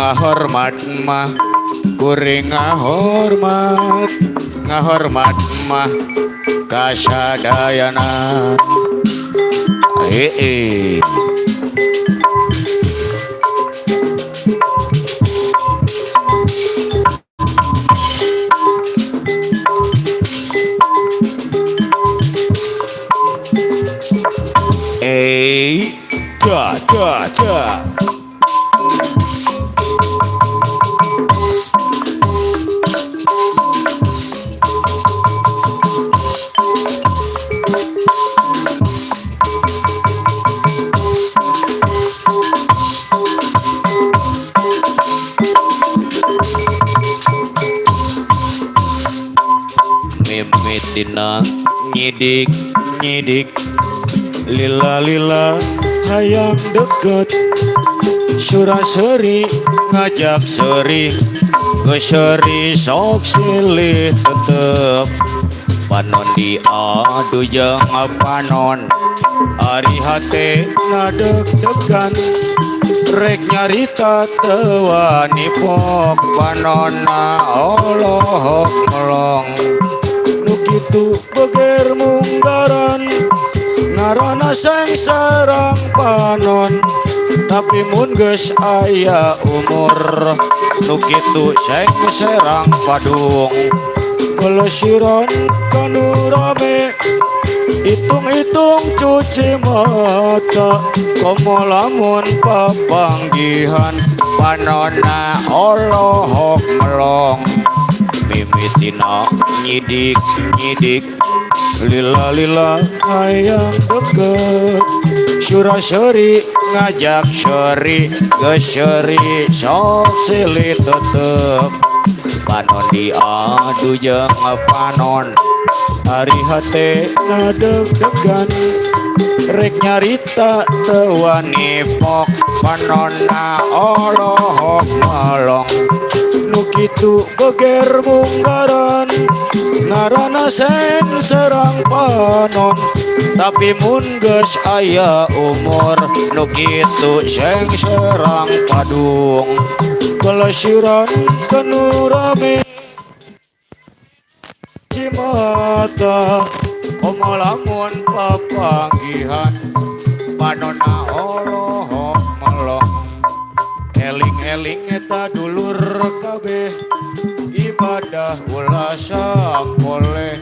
ngahormat mah kuring ngahormat mah kasadayana da mimitina nyidik lila hayang deket suraseri ngajak seri geseri sok silih tetep panon diadu jeung panon ari hate ngadeg-degan rek nyarita teu wani pok panonna Allah melong nu kitu beger munggaran ngaranna seng sarang panon tapi mun geus aya umur nu kitu seng serang padung pelesiran kanu rame hitung-hitung cuci mata komo lamun papanggihan panonna Allah melong mimitina nyidik lila hayang deket suraseri ngajak seri geseri sok silih tetep panon diadu jeung panon hari hate ngadeg-degan rek nyarita teu wani pok panonna Allah melong nu kitu beger munggaran ngaranna seng serang panon tapi mun geus aya umur nu kitu seng serang padung pelesiran kanu rame cimata komo lamun papanggihan panonna Allah melong eling-eling eta dulur kabeh ibadah ulah sampoleh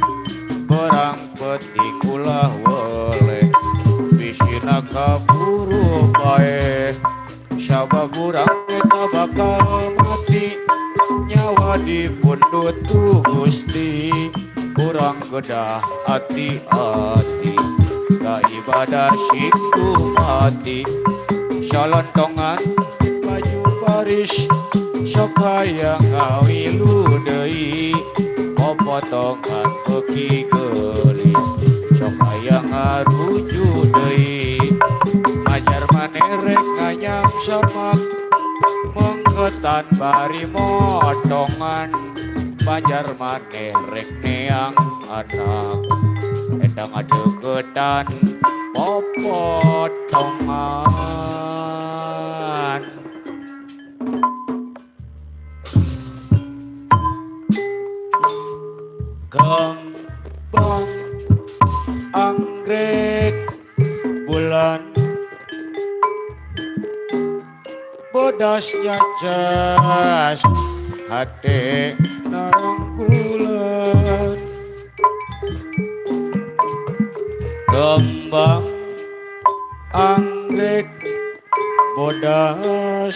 berang penting ulah weleh bisina kaburu bae sabab urang eta bakal mati nyawa dipundut tu Gusti urang kedah hati-hati ka ibadah siku mati salontongan baju baris sok hayang ngawilu deui popotongan beuki geulis sok hayang ngaruju deui ajar maneh rek nganyam samak menggetan bari motongan pajar maneh rek neang anak edang adegetan popotongan kembang anggrek bulan bodasnya cas hate narangkulan kembang anggrek bodas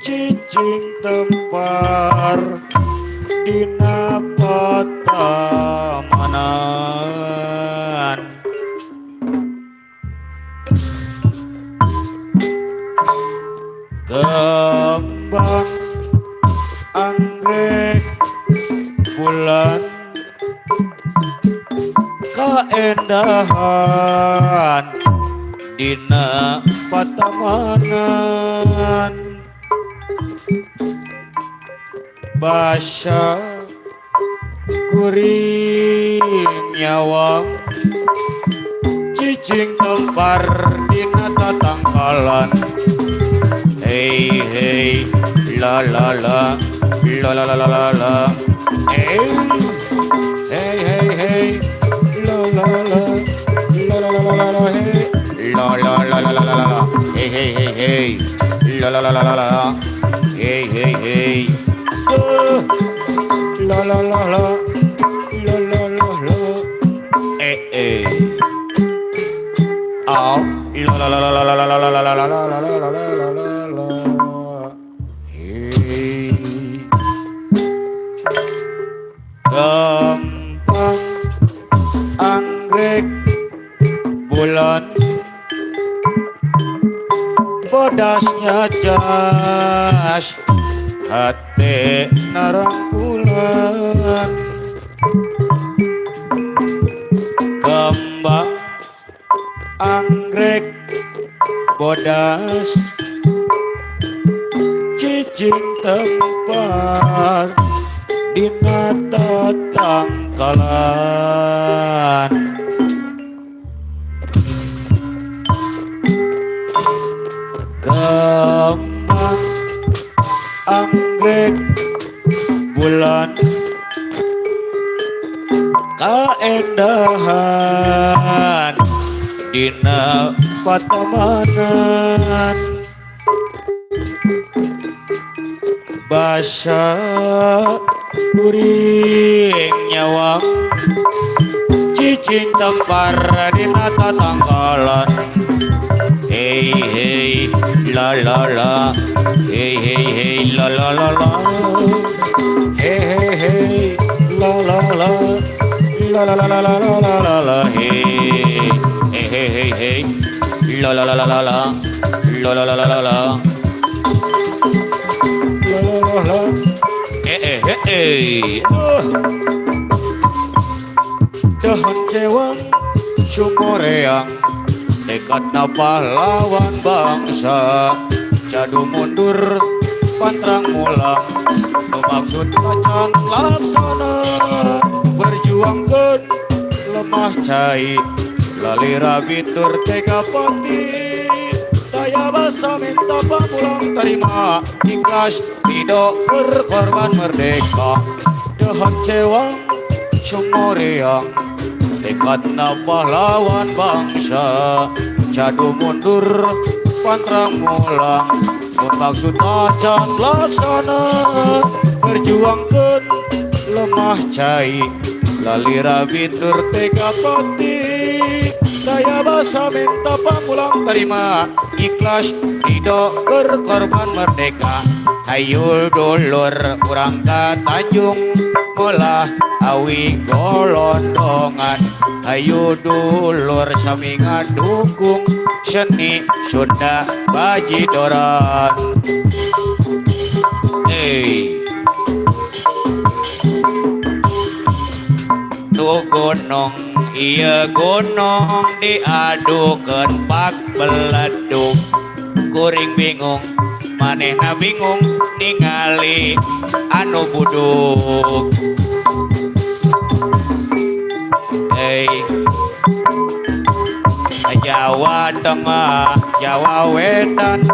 cicing tempar dina patamanan kembang anggrek bulan kaendahan dina patamanan basa kuring nyawang cicing tempar dina tatangkalan la la la la la la la la la hey hey hey hey la la la la la la la la hey la la la la la la la hey hey hey hey la la la la la la hey hey hey so la la la la la la la la eh oh la la la la la la la la la la la la la la la la hey gampang anggrek bulan bodasnya jas hati narangkulan kembang anggrek bodas cicing tempar dina tatangkalan kembang anggrek bulan kaendahan dina patamanan basa kuring nyawang cicing tempar dina tatangkalan hey hey la la la hey hey hey la la la la hey hey hey la la la la la la la la la la la hey hey hey hey la la la la la la la la la la la la dahan cewang sumoreang tekadna pahlawan bangsa jadu mundur pantrang mulang maksud macan laksana berjuangkan lemah cai lalira bitur tega pati daya basa minta pamulang terima ikhlas tidak berkorban merdeka dahan cewang sumoreang tekadna pahlawan bangsa jadu mundur pantrang mulang bermaksud macan laksana berjuangkan lemah cai lalira bitur tega pati daya basa minta pamulang terima ikhlas tidak berkorban merdeka hayu dulur urang ka Tanjung Molah awi golondongan hayu dulur sami ngadukung seni Sunda Bajidoran hey tuh gunung iya gunung diadukeun pak beleduk kuring bingung manehna bingung ningali anu buduk hey Jawa Tengah Jawa Wetan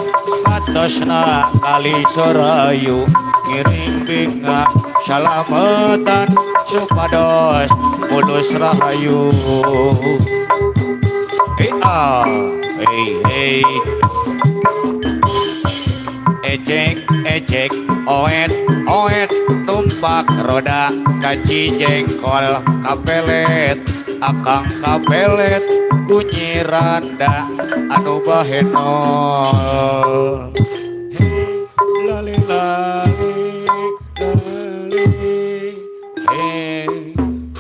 atosna kali Sorayu ngiring bingak salamatan supados mulus rahayu hey hey ejek ejek oet oet tumpak roda kaci jengkol kapelet akang kapelet bunyi randa anu bahenol hey lali lali lali hey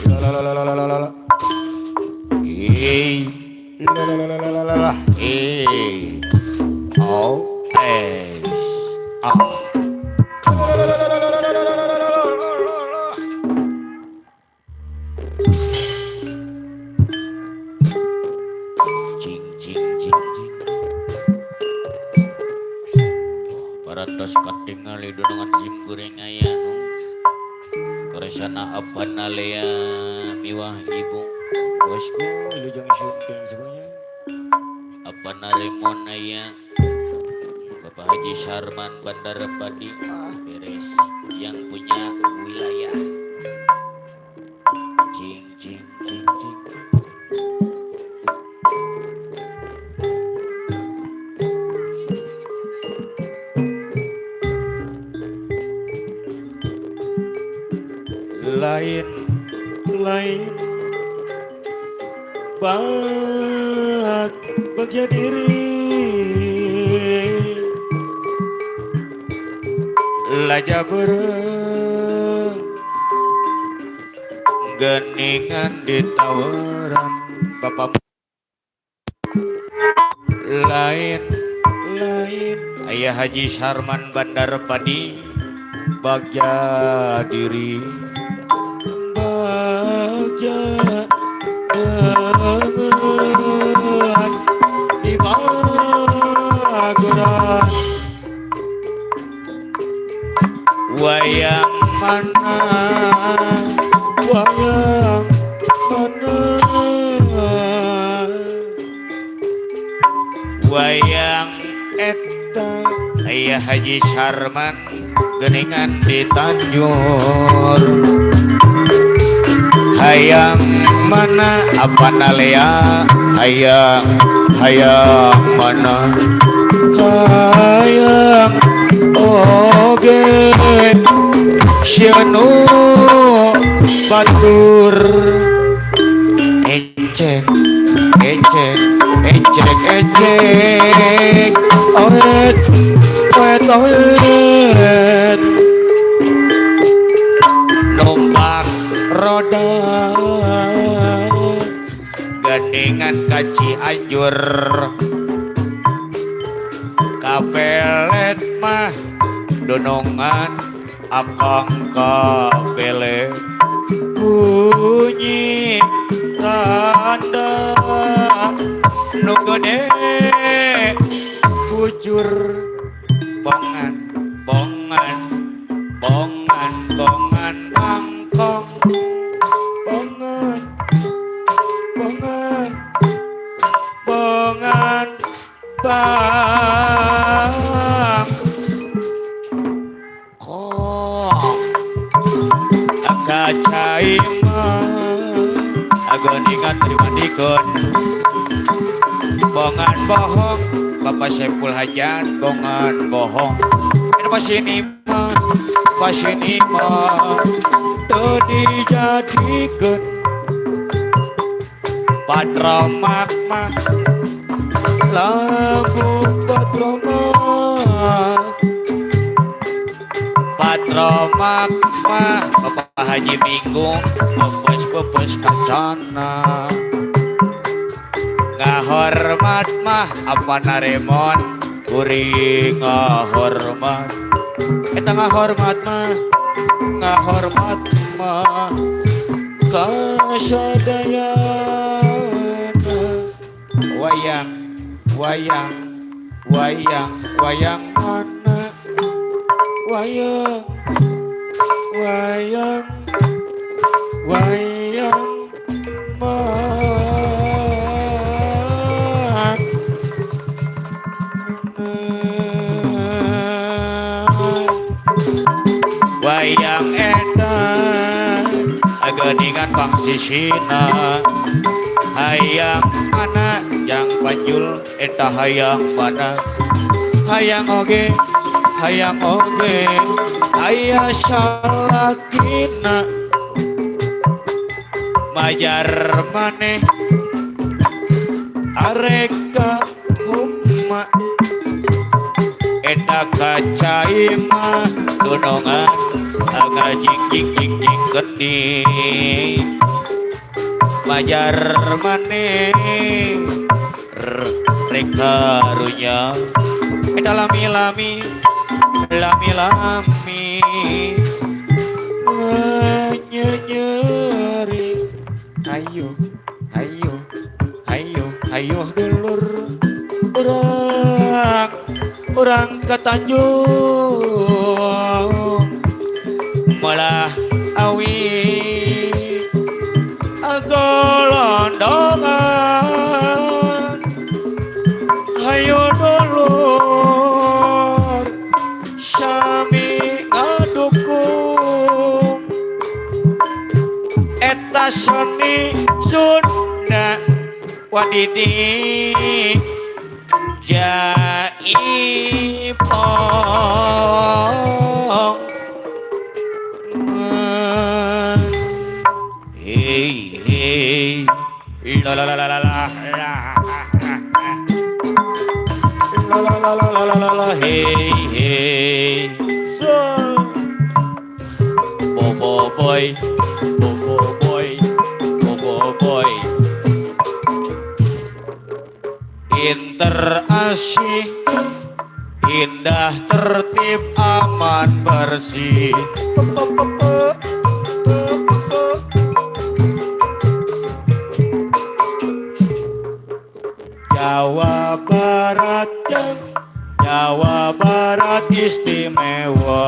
la la la la la la la hey la la la la la la la hey oh paratos katingali dengan sim goreng ayam keresana apa nalea miwah ibu bosku ilujang syuting semuanya apa narimon ayam Bapak Haji Sarman Bandar Padi beres yang punya wilayah jing jing jing jing lain lain bagja diri laja bereng geningan di tawaran bapak lain lain Ayah Haji Sarman Bandar Padi bagja diri bagja banget di Magelang wayang mana wayang mana wayang eta Ayah Haji Sarman geningan di Tanjur hayang mana apa nalea hayang hayang mana hayang oge syanu batur ecek ecek ecek ecek awet awet awet numpak roda gandingan kaci anjur kapelet mah donongan akang kapelet bunyi tanda nu gede bujur bongan bongan bongan bongan bangkong bongan bongan bongan bang kok kacai agoningan terima dikon bongan bohong Bapak Saiful Hajat bongan bohong pasini mah teu dijadikeun patromak mah lagu patromak mah Bapak Haji Minggu bebes kancana ngahormat mah apa naremon kuring ngahormat eta ngahormat mah kasadayana wayang wayang wayang wayang mana wayang wayang wayang mana wayang edan ageningan pangsisina hayang mana yang panjul eta hayang mana hayang oge aya salakina majar maneh areka humma eta kacai mah donongan aga jing jing jing jing geni majar maneh reka runya eta lami lami lami lami nyeri ayo ayo ayo ayo dulur orang ke Tanjung malah awi agolondongan ayo dulur Sony Sunda Wadidi Jaipong Hey hey la la la la la la la hey hey so bobo boy bobo boy bobo boy pinter asyik indah tertib aman bersih Jawa Barat Jawa Barat istimewa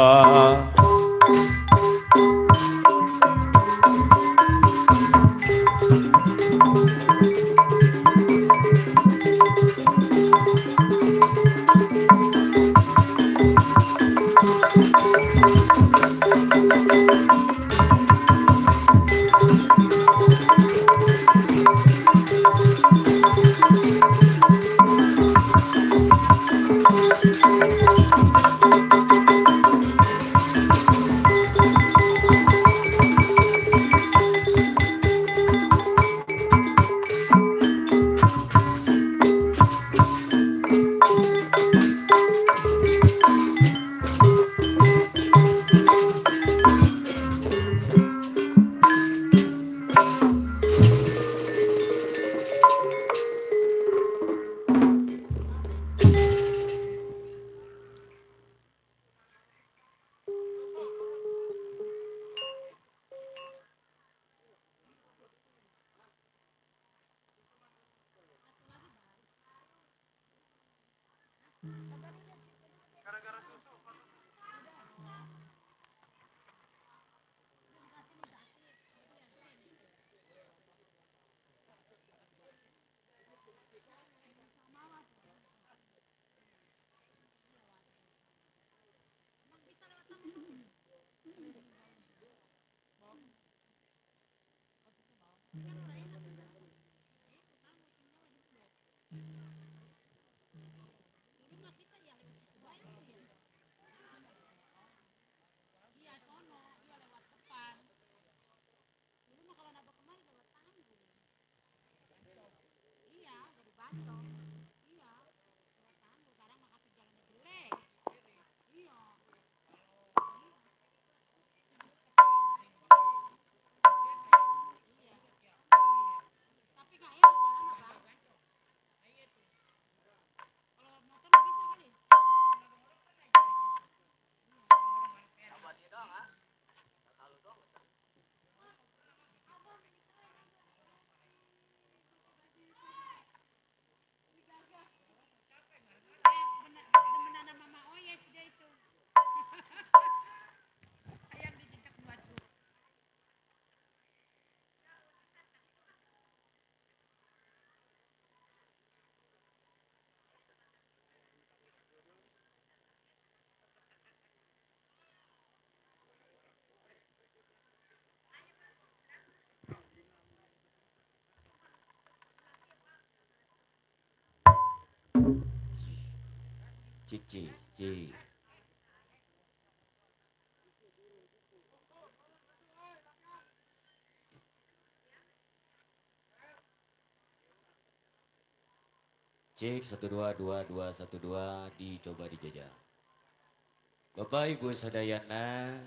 Cici Ci Cek 122212 dicoba dijajal. Bapak Ibu sadayana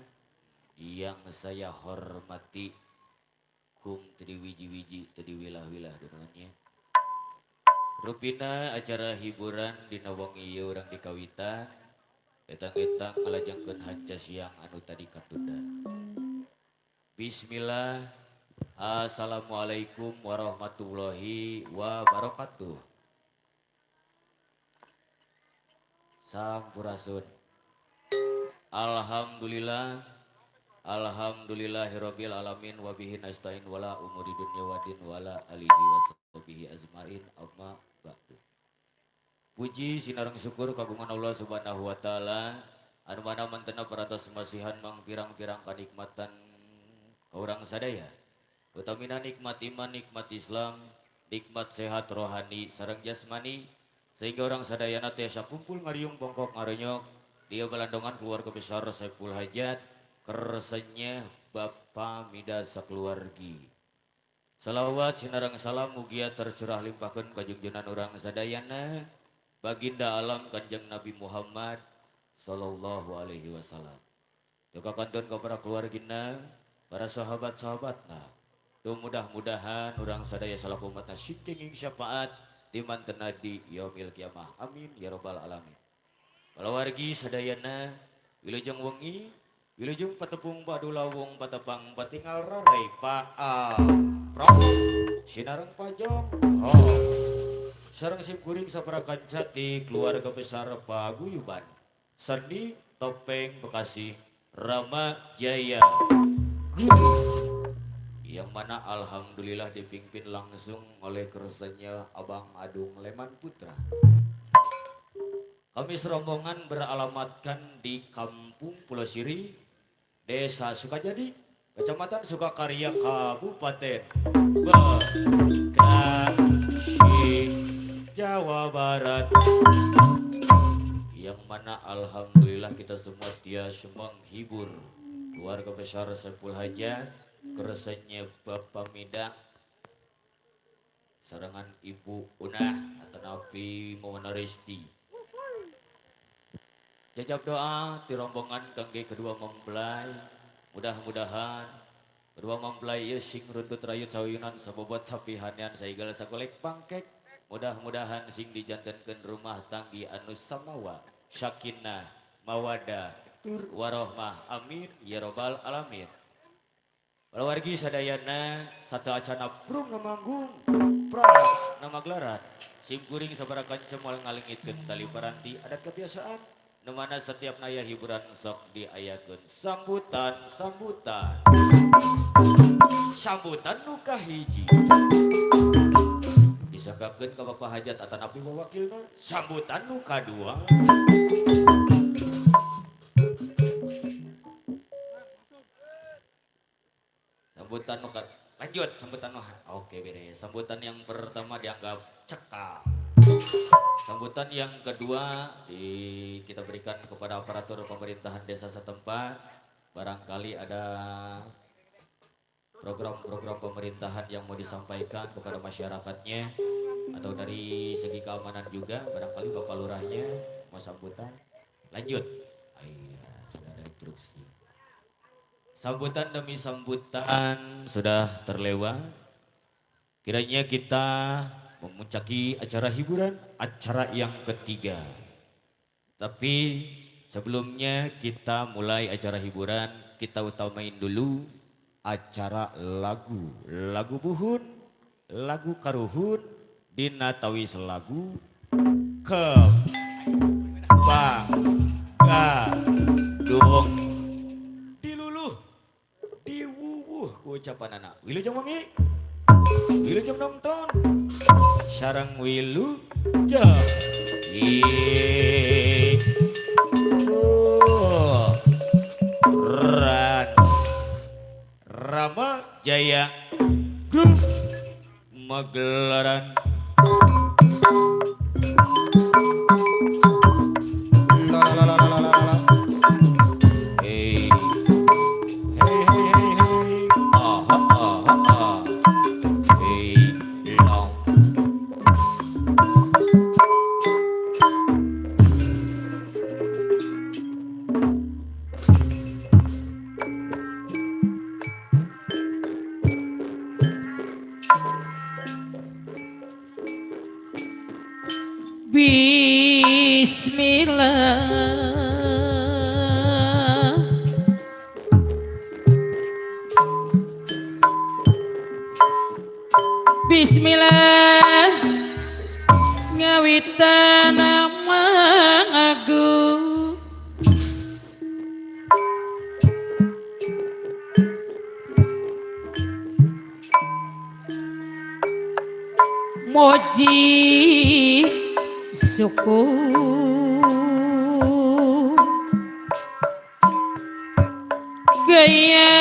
yang saya hormati kung tadi wiji-wiji tadi wilah-wilah dengannya. Rupina acara hiburan di nawangi orang di kawitan etang-etang ngalajangkeun hanca siang anu tadi katunda. Bismillah. Assalamualaikum warahmatullahi wabarakatuh. Sampurasun. Alhamdulillah. Alhamdulillahirabbil alamin wa bihi nasta'in wala umuri dunya wadin wala alihi washabihi ajmain amma ba'du. Puji sinareng syukur kagungan Allah Subhanahu wa taala anu mana mantena paratos masihan mang pirang-pirang kanikmatan kaurang sadaya. utamina nikmat iman, nikmat Islam, nikmat sehat rohani sareng jasmani, sehingga orang sadayana tiasa kumpul ngariung bongkok ngarenyok dia belandongan keluarga besar Saiful Hajat kersenya Bapa Mida sakeluargi. Salawat sinarang salam mugia tercurah limpahkeun ka junjungan urang sadayana baginda alam Kanjeng Nabi Muhammad sallallahu alaihi wasallam. Juga kantun kepada keluargina, para sahabat-sahabatna. Tuh mudah-mudahan orang sadaya salaku umatna syuking syafaat di manten di yaumil kiamah. Amin ya rabbal alamin. Kalawargi sadayana wilujeng wengi, wilujeng patepung padulawung patepang patingal rarai paal. Prong sinareng pajong. Oh. Sareng simkuring saparakan cati keluarga besar Paguyuban. Seni Topeng Bekasi Rama Jaya yang mana alhamdulillah dipimpin langsung oleh kersanya Abang Adung Leman Putra. Kami serombongan beralamatkan di Kampung Pulau Siri, Desa Sukajadi, Kecamatan Sukakarya, Kabupaten Bekasi, Jawa Barat. Yang mana alhamdulillah kita semua tiasa menghibur keluarga besar Saiful Hajat, keresanya Bapak Mida, sarangan Ibu Unah atau Nabi Mawana Resti. Jajab doa di rombongan kangge kedua mempelai, mudah-mudahan kedua mempelai ieu sing runtut rayut sawiyunan sabobot sapihanean saigala sakolek pangkek, mudah-mudahan sing dijantenkeun rumah tanggi anu samawa sakinah mawadah warohmah amin ya robbal alamin. Wargi sadayana satu acana prung namanggung pra nama gelaran simkuring sabarakan cemal ngalingitkeun tali paranti adat kebiasaan nemana setiap naya hiburan sok diayakeun sambutan nu kahiji disangkakeun ka Bapak Hajat atau Nabi mewakilna sambutan nu kadua sambutan lanjut sambutan oke beres. Sambutan yang pertama dianggap cekal. Sambutan yang kedua kita berikan kepada aparatur pemerintahan desa setempat. Barangkali ada program-program pemerintahan yang mau disampaikan kepada masyarakatnya atau dari segi keamanan juga barangkali Bapak Lurahnya mau sambutan. Lanjut. Iya, sudah ada instruksi. Sambutan demi sambutan sudah terlewat. Kiranya kita memuncaki acara hiburan, acara yang ketiga. Tapi sebelumnya kita mulai acara hiburan, kita utamain dulu acara lagu. Lagu buhun, lagu karuhun, dina tawis lagu Kebanggadung. Ucapan anak wilujeng wengi wilujeng nonton sareng wilujeng Rama Jaya Grup Magelaran. Bismillah Bismillah ngawitan nama agung moji suku gaya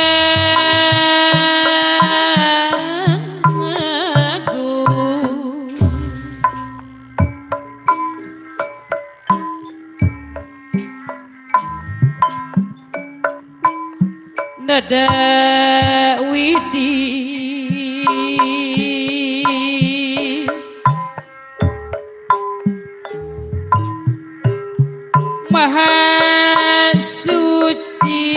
Dada Widi Maha Suci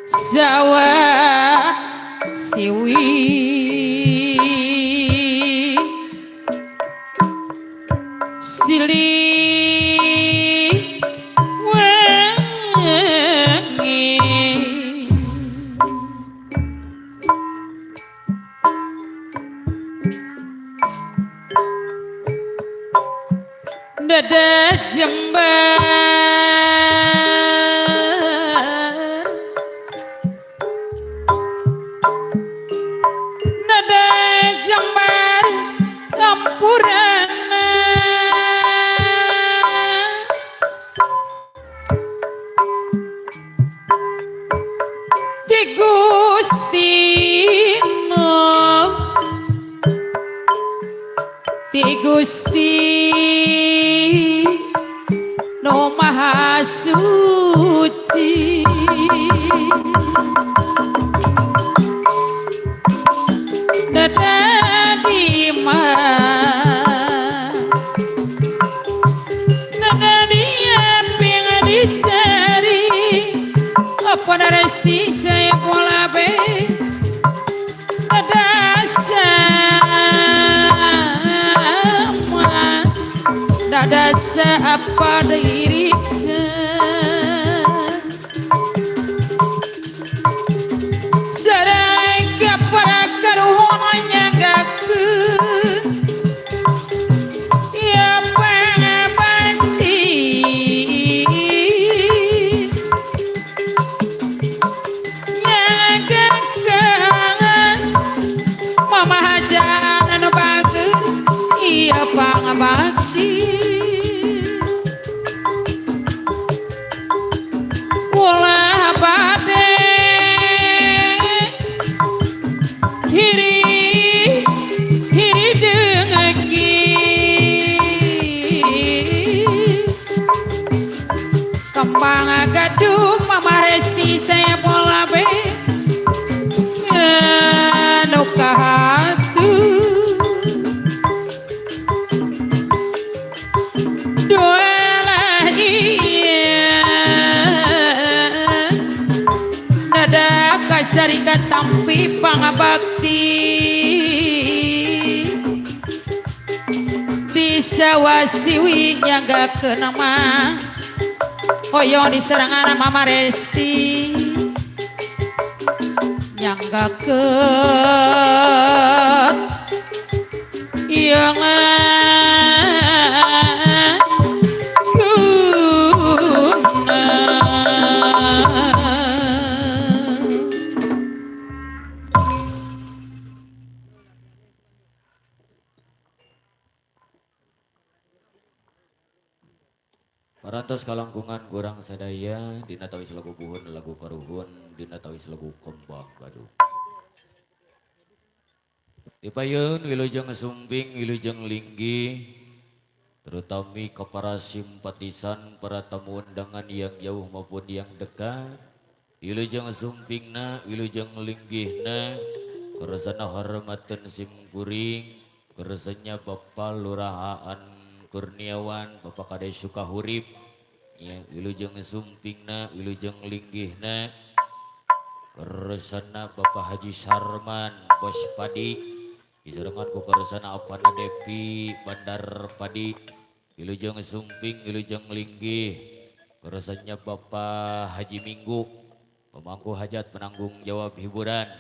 Sawa Siwi Silih Wangi Dada Jember Dada Jember Ampurana Ti Gustino Ti Gusti No Maha Suci Dada Dima Dada dia pengen dicari Apa resti saya pola be Dada sama Dada apa diriksa Sarang para karuhonnya gakeun Ya pangabakti Nyagakeun Mama hajan anu bageun Iya pangabakti Ulah bade Hiri dengeki Kembang gadung Mama Resti saya pola be Anu kahatu Doalah iya Dada kasarikan tampi pangabakti Bisa wasiwi nyaga ke nama Hoyo di serangan Mama Resti Nyangga ke Yang Parantos kalangkungan kurang sadaya dina tawis lagu buhun lagu karuhun dina tawis lagu kembang gaduh. Dipayun wilujeng sumbing wilujeng linggi terutami ke para simpatisan para tamu undangan yang jauh maupun yang dekat. Wilujeng sumpingna wilujeng linggihna keresana hormaten simkuring keresanya Bapak Lurahaan Kurniawan Bapak Kades Sukahurip ya wilujeng sumpingna wilujeng linggihna keresana Bapak Haji Sarman Bos Padi diserengan ku keresana Apana Depi Bandar Padi wilujeng sumping wilujeng linggih keresanya Bapak Haji Minggu pemangku hajat penanggung jawab hiburan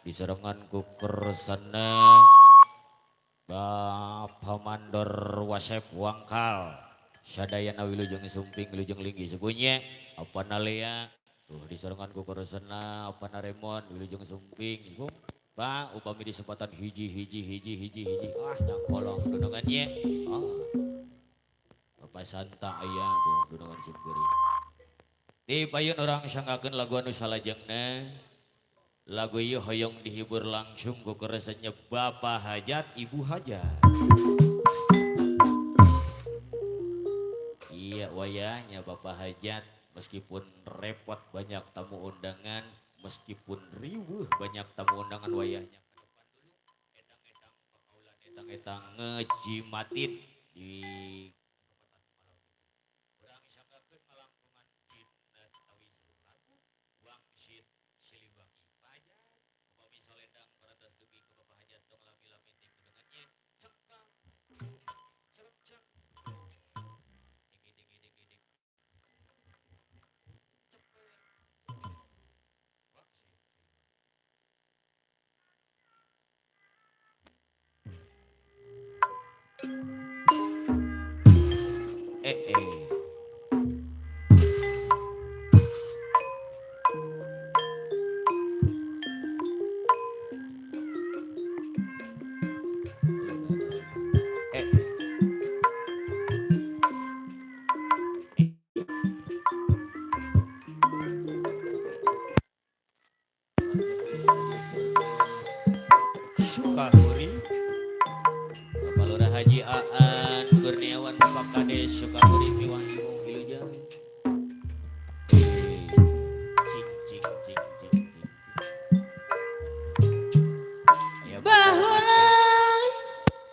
diserengan ku keresana Bapak Mandor Wasep Wangkal sadayana wilujeng sumping wilujeng linggi sebunya apa nalea tuh diserangan ku korosana apa naremon wilujeng sumping Pak upami di kesempatan hiji yang kolong dunungannya Bapak Santa ayah tuh dunungan simkuri di payun orang sanggakeun lagu anu salajengna. Lagu ieu hoyong dihibur langsung ku keresanya Bapak Hajat Ibu Hajat. wayahnya Bapak Hajat meskipun repot banyak tamu undangan, meskipun riweuh banyak tamu undangan wayahnya. Edang-edang pakaulan edang-edang ngejimatin di urang sanggakeun ngalangkungan dina tawi lagu wangsit siliwangi pajak upami salendang parantos dugi ke Bapak Hajat tong lami-lami ting dengannya cekang cercek ding ding ding cepet wangsit eh eh Sukahuri Bapak Lurah Haji Aan Kurniawan Bapak Kades Sukahuri Piwahyu Wilujeng cing cing cing cing cing aya Baheula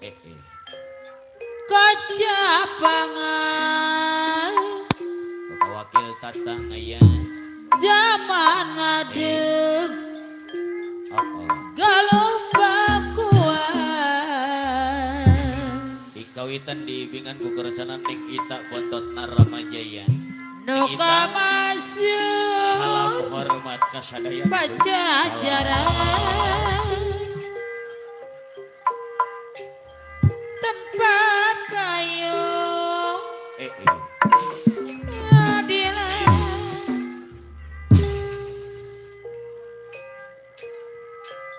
eh kacapangan Bapak Wakil Tatang aya zaman ngadeg oh galombakuan dikawitan diibingan ku keresanan Ning Ita Bontot Naramajaya nu Ning Ita kamasuk salam hormat kasadaya pajajaran tempat kayu adilan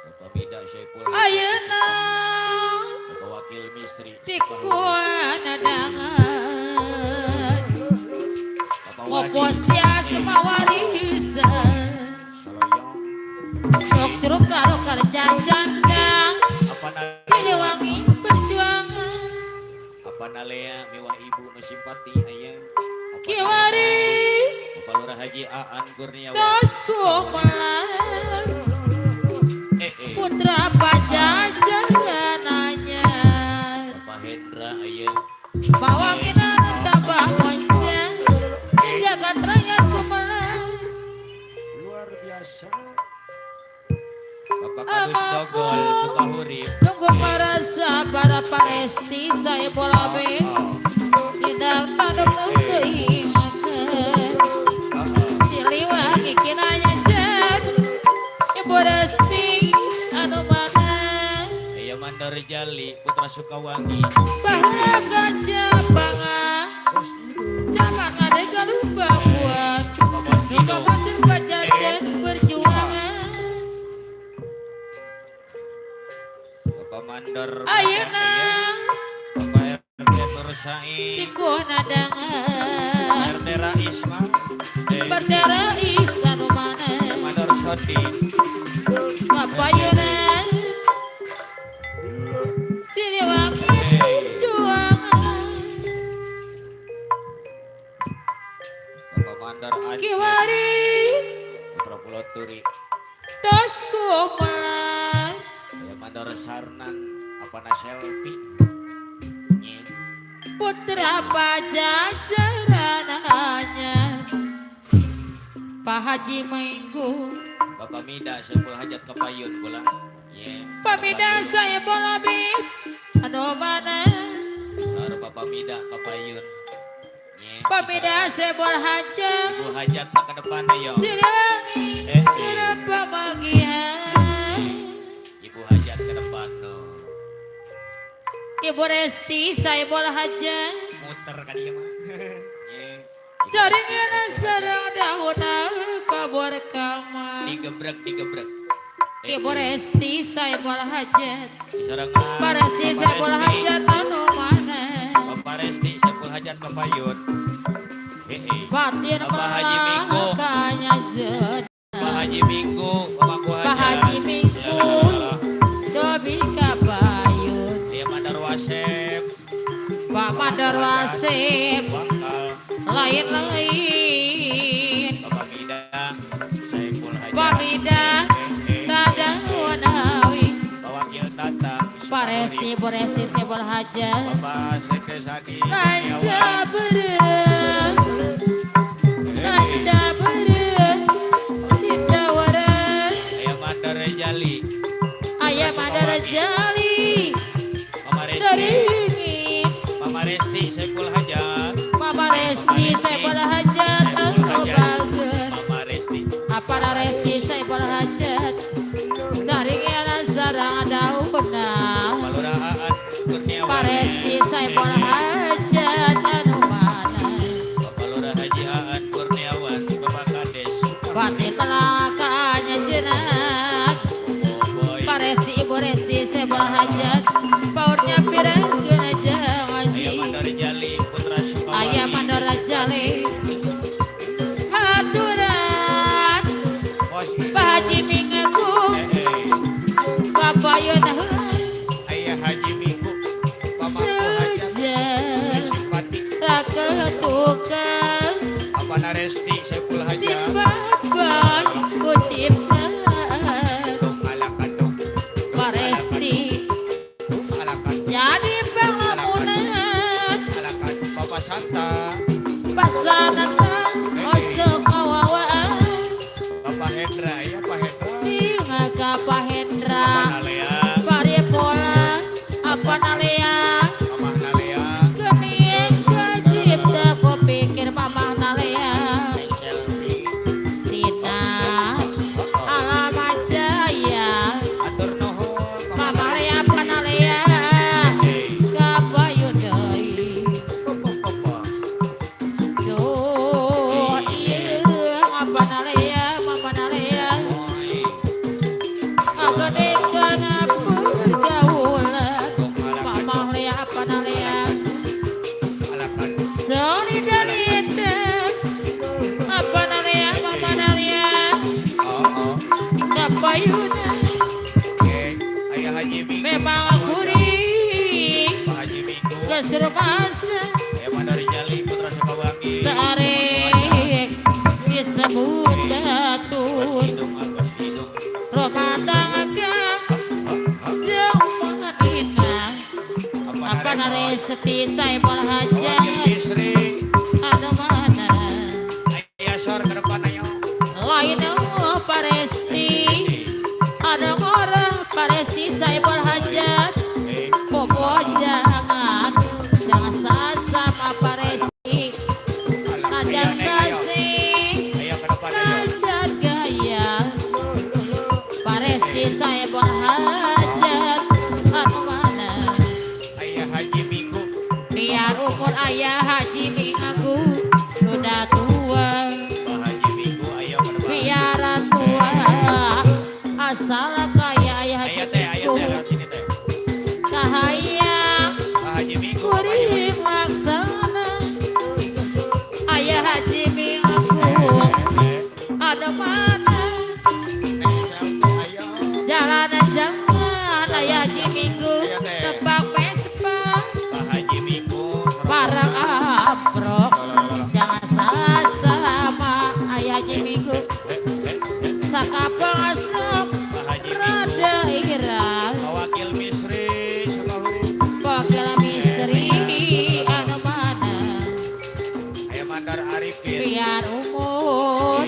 Bapak Mida Syaiful ayeuna Bapak Wakil Misri tikuan adangan Bapak ngopos Wadi tiasa mawarisan Saloyong sok truk karo kerja jandang apa Siliwangi perjuangan apa nalea mewah ibu nu simpati aya kiwari Bapak Lurah Haji Aan Kurniawan tos kumaha putra pajajaran anyar Bapak Hendra aya bawangina tabah monceng jagat raya kumaha luar biasa Bapak Kadus Dogol Sukahuri tunggu para paresti saya bola be tidak tanduk keingakan Siliwangi kinanya jan ibu resti anu mana aya Mandar Jali Putra Sukawangi bahagia japangan zaman ada galupa buat Bapak nuka Dino masih pajajan perjuangan Bapak Mandar ayeuna Bapak RT Nur Said tikuh nadangan RT Raisma bendera islam mana Mandar Sodi ngapayunan Siliwangi perjuangan Bapak Mandar Aceh kiwari Putra Pulau Turi tos kumaha aya Mandar Sarnan apa na selfie Nyi. putra pajajaran anyar Pak Haji Minggu Bapak Mida Saiful Hajat Kapayun pula pamida saya bola bib anu mana Sar Bapak Mida Kapayun pamida saya bola hajat Ibu Hajat ke depan ayo Siliwangi kenapa bagian Ibu Hajat ke depan no Ibu Resti saya bola hajat muter kan ieu mah Ye. jaringana sareng dauna kabur kamar digebrek Ibu Resti saya bola hajat disarangan Pak Resti saya bola hajat anu mana Bapak Resti Saiful Hajat Kapayun batin Bapak Haji Minggu. makanya jen Pak Haji Minggu Pemangku Hajat Pak Haji Minggu Dobi Kapayun Dia Mandar Wasep Pak Mandar Wasip Bangkal lain-lain Bapak Mida Saiful Hajat Pamida Radang Wanawi Wakil Tatang Paresti Boresti Sebol Hajat Bapak Sekdes Hadi Raja Beren Raja Beren Cinta Waran Ayah Mandar Jali Ayah Madara Jali Mama Resti Seringin Mama Resti Saiful Hajat Mama Resti Sebol Hajat Aku baget Mama Resti Apa Resti Sebol Hajat Saringin sarang dauna Kelurahan Kurniawan Paresti Saiful Hajat anu mana Bapak Lurah Haji Aan Kurniawan Bapak Kades Batin telakanya jenat Boboy Paresti Ibu Resti Sebol Hajat Pautnya pirang kena Ayah jangaji Mandar Jali Putra Sukawangi Ayah Mandora Jali Haturan Bos Pak Haji Mingaku Kapayun Ayah Haji Minggu Pamangku Hajat Sejak Simpati Tak ketukar Apa Naresti Saiful Di Hajat bapak ku cipta Tung alakan tung Paresti alakan Jadi pengamunan alakan Bapak Santa Pasanatan Osok kawawaan Bapak Hendra ya Pak Hendra Inga ka Pak Hendra Bapak Nalea Pari pola Apa nalea Mama Nalea Kening kecipta Ku pikir mamah nalea Selfie Tina Alamat jaya Atur nuhun Mama lea apa nalea Kapayun deui Papa Duh iya apa nalea Mama nalea Boy Agedekan pergaulan Tung alakan Mama lea apa nalea alakan Sorry dari indeks Apa nalea Mama nalea oh Kapayunan oke Ayah Haji Minggu Memang kuring Pak Haji Minggu Kesur masa Ayah Mandar Jali Putra Sukawangi Tarik disebut Bos datun Hidung Bos Hidung Rumah tangga jauh menghina Apa naresti Saiful Wakil Hajat Bisri Anu mana Ayah Sor ke depan ayo Lain Paresti Ada orang Paresti Saiful Hajat Bobo jangan sasama Paresti Ajak kasih Ayah ke depan ayo Ajak gaya Paresti Saiful Hajat Anu mana Ayah Haji Minggu Biar umur ayah Haji Mingaku Sudah tua Pak Haji Minggu ayo ke depan Biar tua Asal kaya ayah Haji Ayah teh Minggu lewat sini teh Kahaya Pak Haji Minggu Kuring laksana Ayah Haji Mingaku Ada mana ayo Jalan jangan ayah Haji Minggu Tebak Vespa Pak Haji Minggu Parang aprok Jangan sasama ayah Haji Minggu Sakapang asap Pak Haji Minggu Rada irang Wakil Bisri Sukahuri Pakil misteri Anu mana Ayah Mandar Arifin Biar umur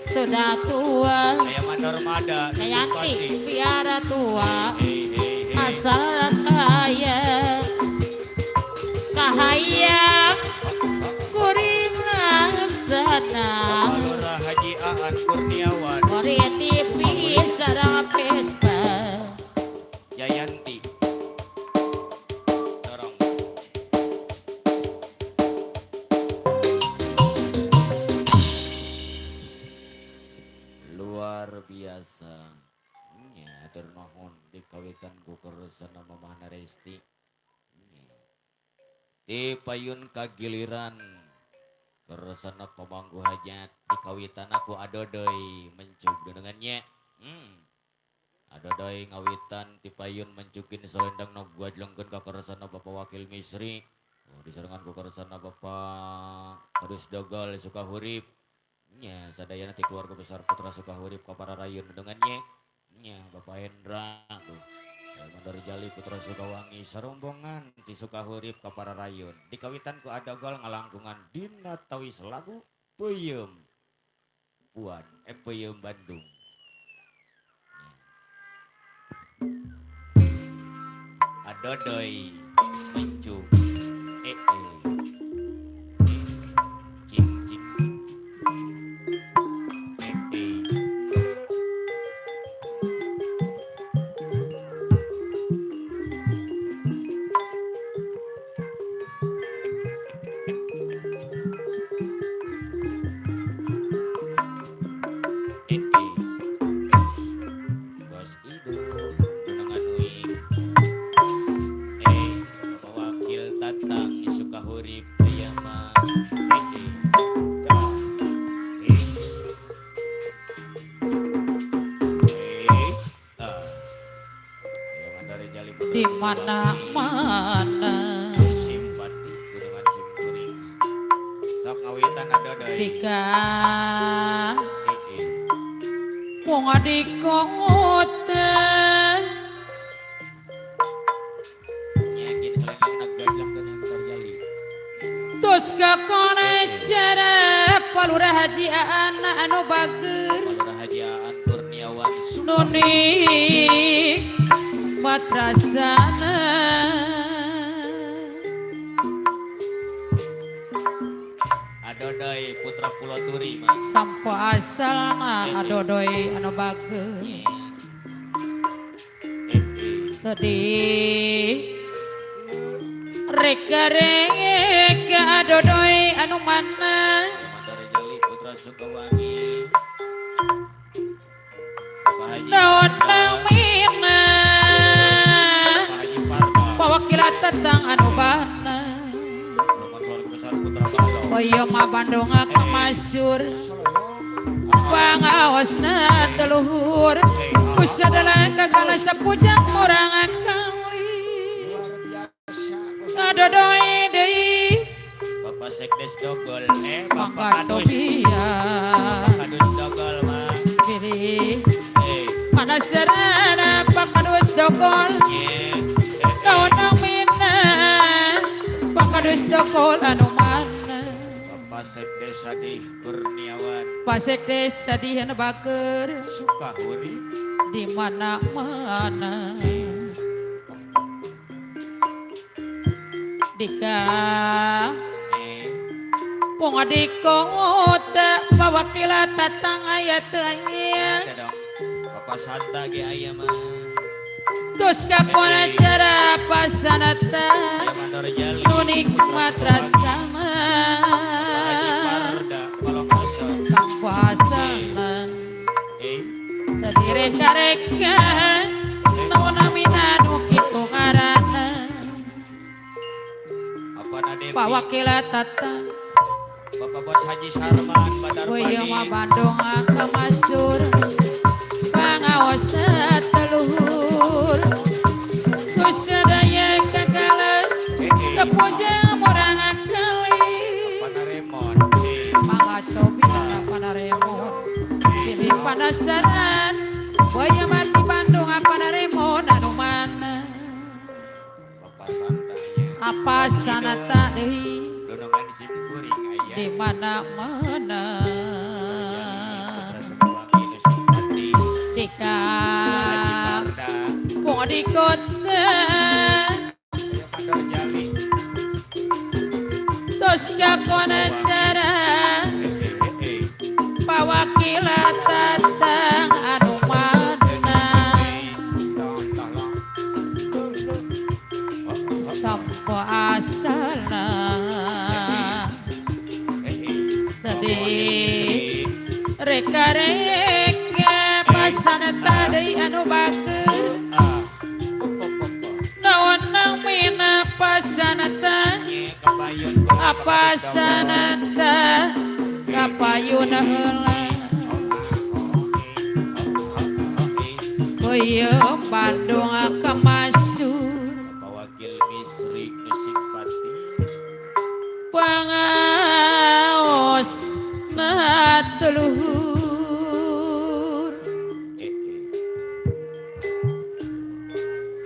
Sudah tua Ayah Mandar Mada Kayanti biar tua Hei Asal kaya Kahaya Kuring laksana Bapak Lurah Haji Aan Kurniawan Korea TV sarang Vespa Jayanti dorong luar biasa ya atur nuhun dikawitan ku kersana Mamah Naresti di payun kagiliran kersana pemanggu hajat dikawitan aku adodoy mencub dengannya adodoy ngawitan ti payun mencugin selendang no gua jelengkeun ka kersana Bapak Wakil Misri Oh, diserangan ku karsana Bapak Kadus Dogol Sukahurip. Nya sadayana ti keluarga besar Putra Sukahurip ka para rayun dengannya. Nya Bapak Hendra tuh. Mandari Jali Putra Sukawangi sarombongan ti Sukahurip ka para rayun. Dikawitan ku Adogol ngalangkungan dina tawis lagu Peuyeum Puan Peuyeum Bandung. Adodoy Mencu Cing cing Bos Ibu Gunungan Wing Bapak Wakil Tatang Sukahurip Ayama Ka Mandari Jali Putra di Sukawangi. mana-mana Simpati Gunungan Simkuring sok ngawitan adodoy jika wong adikoten nyakin selain yang nagdaglang dan yang Mandari Jali tos kakone cara palurahajian anu bager Palura Hajiaan Kurniawan nunik matrasana Adodoy Putra Pulau Turi Mas sampo asalna adodoy anu bager tadi reka adodoy anu mana Mandari Jali Putra Sukawangi Bapak Haji naon Parda, namina Bapak Haji Parda pawakila tetang anu bana Selamat keluarga besar Putra Bandung koyo mah Bandung kemasur pangaosna teluhur usadalah kagala sapujang urang kali adodoy deui Bapak Sekdes Dogol Bapak mangga Kadus cobia Bapak Kadus Dogol mah pilih eh mana serana pakadus dogol naon namina pakadus dogol anu mana Bapak Sekdes Sadih Kurniawan pasek desa dihan baker Sukahurip di mana-mana dika wong adikota pawakila tatang ayat ayat ada dong Bapak Santa ge aya mah terus kakona cara pasanata aya Mandari Jali nunik matrasama Haji Parda Palongkoso sampasanan tadi reka-reka naon namina nu kitu ngaranna apa nade pawakila tatang Bapak Bos Haji Sarman Badar koyo mah Padi Bandung kemasur pangaosna teluhur kusadaya kagala sapojang urang kali Panaremon mangga cobi panaremon pilih panasaran boya mati Bandung panaremon anu mana Bapak Santa ya apa sanata deui Donongan Simkuring aya di mana-mana Putra Sukawangi nu simpati dika Haji Parda wong di kota aya Mandari Jali tos kakona cara pawakila tatang anu mana sampo asalna tadi reka-reka pasana tadi anu bager naon namina pasanata apa sanata kapayun heula koyo Bandung kemasur Pak Wakil Misri nu simpati leluhur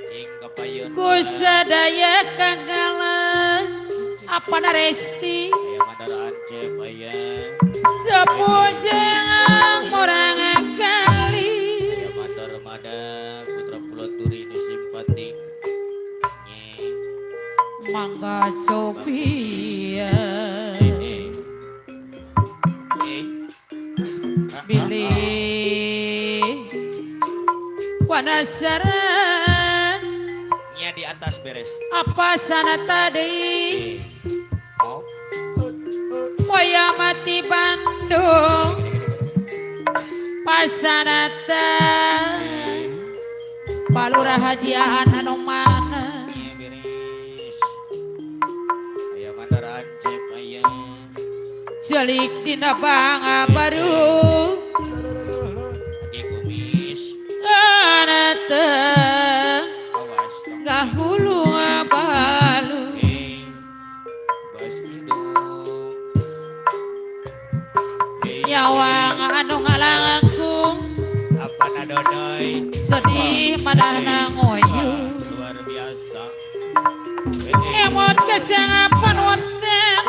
Cing kapayun. ku sadaya kagalan apa naresti Aya mandar ancep aya. sepujang orang kali Aya mandar mada putra pulau turi nu simpatik. Nye. mangga copia bilih panasaran Nya di atas beres. apa sana tadi Oh. moya mati Bandung pasanata palurah hajian anu mana Nya beres. Aya mandar ancep aya. celik dina bangga baru Adi kumis. anata Awas tong. ngahulu ngabalu Bas hidung. nyawang anu ngalangkung Apa nadodoy? sedih madahna ngoyu Luar biasa. emot kesangapan wonten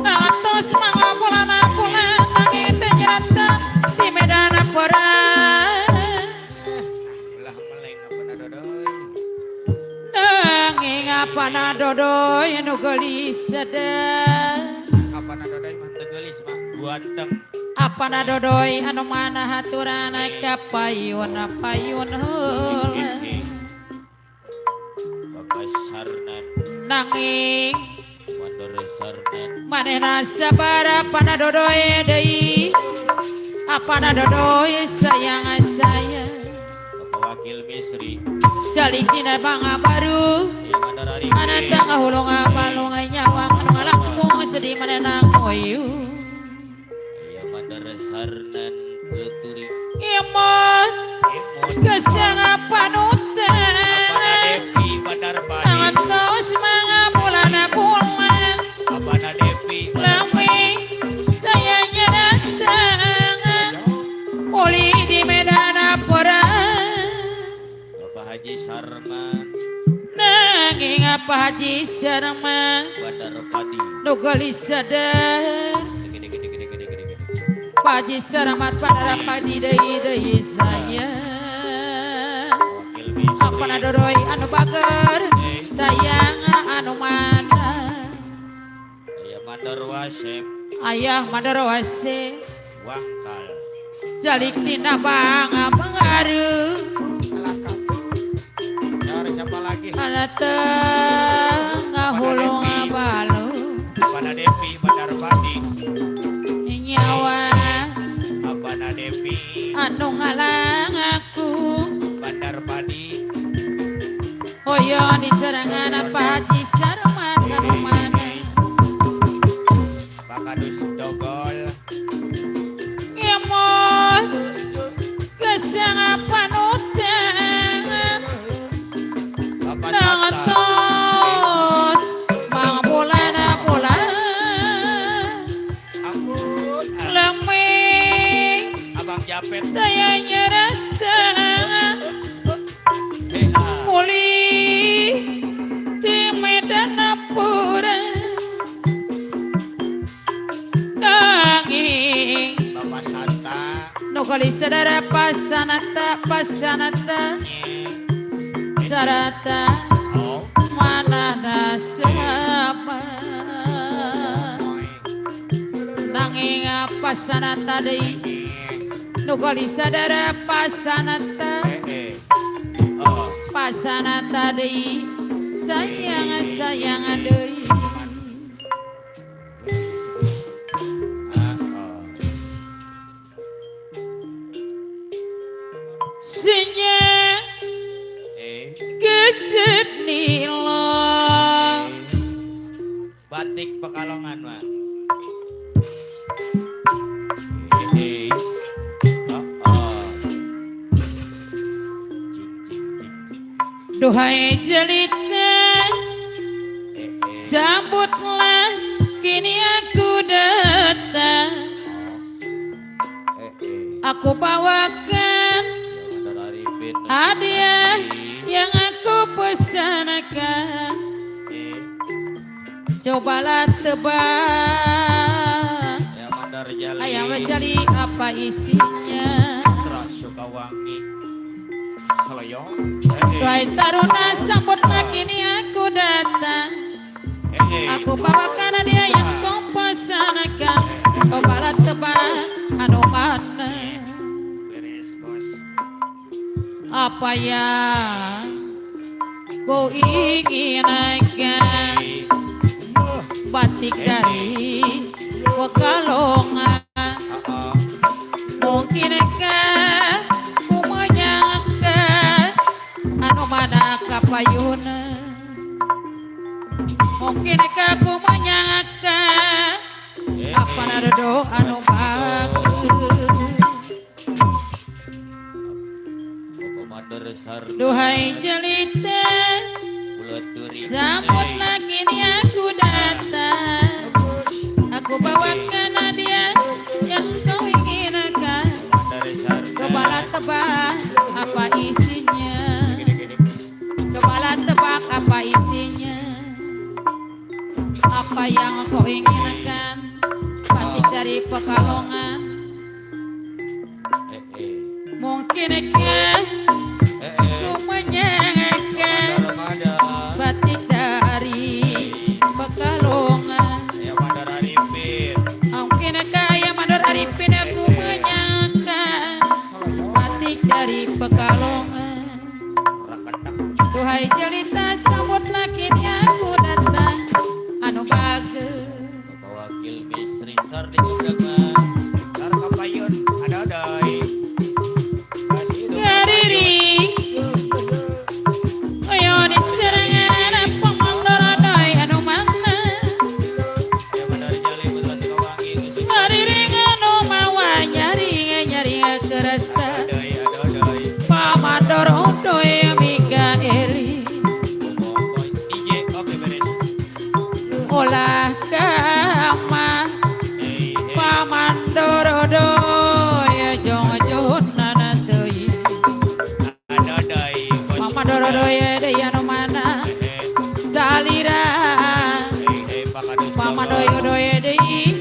natos mangapulan apulan nanging teh nyerata di medan perang Ulah meleng apa nadodoy? nanging apa nadodoy anu gelis sedang Apa nadodoy mah teu geulis mah buanteng. apa nadodoy anu mana haturana kapayun payun heula Bapak Sarnan, nanging Mandor Sarnan, manehna sabara panadodoy deui apa nadodoy sayang saya Bapak Wakil Misri, calik dina bangga baru yang Mandor Arifin, ananda ngahulung ngabalung nyawang anu ngalangkung sedih manehna ngoyu yang Mandor Sarnan, Peturi, imot Imut, kesangapan Apa utang Devi, Bandar Padi, Angatos mga bulan bulan Apa Devi, lami tayanya datang uli di medan perang Bapak Haji Sarman, nanging apa haji sarma Bandar Padi, nu gelis sadar gede gede gede gede gede gede. Paji saramat pada padi deui saya Wakil Misri, apa nadodoy anu bager sayang anu mana yang Mandor Wasem, ayah madarwase Wangkal, jalik dina bangga pengaruh Cari siapa lagi? anata ngahulung ngabalu Pada Devi, Bandar Padi, nyawa Apa Devi, anu ngalang aku Bandar Padi, hoyo di serangan apa haji sarmat anu mana Bakadus Dogol, ngemot kesangapan utang Bapak Sata, nangatos mga bulan Ampun, leming Abang Japet, daya nyeretang muli di medan pura nanging Bapak Sata, nu gelis sadara pasanata sarata Oh, manahna sama nanging pasanata deui nu gelis sadara pasanata Oh, pasanata deui sayang deui oh. sinyang kecet nilo Batik Pekalongan mah. Oh. duhai jelita sambutlah kini aku datang aku bawakan Mandar Arifin hadiah yang aku pesankan. Cobalah tebak ya Mandar Jali ayam menjadi apa isinya. Terus Sukawangi Seloyong Wahai taruna sambut lagi ini aku datang. Aku bawakan hadiah yang kau pesankan. Cobalah tebak anu mana beres bos apa yang kau inginkan. Batik dari Pekalongan, mungkinkah ku menyangka anu mana kapayuna. Mungkinkah ku menyangka apa nado anu bagus. Mandar Sardu Duhai jelita Bulat Duri sambut lagi ini aku datang. Aku bawakan hadiah yang kau inginkan. Mandar Sardu Cobalah tebak apa isinya. Cobalah tebak apa isinya. Apa yang kau inginkan. Batik dari Pekalongan. Mungkinkah ku menyangka batik dari Pekalongan. ya Mandar Arifin Mungkinkah ya Mandar Arifin aku menyangka batik dari Pekalongan. Rakatak Duhai jelita sambut lagi ini aku datang. Anu bagus Bapak Wakil Misri Sardi Kudaga Sar Kapayun ada-adai Gariri ayo diserangan pemandorodoy anu mana. ya Mandar Jali Putra Sukawangi Gariri anu mawa nyari kerasa. ada-adai Pamandorodoy Mikaeli Boboiboy DJ oke beres olah kama hey Pamandorodoy jong nana teuy. ada-adai Pamandorodoy deui anu mana salira. Pakadus Pamandoy deui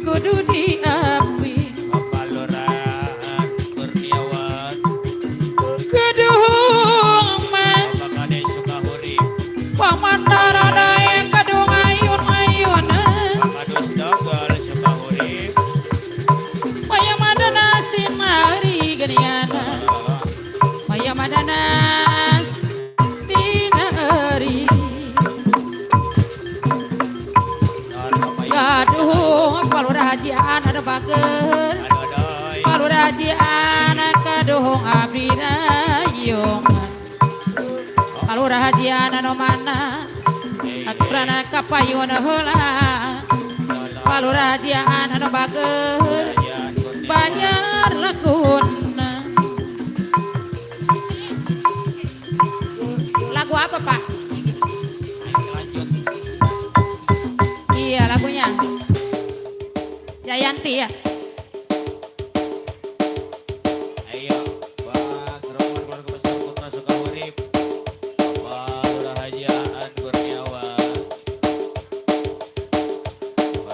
kudu diapi. Bapak Lurahan Kurniawan Kudu mah Bapak Kades Sukahuri pamandorodoy kadung ayun-ayun. Pakadus Dogal Sukahuri Maya madanas tinari geniana. Maya madanas tinari. Gaduh palurajian ada bager. ada-adai Palurajian kaduh abdi dayung. Palurajian anu mana aturana kapayun heula. Palurajian anu bager bayar lagunna. Lagu apa Pak? lanjut Iya lagunya Jayanti ya. ayo Pak Roman keluarga besar Putra Sukahuri Bapak Lurahan Kurniawan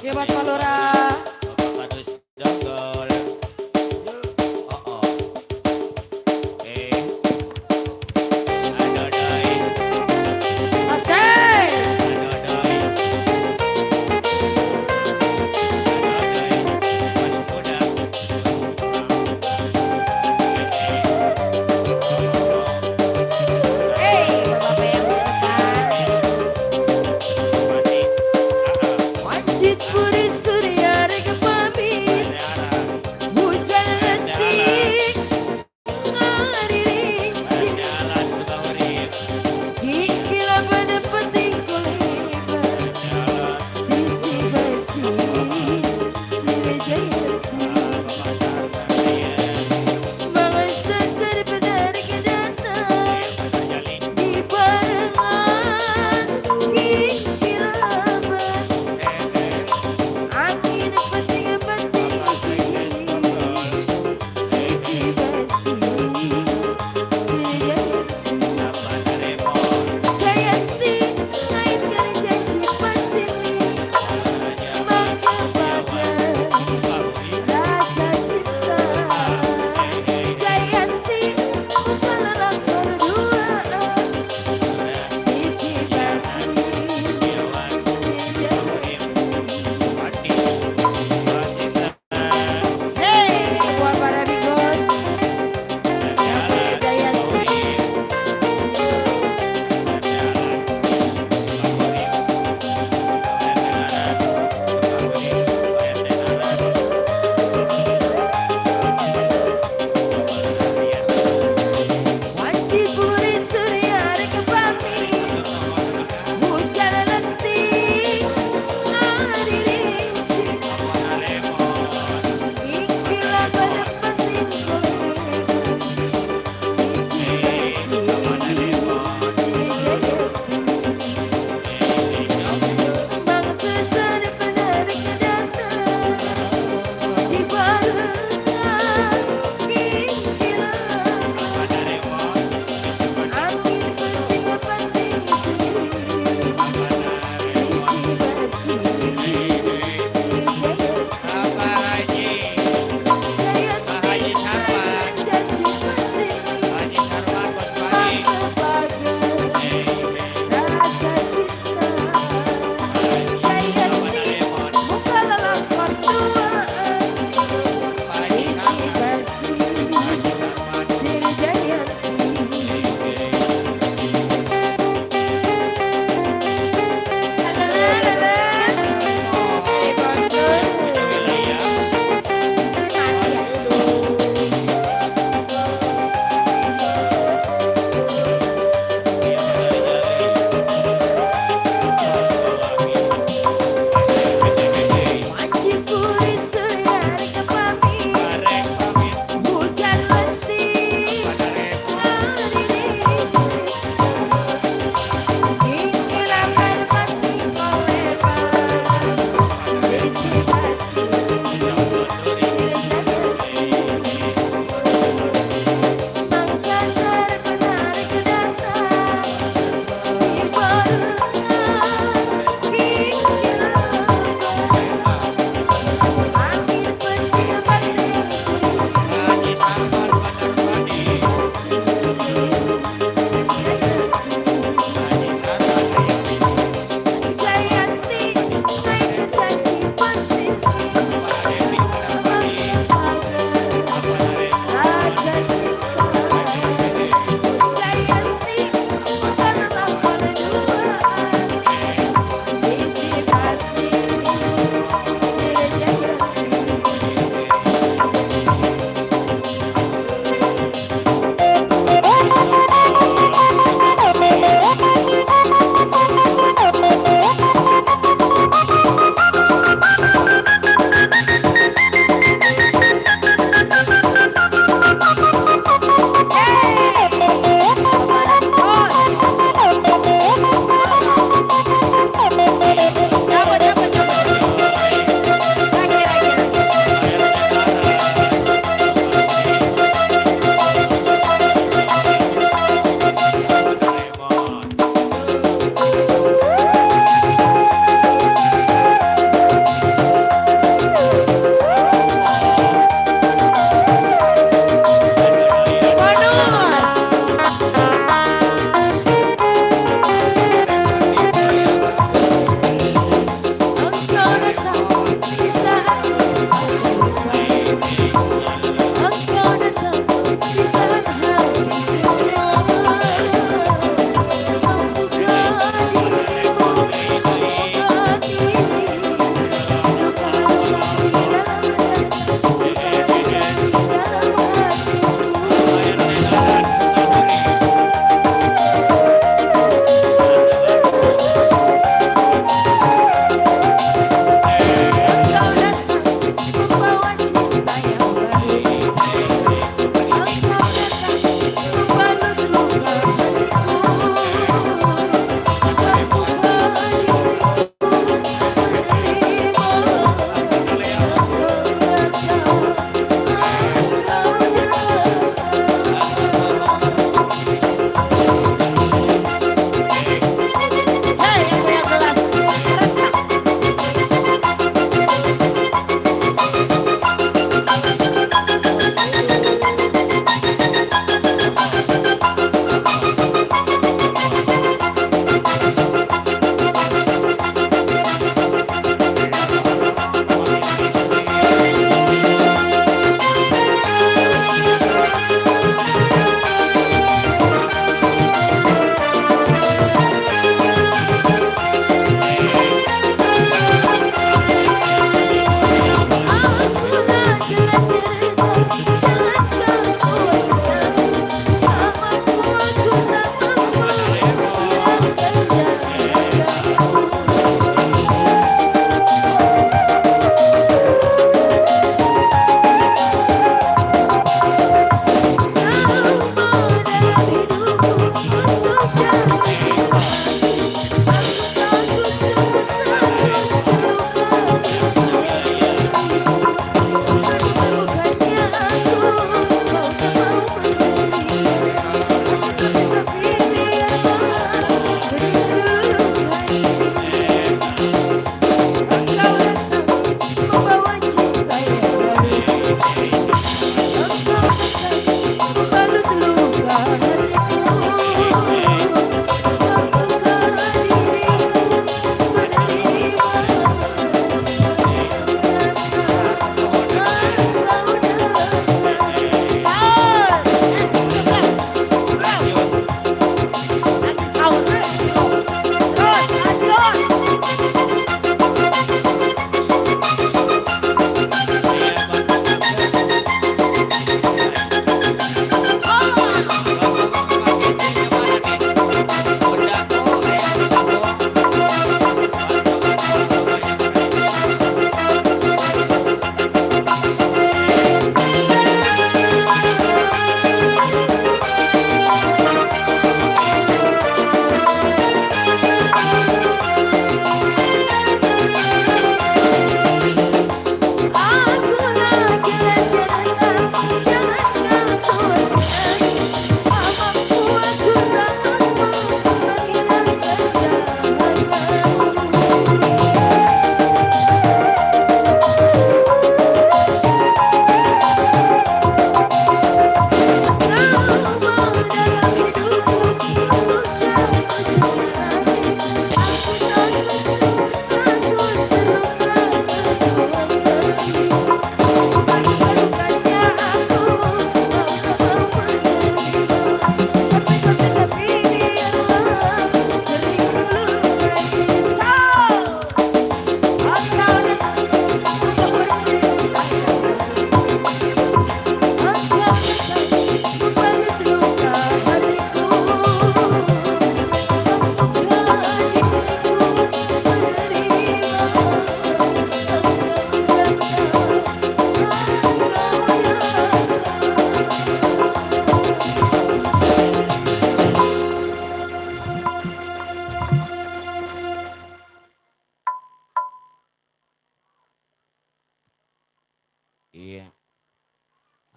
Ya buat Pak Lura. Bapak Kadus Dogal ada-adai Asai. ada-adai Wajib puri suri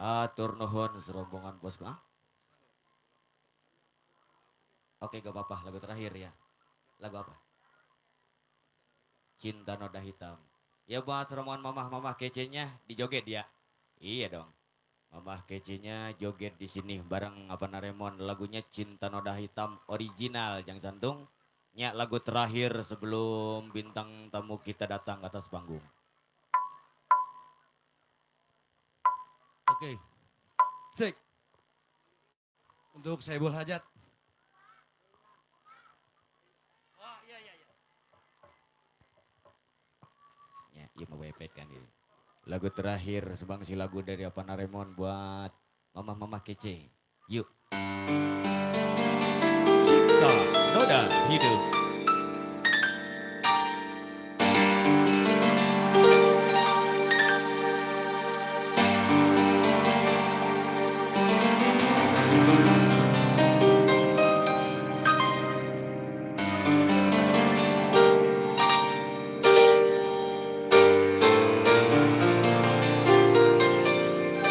Atur nuhun serombongan bosku. Ah? Oke gak apa-apa, lagu terakhir ya. Lagu apa? Cinta Noda Hitam. Ya buat rombongan mamah-mamah kecenya dijoget ya. Iya dong. Mamah kecenya joget di sini bareng apa Naremon lagunya Cinta Noda Hitam original Jang Santung. Nya lagu terakhir sebelum bintang tamu kita datang ke atas panggung. Oke, cek. Untuk Saibul Hajat. Oh iya iya iya. Ya, iya mau kan ini. Lagu terakhir sebangsi lagu dari apa Naremon buat mamah-mamah kece. Yuk. Cinta Noda Hidup.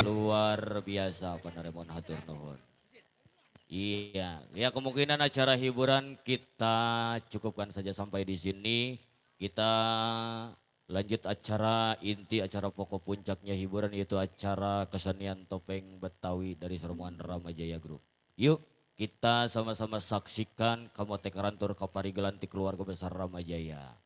Luar biasa Pak Naremon hatur nuhun. Iya, ya kemungkinan acara hiburan kita cukupkan saja sampai di sini. Kita lanjut acara inti, acara pokok puncaknya hiburan yaitu acara kesenian topeng Betawi dari Sermongan Ramajaya Group. Yuk kita sama-sama saksikan Kamote Karantur Kaparigelanti keluarga besar Ramajaya.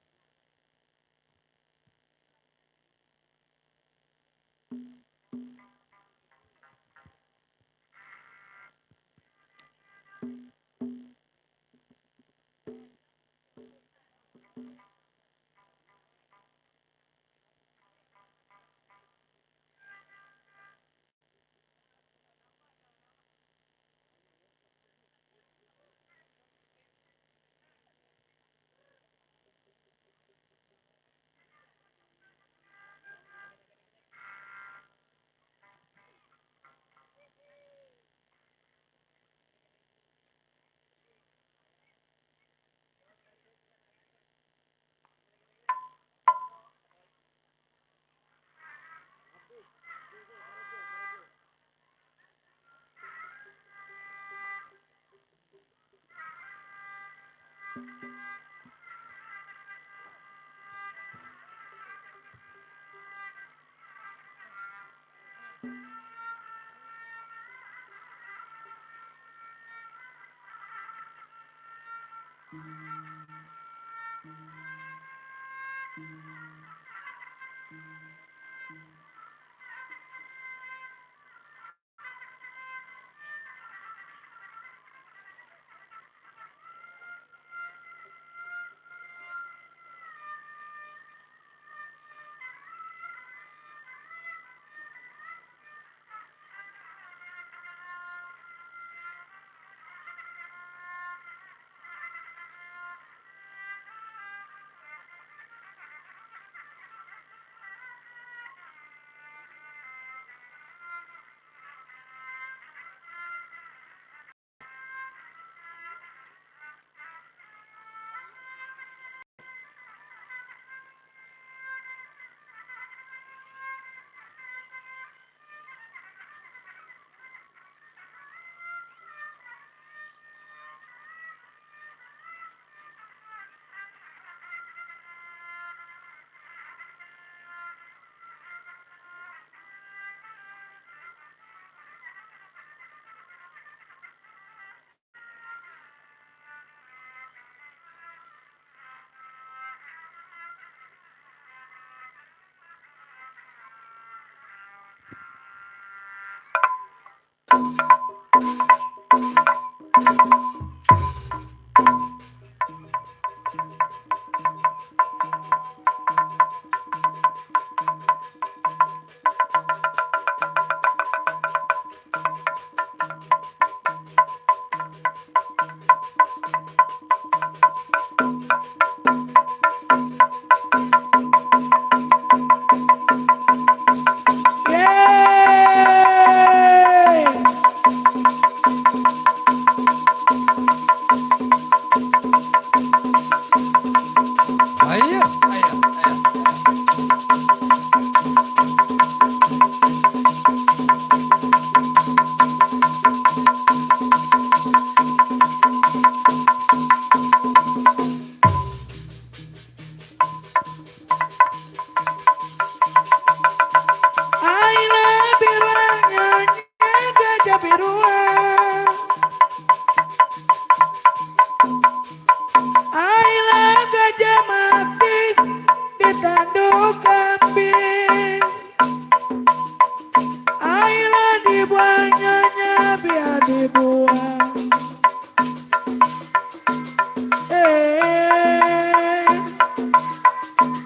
induk kambing. Ayolah dibuangnya biar dibuang.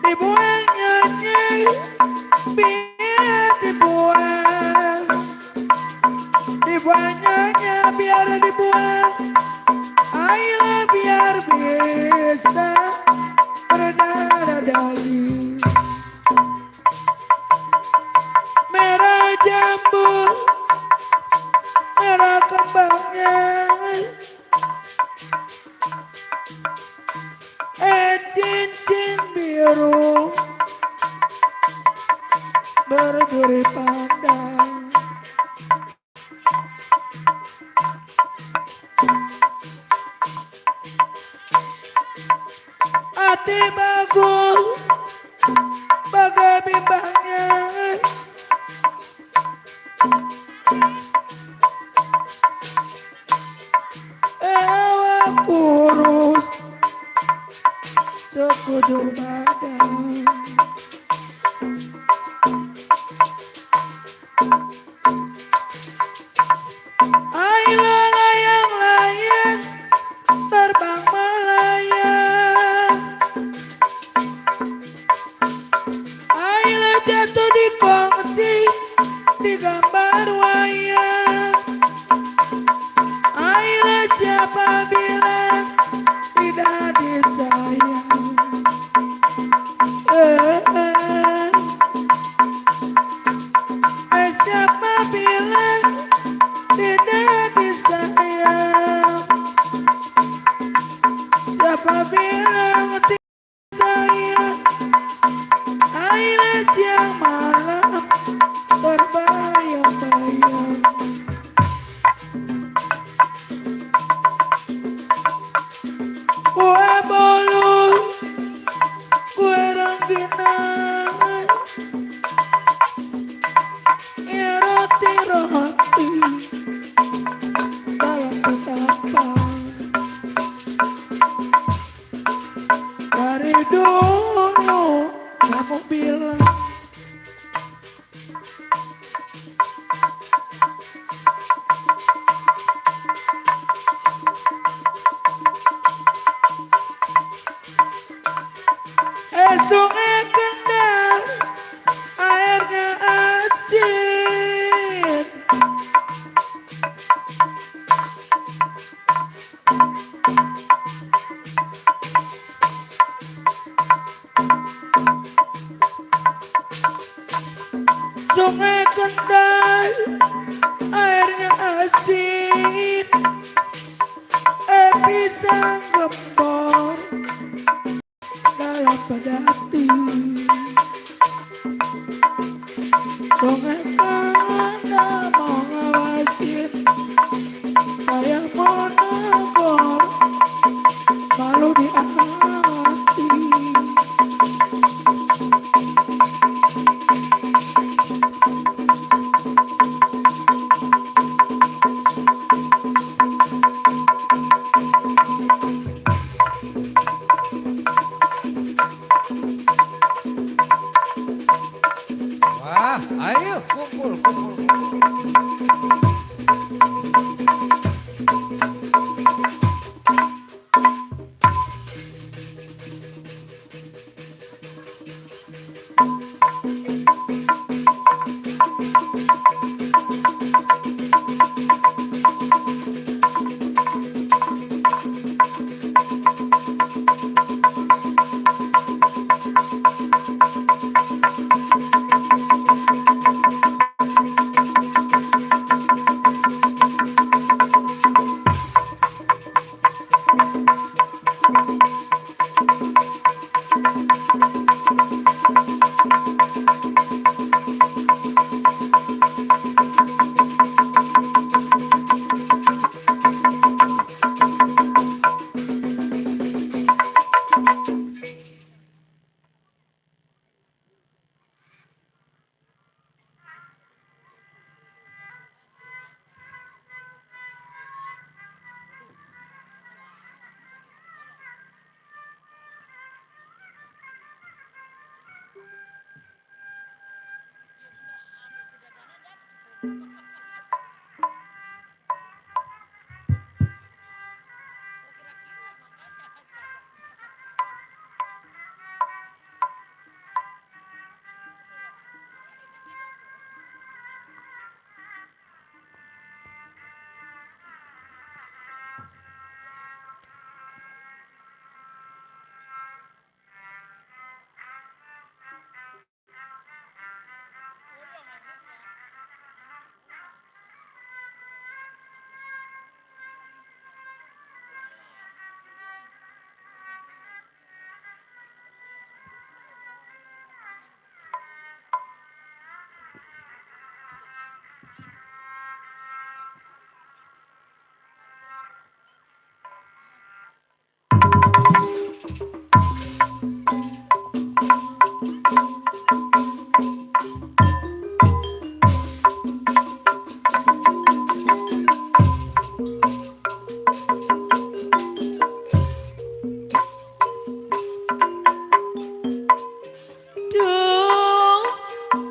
Dibuangnya biar dibuang. Dibuangnya biar dibuang. Ayolah biar bisa berdarah daging. Merah jambu, merah kembangnya. Cincin biru berduri pandang. Hati bagus bagai bimbangnya. Awak kurus sekujur badan. Ayolah layang-layang terbang melayang. Ayolah jatuh di kongsi di gambar wayang. Ayolah siapa bilang tidak disayang. Siapa bilang tidak disayang. Siapa bilang tidak disayang. Ayolah siang malam terbayang-bayang. Kue bolu, kue rengginang, ya roti-roti dalam ketapang. Dari dulu kamu bilang sungai Kendal airnya asin. Sungai Kendal airnya asin. Pisang gembor dalam pedati. Sungai Kendal mau ngawasin, saya mau negor, malu diamati. Wah, ayo kumpul, kumpul, kumpul. Duh,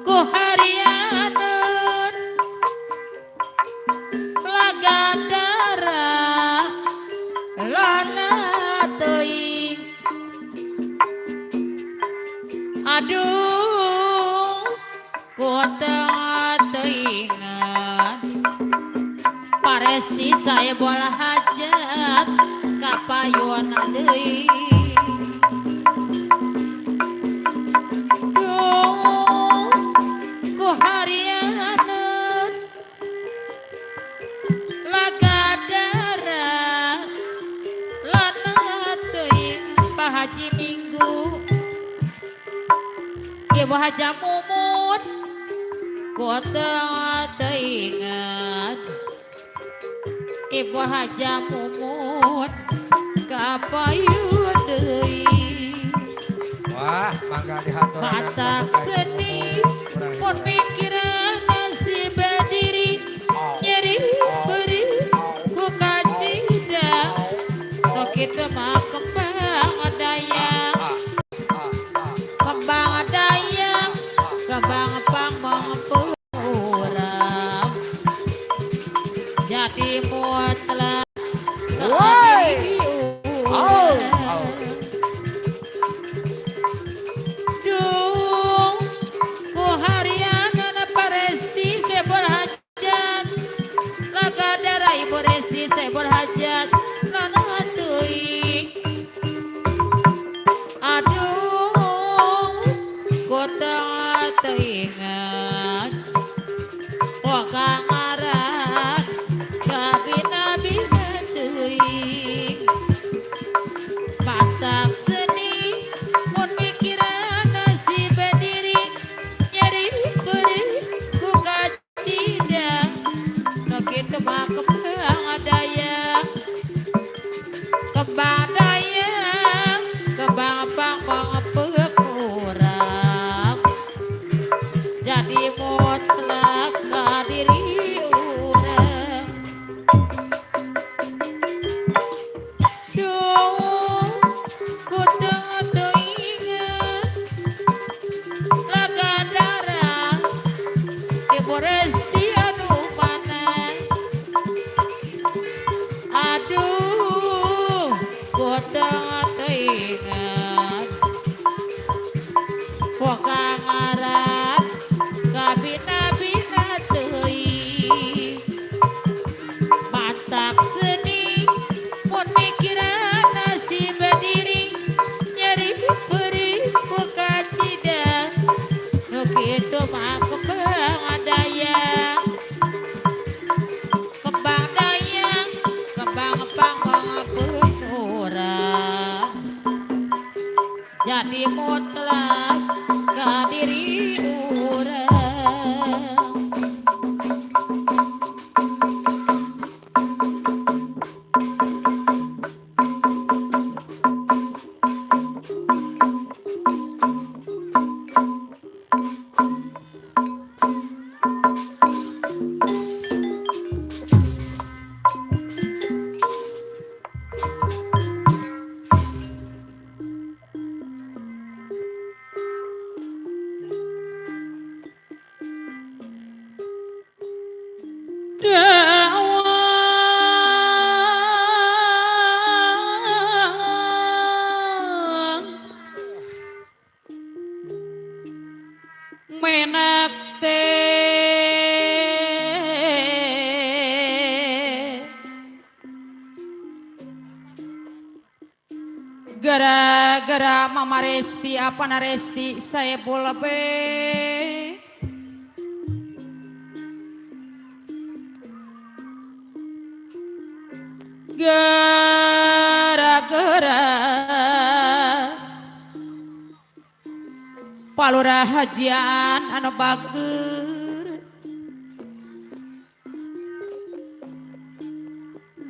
ku harianeun laga darah lana teuing. Aduh, ku teuingan paresti saya bola hajat kapayun deui. Duh, ku harianeun laga darah lana teuing Pak Haji Minggu Ibu Haja Mumut ku teuingan Ibu Haja Mumut kapayun deui. Wah, mangga dihatur. Batak seni pun pikiran nasib diri nyeri beri ku kacida no kita mah kembang daya kembang pang mengepurang jadi mutlak kehadiran. Duh, ku harianeun paresti sebol hajat laga darah Ibu Resti sebol hajat lana teuing. Aduh, ku teuingan poka ngaran kabina-bina teuing. Batak seni mun mikiran nasib diri nyeri beri ku kacida no kitu mah kembang daya kembang pang mengepurang jadi mutlak kadiri urang. Duh, ku teuingan laga darah Ibu Resti anu mana. Aduh, ku teuingan poka ngaran kabina-bina teuing. Batak seni mun mikiran nasib diri nyeri beri ku kacida nu kitu mah kembang daya kembang pang mengepurang jadi mutlak kadiri urang. menak teh gara-gara Mama Resti apa Resti saya bola be gara-gara palura hajian anu bager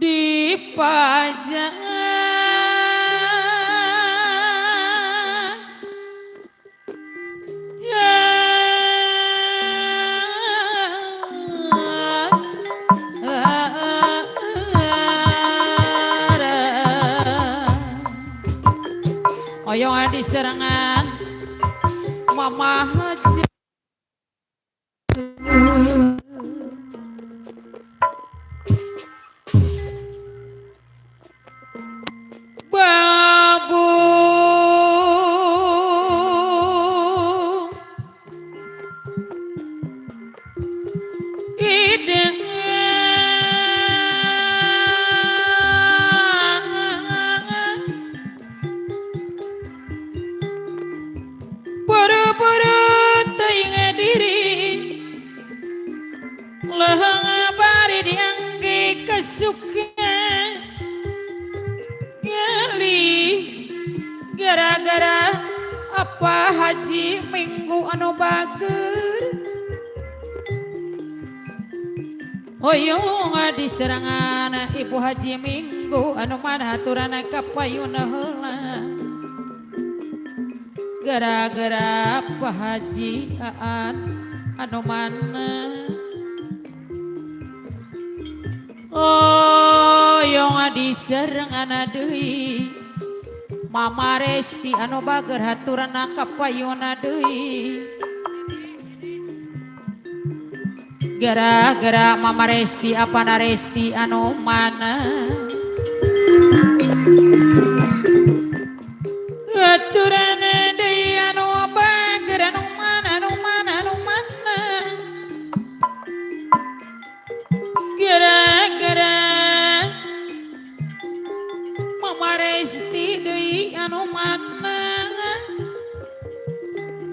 dipajang oyong di serangan Mama Haji babu ideng buru-buru teingat diri leheng bari diangge kesuka ngali gara-gara apa haji minggu anu bager hoyong di serangan ibu haji minggu anu mana haturana kapayuna heula gara-gara Pak Haji Aan anu mana oyong di serangan deui Mama Resti anu bager haturana kapayuna deui gara-gara Mama Resti apa Resti anu mana haturana deui anu bager anu mana gara-gara Mama Resti deui anu mana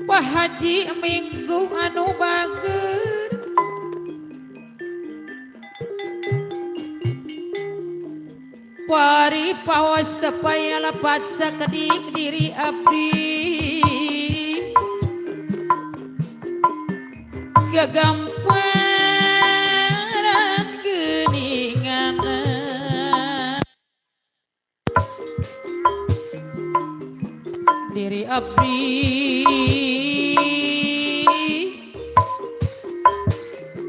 Pak Haji minggu anu bager pari pawas tepaya lepat sakedik diri abdi gagamparan geningan diri abdi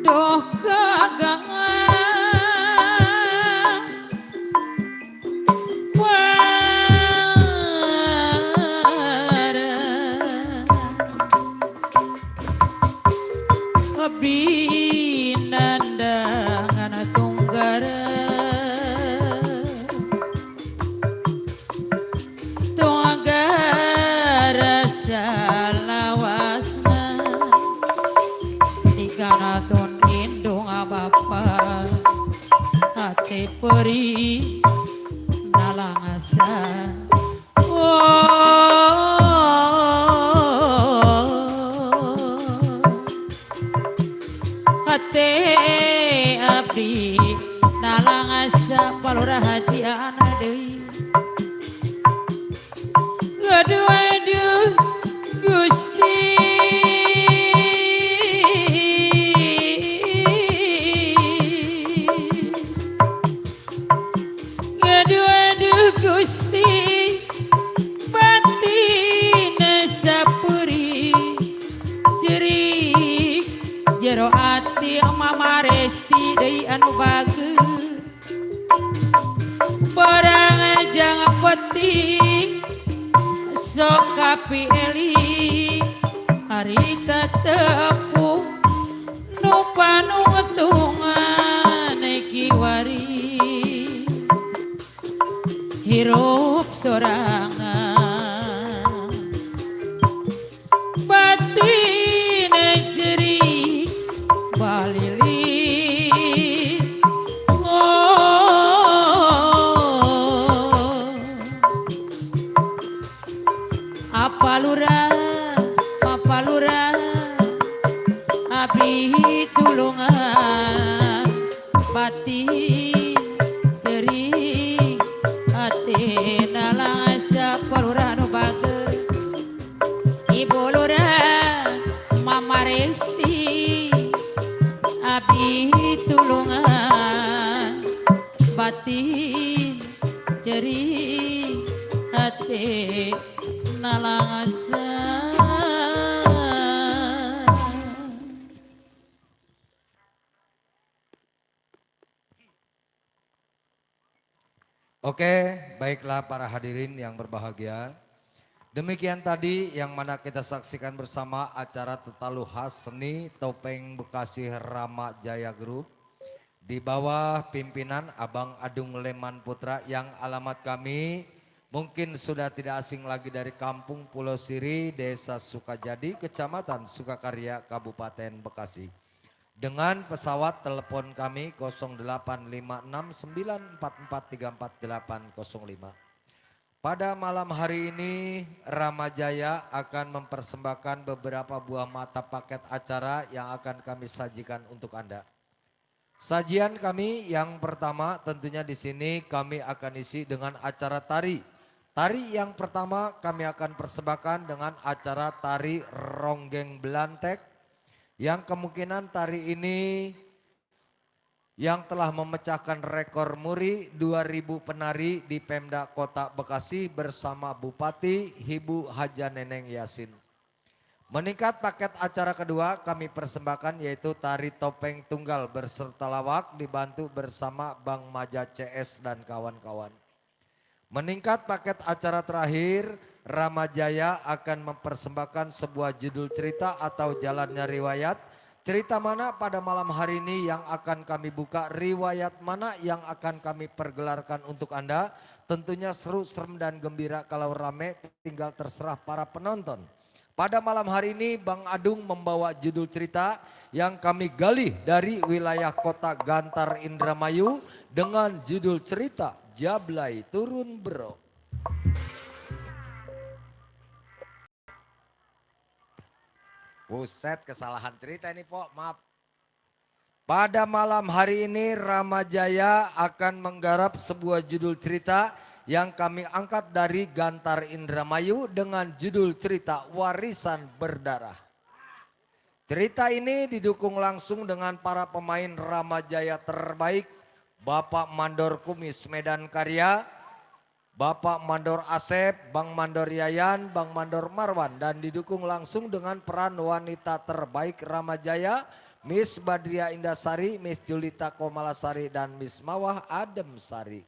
doh kagangan abdi nandangan tunggara tunggara salawasna dikanatun indung bapa hati peri nalangasa hati abdi nalangasa palura hati ana deui aduh Gusti aduh Gusti batina sapuri cerik jero ati Mama Resti deui anu bager barang jangan penting sok kapilih harita tepung nu panuntungan kiwari hirup sorangan batin apa lurah abdi tulungan batin ceri hati nalang asa palurah nu bager ibu lurah mama resti abdi tulungan batin ceri hati nalang asa. Oke, baiklah para hadirin yang berbahagia. Demikian tadi yang mana kita saksikan bersama acara Tetalu Khas Seni Topeng Bekasi Rama Jaya Group. Di bawah pimpinan Abang Adung Leman Putra yang alamat kami mungkin sudah tidak asing lagi dari Kampung Pulau Siri, Desa Sukajadi, Kecamatan Sukakarya, Kabupaten Bekasi. Dengan pesawat telepon kami 085694434805. Pada malam hari ini Rama Jaya akan mempersembahkan beberapa buah mata paket acara yang akan kami sajikan untuk Anda. Sajian kami yang pertama tentunya di sini kami akan isi dengan acara tari. Tari yang pertama kami akan persembahkan dengan acara tari Ronggeng Belantek. Yang kemungkinan tari ini yang telah memecahkan rekor muri 2000 penari di Pemda Kota Bekasi bersama Bupati Ibu Haja Neneng Yasin. Meningkat paket acara kedua kami persembahkan yaitu tari topeng tunggal berserta lawak dibantu bersama Bang Maja CS dan kawan-kawan. Meningkat paket acara terakhir Rama Jaya akan mempersembahkan sebuah judul cerita atau jalannya riwayat. Cerita mana pada malam hari ini yang akan kami buka, riwayat mana yang akan kami pergelarkan untuk Anda. Tentunya seru, serem dan gembira kalau rame tinggal terserah para penonton. Pada malam hari ini Bang Adung membawa judul cerita yang kami gali dari wilayah kota Gantar Indramayu dengan judul cerita Jablay Turun Bro. Buset, kesalahan cerita ini Pok, maaf. Pada malam hari ini Rama Jaya akan menggarap sebuah judul cerita yang kami angkat dari Gantar Indramayu dengan judul cerita Warisan Berdarah. Cerita ini didukung langsung dengan para pemain Rama Jaya terbaik, Bapak Mandor Kumis Medan Karya, Bapak Mandor Asep, Bang Mandor Yayan, Bang Mandor Marwan, dan didukung langsung dengan peran wanita terbaik Rama Jaya, Miss Badria Indasari, Miss Julita Komalasari, dan Miss Mawah Adem Sari.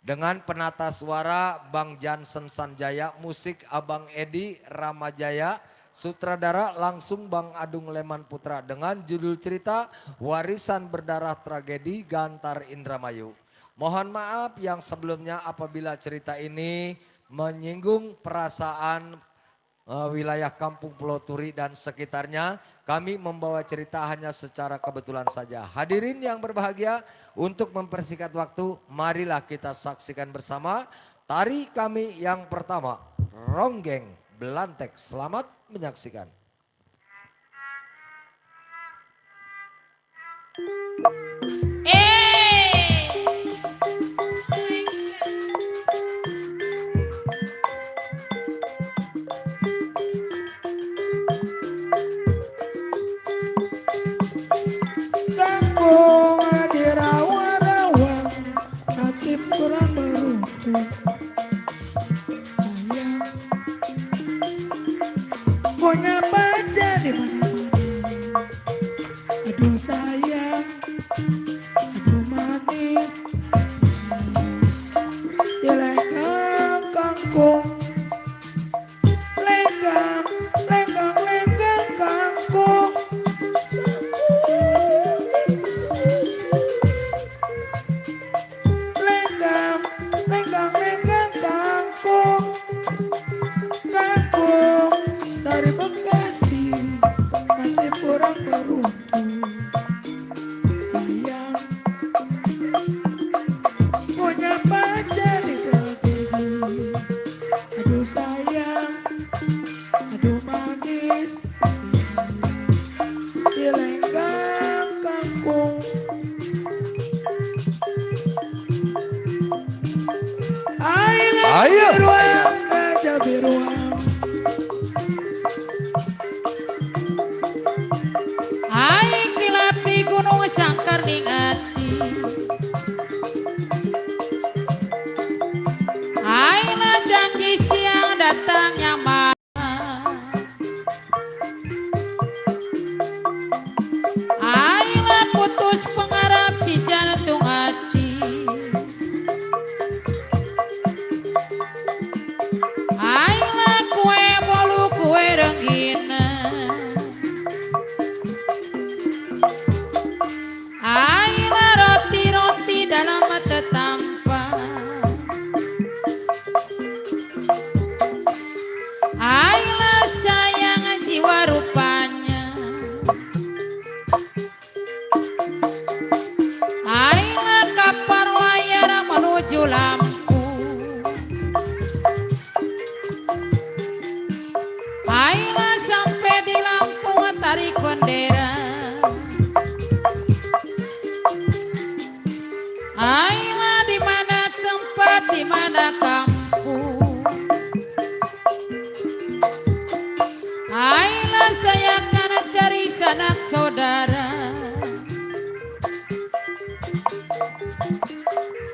Dengan penata suara Bang Jansen Sanjaya, musik Abang Edi Rama Jaya, sutradara langsung Bang Adung Leman Putra dengan judul cerita Warisan Berdarah Tragedi Gantar Indramayu. Mohon maaf yang sebelumnya apabila cerita ini menyinggung perasaan wilayah Kampung Pulau Turi dan sekitarnya. Kami membawa cerita hanya secara kebetulan saja. Hadirin yang berbahagia, untuk mempersingkat waktu marilah kita saksikan bersama tari kami yang pertama, Ronggeng Belantek. Selamat menyaksikan. Kangkung dirawa-rawa nasib kurang beruntung. Sayang punya baca di mana-mana. Aduh sayang, aduh manis, dilenggang kangkung, lenggang, lenggang, lenggang kangkung. Lenggang, lenggang, lenggang kangkung, kangkung dari Bekasi. Aduh manis di lenggang kangkung. Ayo. Biruang gajah biruang. Aing kilap di gunung sangkar ningati. Aing janji siang datangnya malam. Aing putus pengarap si jantung hati. Aing kue bolu kue renggina. Aina roti-roti dalam tetampan. Aina sayang jiwa rupanya. Aina kapal layar menuju Lampung. Aina sampai di Lampung tarik bendera. Aina di mana tempat, di mana kampung. Aina saya akan cari sanak saudara.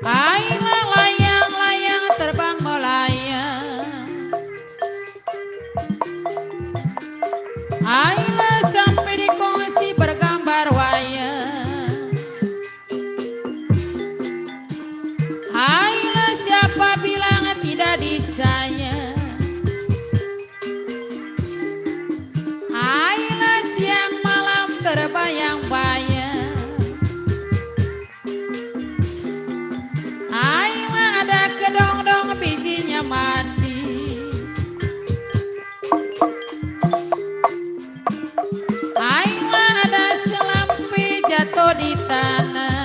Aina layang-layang terbang melayang. Aina sampai di kongsi bergambar wayang. Aina siapa bilang tidak disayang. Aina siang malam terbayang-bayang. Aina ada kedong-dong bijinya mati. Aina ada selampi jatuh di tanah.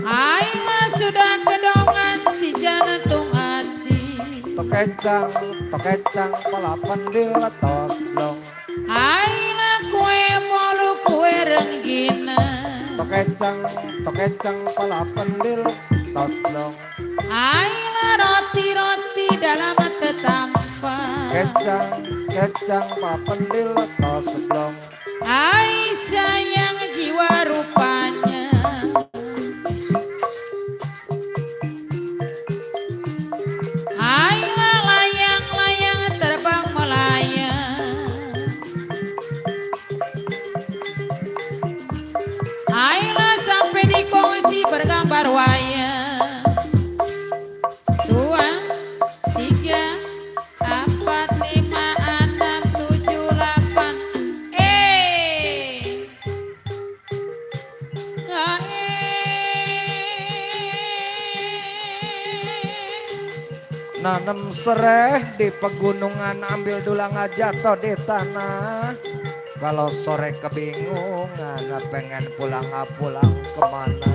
Aina sudah kedongan si jantung hati. Tokecang pala pendil tos blong. Aina kue molu kue renggina. Tokecang pala pendil tos blong. Aina roti-roti dalam tetampan. Kecang pala pendil tos blong. Ai sayang jiwa rupanya. Aina layang-layang terbang melayang. Aina sampai di kongsi bergambar wayang. 2, 3, 4, 5, 6, 7, 8. Nanem sereh di pegunungan, ambil dulang jatuh di tanah. Kalau sore kebingungan pengen pulang kemana.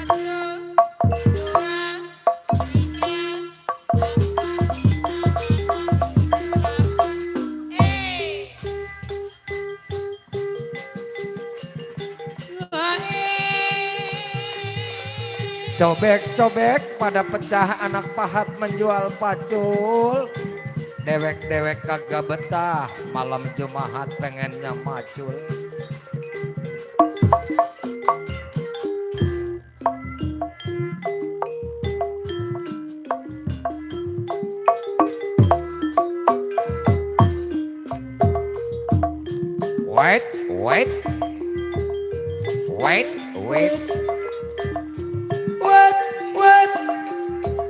1, 2, 3, 4, 5, 6, 7, 8. Cobek-cobek pada pecah anak pahat menjual pacul. Dewek-dewek kagak betah, malam Jumat pengennya macul. Wait. Wait, wait. Wait, wait.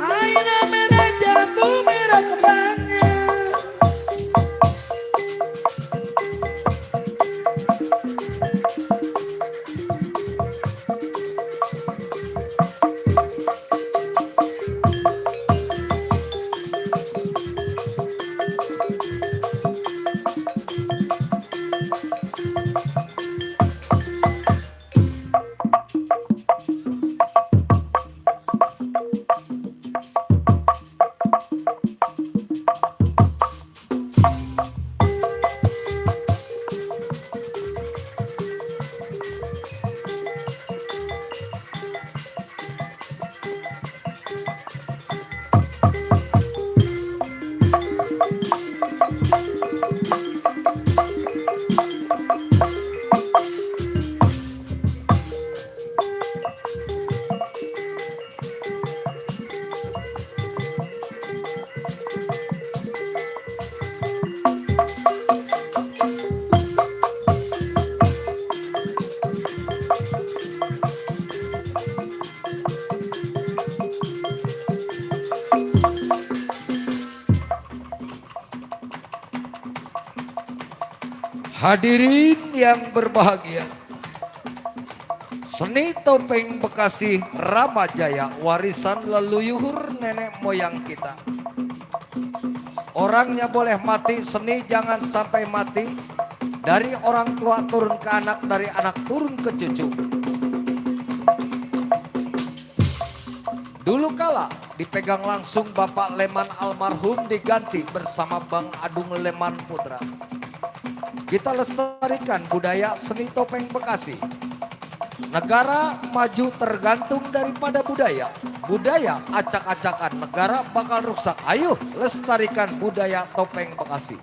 Aina merah jambu merah kembangnya. Hadirin yang berbahagia, seni topeng Bekasi Ramajaya warisan leluhur nenek moyang kita. Orangnya boleh mati, seni jangan sampai mati. Dari orang tua turun ke anak, dari anak turun ke cucu. Dulu kala dipegang langsung Bapak Leman almarhum, diganti bersama Bang Adung Leman Putra. Kita lestarikan budaya seni topeng Bekasi. Negara maju tergantung daripada budaya. Budaya acak-acakan, negara bakal rusak. Ayo lestarikan budaya topeng Bekasi.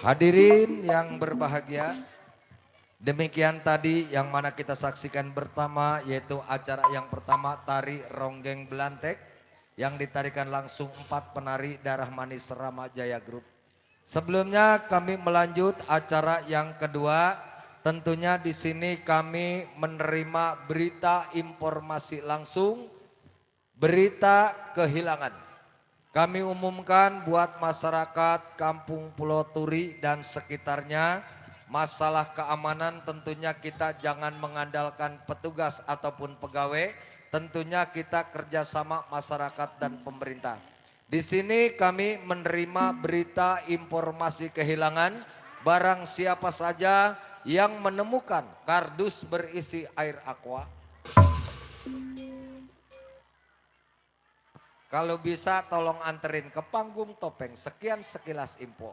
Hadirin yang berbahagia, demikian tadi yang mana kita saksikan bersama, yaitu acara yang pertama tari Ronggeng Belantek yang ditarikan langsung 4 penari Darah Manis Ramajaya Group. Sebelumnya kami melanjut acara yang kedua, tentunya di sini kami menerima berita informasi langsung, berita kehilangan. Kami umumkan buat masyarakat Kampung Pulau Turi dan sekitarnya, masalah keamanan tentunya kita jangan mengandalkan petugas ataupun pegawai, tentunya kita kerjasama masyarakat dan pemerintah. Di sini kami menerima berita informasi kehilangan, barang siapa saja yang menemukan kardus berisi air aqua, kalau bisa tolong anterin ke panggung topeng. Sekian sekilas info.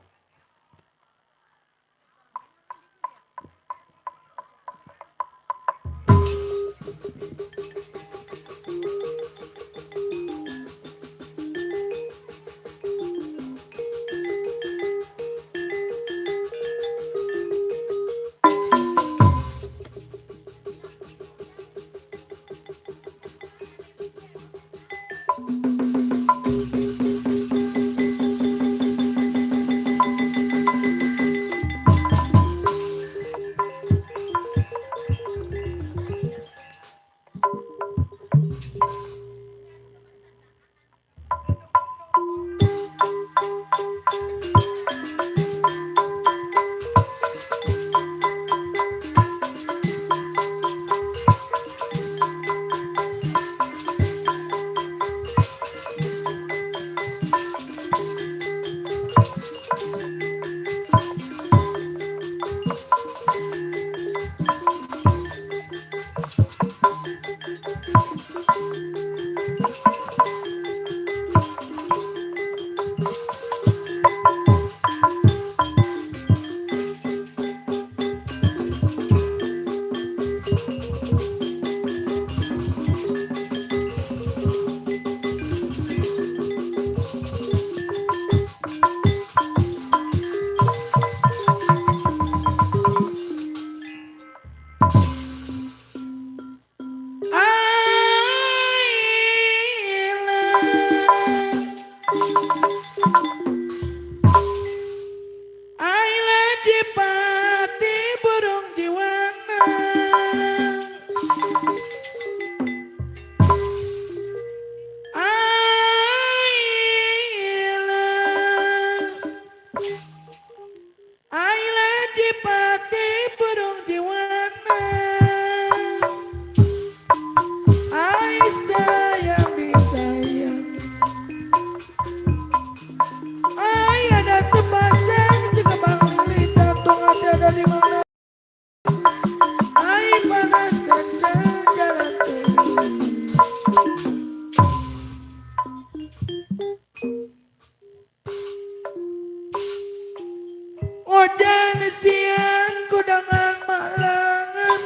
Hujan siangku dengan malangan,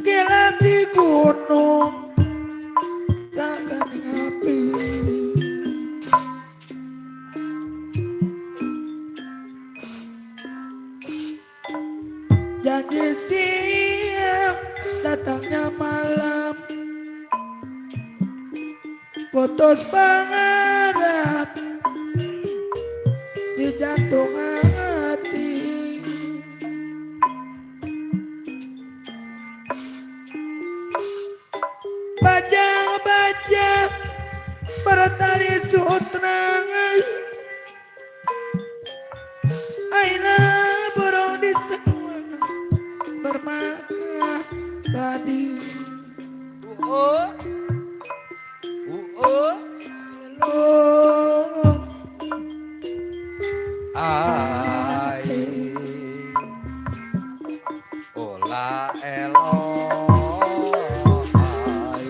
gelap di gunung takkan api. Janji siang datangnya malam, putus pengarap jantung hati. Bajang-bajang bertali sutra, Aila burung di sawah bermakan padi. Hello, Ai ola elo ai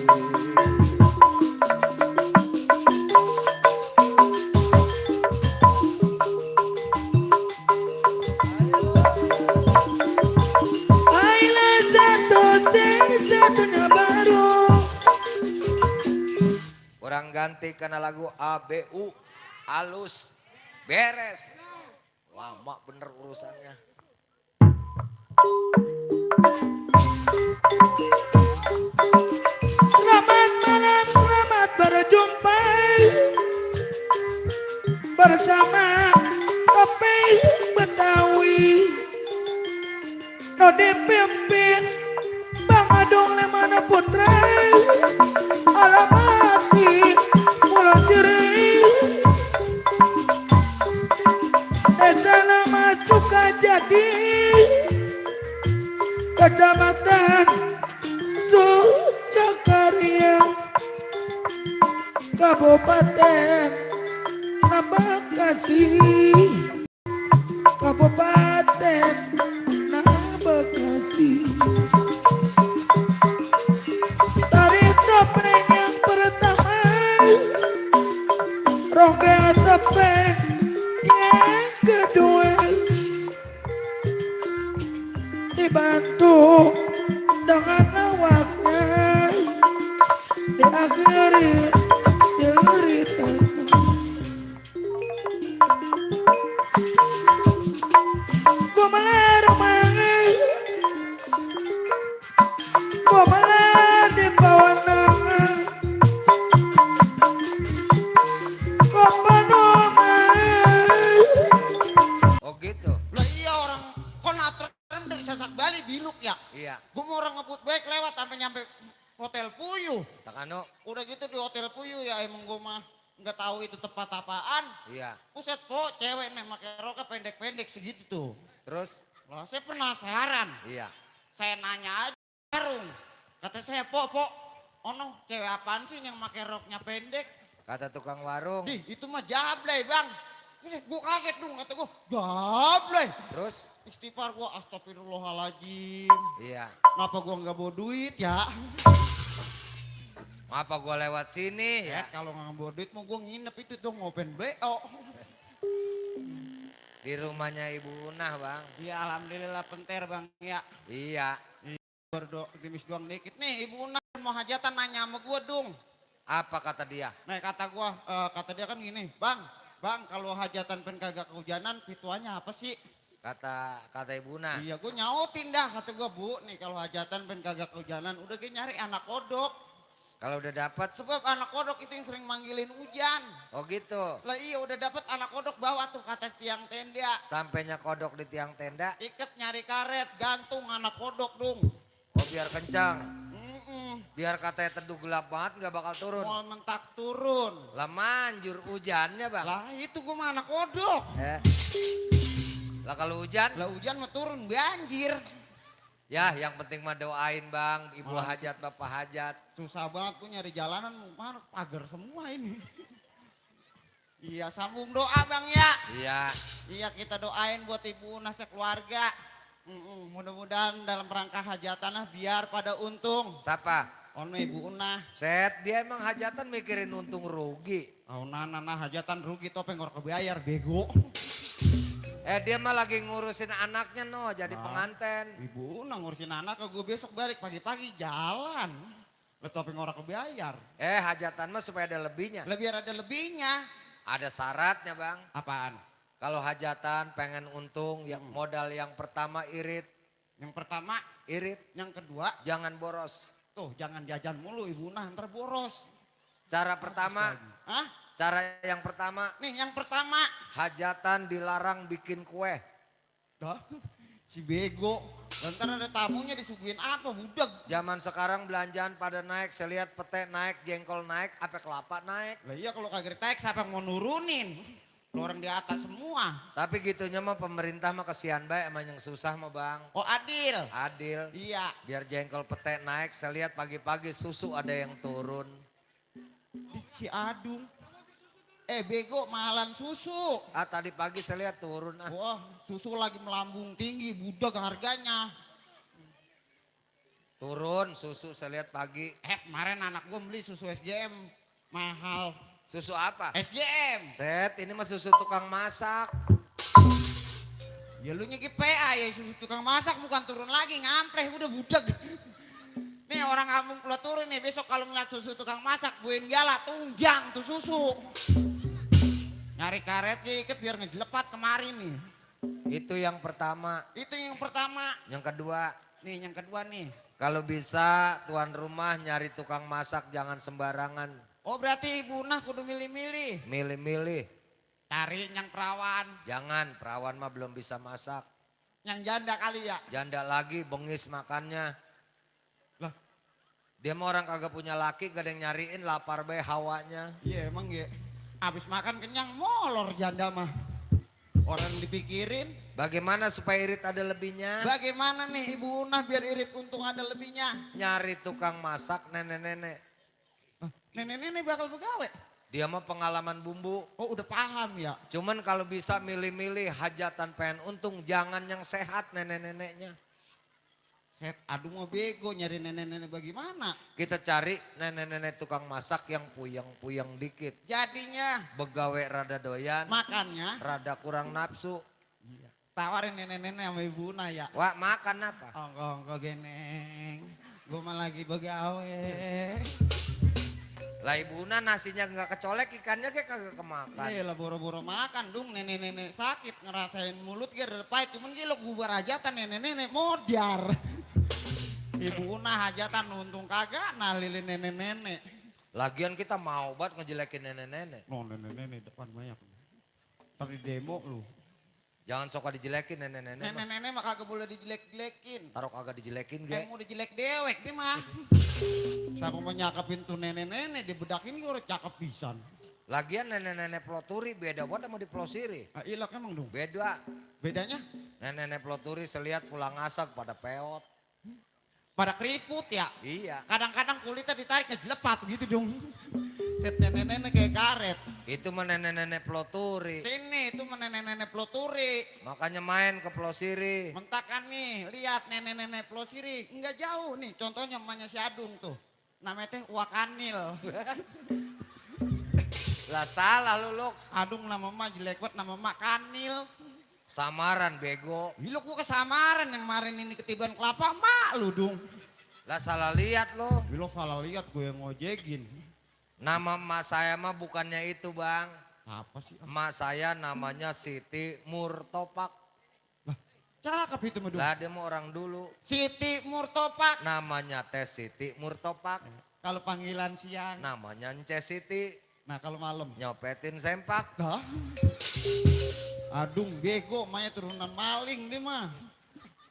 Aila satu satunya baru. orang ganti karena lagu ABU halus beres lama bener urusannya. Selamat malam, selamat berjumpa bersama Topi Betawi. No dipimpin Bang Adong Lemana Putra, Alamati Pulau Siri, Desa Nama Sukajadi, Kecamatan Sukakarya, Kabupaten Bekasi, Kabupaten Bekasi. Tari topeng yang pertama, rongga topeng yang kedua, dibantu dengan awaknya, diakhiri cerita. Gumelar mangai, gumelar di bawah nama, gumenumai. Oh gitu. Lah iya orang konatren dari Sasak Bali Biluk ya. Iya. Gue mau orang ngebut baik lewat sampai nyampe Hotel Puyuh. Takano. Udah gitu di Hotel Puyuh ya emang gue mah nggak tahu itu tempat apaan. Iya. Buset po, cewek nih pakai roknya pendek-pendek segitu tuh. Terus Lah saya penasaran. iya. Saya nanya aja warung. Kata saya, po, ono cewek apaan sih yang pakai roknya pendek? Kata tukang warung. Di, itu mah jablay bang. Buset, gue kaget dong, kata gue, jablay. Terus Istighfar gue, astagfirullahaladzim. iya. Ngapa gue nggak bawa duit ya? Ngapa gua lewat sini Ya ya? kalau nggak bawa duit mau gue nginep itu dong open BO. Di rumahnya Ibu Unah, Bang. Ya alhamdulillah penter bang ya. Iya. Berdoa gerimis doang dikit nih ibu Una mau hajatan nanya sama gue dong. Apa kata dia? Nah kata dia kan gini, bang kalau hajatan pen kagak kehujanan pituannya apa sih? Kata Ibu Unah. Iya gue nyautin dah kata gue bu nih kalau hajatan pen kagak kehujanan udah gue nyari anak kodok. Kalau udah dapat, Sebab anak kodok itu yang sering manggilin hujan. oh gitu. Lah iya udah dapat anak kodok bawa tuh ke atas tiang tenda. Sampainya kodok di tiang tenda, Iket nyari karet gantung anak kodok dong. oh biar kencang. Mm-mm. Biar katanya teduh gelap banget nggak bakal turun. Mau mentak turun. Lah manjur hujannya, Bang. Lah itu gue mah anak kodok. Lah kalau hujan, Lah hujan mau turun banjir. ya yang penting mah doain, Bang. Ibu hajat, Bapak hajat. Susah banget gue nyari jalanan mana pagar semua ini. Iya sambung doa bang ya. Iya. Iya kita doain buat ibu Una sekeluarga. Mudah-mudahan dalam rangka hajatanah biar pada untung. Siapa? Ono ibu Una. Set, dia emang hajatan mikirin untung rugi. Oh nana hajatan rugi topeng orang kebayar bego. Dia mah lagi ngurusin anaknya no, jadi penganten. Ibu Una ngurusin anak ke gue besok balik pagi-pagi jalan. Lah topeng orang kebayar. Hajatan mah supaya ada lebihnya. Lah biar ada lebihnya. Ada syaratnya, Bang. Apaan? Kalau hajatan pengen untung, yang modal yang pertama irit. Yang pertama, Irit, yang kedua, jangan boros. tuh jangan jajan mulu ibu Una ntar boros. Cara pertama, Hah? cara yang pertama, Nih yang pertama. hajatan dilarang bikin kue. Dah, si bego. Ntar ada tamunya disuguhin apa, budak. Zaman sekarang belanjaan pada naik, saya lihat pete naik, jengkol naik, apa kelapa naik. Lah iya kalau kagak ditaik siapa yang mau nurunin? Lu orang di atas semua. Tapi gitunya mah pemerintah mah kesian baik emang yang susah mah bang. Oh adil. Adil, Iya. biar jengkol pete naik, saya lihat pagi-pagi susu ada yang turun. Si Adung. Bego mahalan susu. Ah tadi pagi saya lihat turun ah. Wah, susu lagi melambung tinggi, budak harganya. Turun susu saya lihat pagi. Kemarin anak gue beli susu SGM mahal. Susu apa? SGM. Set, ini mah susu tukang masak. Ya lu nyeki PA ya susu tukang masak bukan turun lagi ngampleh udah budak. Nih orang kampung keluar turun nih besok kalau ngeliat susu tukang masak buin gala tunjang tuh susu. Nyari karet iket biar ngejelepat kemarin nih. Itu yang pertama. Itu yang pertama. Yang kedua, Nih yang kedua nih. kalau bisa tuan rumah nyari tukang masak jangan sembarangan. Oh berarti ibu nah kudu milih-milih. Milih-milih. Cari yang perawan. Jangan, perawan mah belum bisa masak. Yang janda kali ya. Janda lagi bengis makannya. Lah. Dia mah orang kagak punya laki, gak ada yang nyariin, lapar be hawanya. Iya emang ya. Abis makan kenyang molor janda mah. Orang dipikirin. Bagaimana supaya irit ada lebihnya? Bagaimana nih ibu Unah biar irit untung ada lebihnya. Nyari tukang masak nenek-nenek. Nenek-nenek bakal begawe. Dia mah pengalaman bumbu. Oh udah paham ya. Cuman kalau bisa milih-milih hajatan pengen untung, jangan yang sehat nenek-neneknya. Set, aduh mau bego nyari nenek-nenek bagaimana. Kita cari nenek-nenek tukang masak yang puyeng-puyeng dikit. Jadinya Begawe rada doyan, makannya rada kurang nafsu. tawarin nenek-nenek sama ibu Unah ya. Wah makan apa? Ongko geneng. Gue mah lagi begawe. Lah ibu Una nasinya nggak kecolek, ikannya kayak kagak kemakan. Iya lah boro-boro makan dong nenek-nenek sakit ngerasain mulut dia ada pahit. Cuman gila bubar hajatan nenek-nenek modar. Ibu Una hajatan untung kagak nalilin nenek-nenek. Lagian kita mau banget ngejelekin nenek-nenek. No nenek-nenek depan banyak. Tapi demo lu. Jangan suka dijelekin nenek-nenek. mah. Nenek-nenek mah kagak boleh dijelek-jelekin. Taruh kagak dijelekin ge. Mau dijelek dewek dia mah. Siapa mau nyakapin tuh nenek-nenek dibedakin gue udah cakep pisan. Lagian nenek-nenek peloturi beda banget sama di pelosiri. Ah, ilak emang dong. Beda. Bedanya Nenek-nenek peloturi selihat pulang asap pada peot. pada keriput ya. Iya. Kadang-kadang kulitnya ditarik ngejelepat gitu dong. Set nenek-nenek kayak karet. Itu mah nenek-nenek peloturi. Sini itu mah nenek-nenek peloturi. Makanya main ke pelosiri. Mentakan nih, lihat nenek-nenek pelosiri. Enggak jauh nih, contohnya emaknya si Adung tuh. Namanya teh Wakanil. Lah salah lu Luk. Adung nama emak jelek banget, nama emak Kanil. Samaran bego. Gila gua kesamaran yang kemarin ini ketiban kelapa emak lu dong. Lah salah lihat lo. Gila salah lihat gue yang ngojegin. Nama emak saya mah bukannya itu bang. Apa sih? Emak saya namanya Siti Murtopak. Cakep itu mah dong. Lah dia mah orang dulu. Siti Murtopak. Namanya Teh Siti Murtopak. Kalau panggilan siang. Namanya Nce Siti. Nah kalau malam. Nyopetin sempak. Dah. Adung bego, emaknya turunan maling dia mah.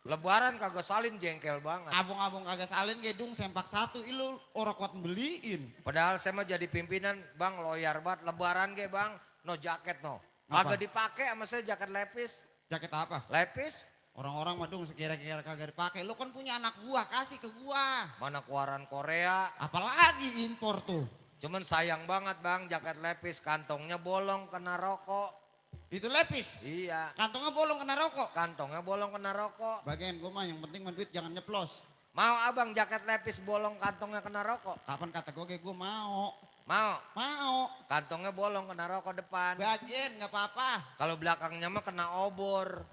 Lebaran kagak salin jengkel banget. Abang-abang kagak salin gedung sempak satu, ilu orang kuat beliin. Padahal saya mah jadi pimpinan bang loyar banget. Lebaran ge bang no jaket no. Apa? Kagak dipakai sama saya jaket lepis. Jaket apa? Lepis Orang-orang mah dong sekira-kira kagak dipakai. Lu kan punya anak gua, kasih ke gua. mana keluaran Korea. Apalagi impor tuh. Cuman sayang banget bang jaket lepis kantongnya bolong kena rokok. Itu lepis. Iya Kantongnya bolong kena rokok. kantongnya bolong kena rokok. Bagian gua mah yang penting mah duit jangan nyeplos. Mau abang jaket lepis bolong kantongnya kena rokok? Kapan kata gua kayak gua mau. Mau Mau. kantongnya bolong kena rokok depan. Bagian nggak apa-apa. Kalau belakangnya mah kena obor.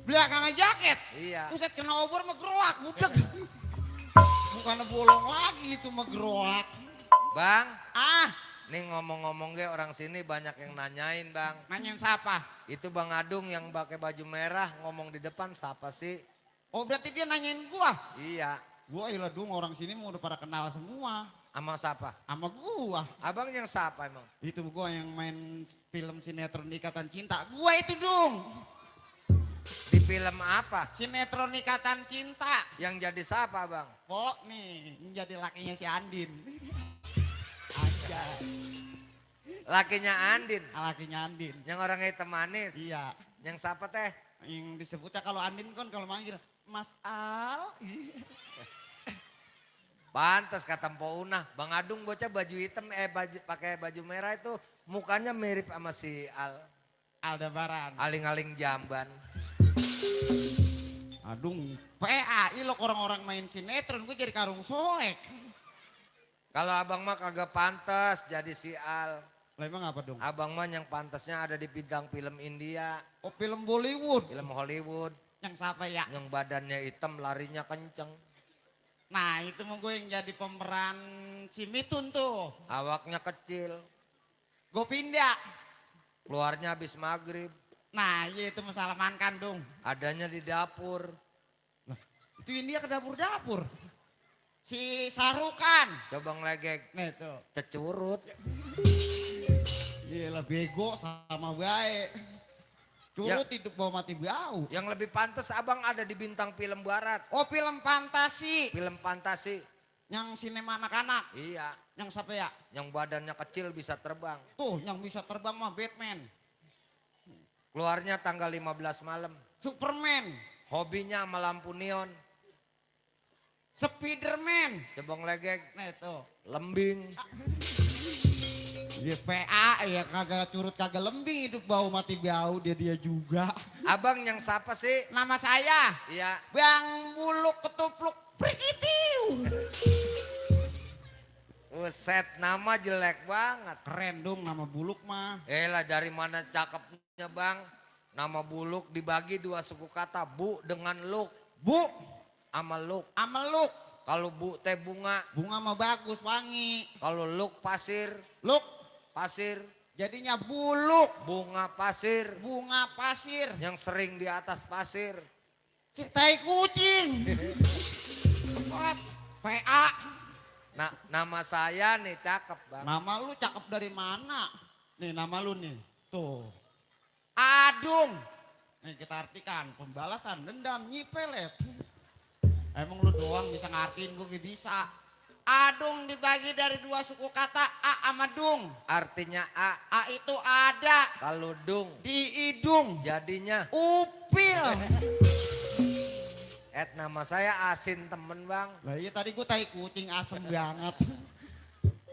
Belakangnya jaket. Iya. Buset kena obor mah geroak, budak. Bukannya bolong lagi itu mah geroak. Bang, Ah, nih ngomong-ngomong ge orang sini banyak yang nanyain bang. nanyain siapa? Itu Bang Adung yang pakai baju merah ngomong di depan siapa sih? Oh berarti dia nanyain gua. Iya. Gua ilah dong orang sini mau udah pada kenal semua. Sama siapa? Sama gua. Abang yang siapa emang? Itu gua yang main film sinetron Ikatan Cinta. Gua itu dong. Di film apa? Sinetron Ikatan Cinta. Yang jadi siapa bang? Kok nih, ini jadi lakinya si Andin. Aja. Lakinya Andin. Lakinya Andin. Yang orang hitam manis. Iya. Yang siapa teh? Yang disebutnya kalau Andin kan kalau manggil Mas Al. Pantas kata Mpo Unah. Bang Adung bocah baju hitam, pakai baju merah itu mukanya mirip sama si Aldebaran. Aling-aling jamban. Adung. PAI lo orang-orang main sinetron gue jadi karung soek. Kalau abang mah kagak pantas jadi si Al. Lah emang apa dong? Abang mah yang pantasnya ada di bidang film India, Oh film Bollywood. film Hollywood. Yang siapa ya? Yang badannya hitam larinya kenceng. Nah itu mau gue yang jadi pemeran si Mitun tuh. Awaknya kecil. Gue pindah. Keluarnya habis maghrib. Nah iya itu masalah mankan dong. Adanya di dapur. Itu India ke dapur-dapur. Si Sarukan. Coba ngelegek. Nah itu. Cecurut. Gila bego sama baik. Curut hidup bawa mati bau. Yang lebih pantas abang ada di bintang film barat. Oh film fantasi. Film fantasi. Yang sinema anak-anak. Iya. Yang siapa ya? Yang badannya kecil bisa terbang. Tuh yang bisa terbang mah Batman. Keluarnya tanggal 15 malam. Superman. Hobinya sama lampu neon. Spiderman. Coba ngelegek. Nah itu. Lembing. Dia PA ya kagak curut kagak lembing hidup bau mati bau dia juga. Abang yang siapa sih? Nama saya Iya. Bang Buluk Ketupluk Prikitiu. Buset, nama jelek banget. Keren dong nama Buluk mah. Lah dari mana cakepnya bang? Nama Buluk dibagi dua suku kata. Bu dengan luk. Bu Sama luk. Ameluk. Kalau bu teh bunga. Bunga mah bagus wangi. Kalau luk pasir. Luk Pasir. jadinya buluk. Bunga pasir. Bunga pasir. Yang sering di atas pasir. Si tai kucing. What? PA. Nah, nama saya nih cakep bang. Nama lu cakep dari mana? Nih nama lu nih. Tuh. Adung. Nih kita artikan. Pembalasan, dendam, nyipelet. Emang lu doang bisa ngartiin gue gak bisa. Adung dibagi dari dua suku kata A sama dung. Artinya A. A itu ada. Kalau dung. Di hidung. Jadinya. Upil. Nama saya Asin temen bang. Lah iya tadi gue tai kucing asem banget.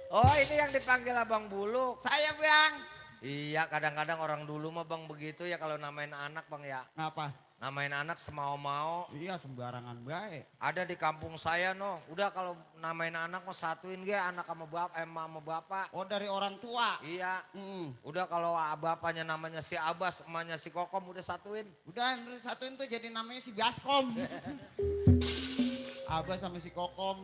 Oh ini yang dipanggil abang Buluk. Saya bang. Iya kadang-kadang orang dulu mah bang begitu ya kalau namain anak bang ya. Ngapa? Namain anak semau-mau. Iya sembarangan baik. Ada di kampung saya no. Udah kalau namain anak mau satuin ge anak sama bapak. Oh dari orang tua. Iya. Udah kalau bapaknya namanya si Abbas, emaknya si Kokom udah satuin. Udah satuin tuh jadi namanya si Baskom. Abah sama si Kokom.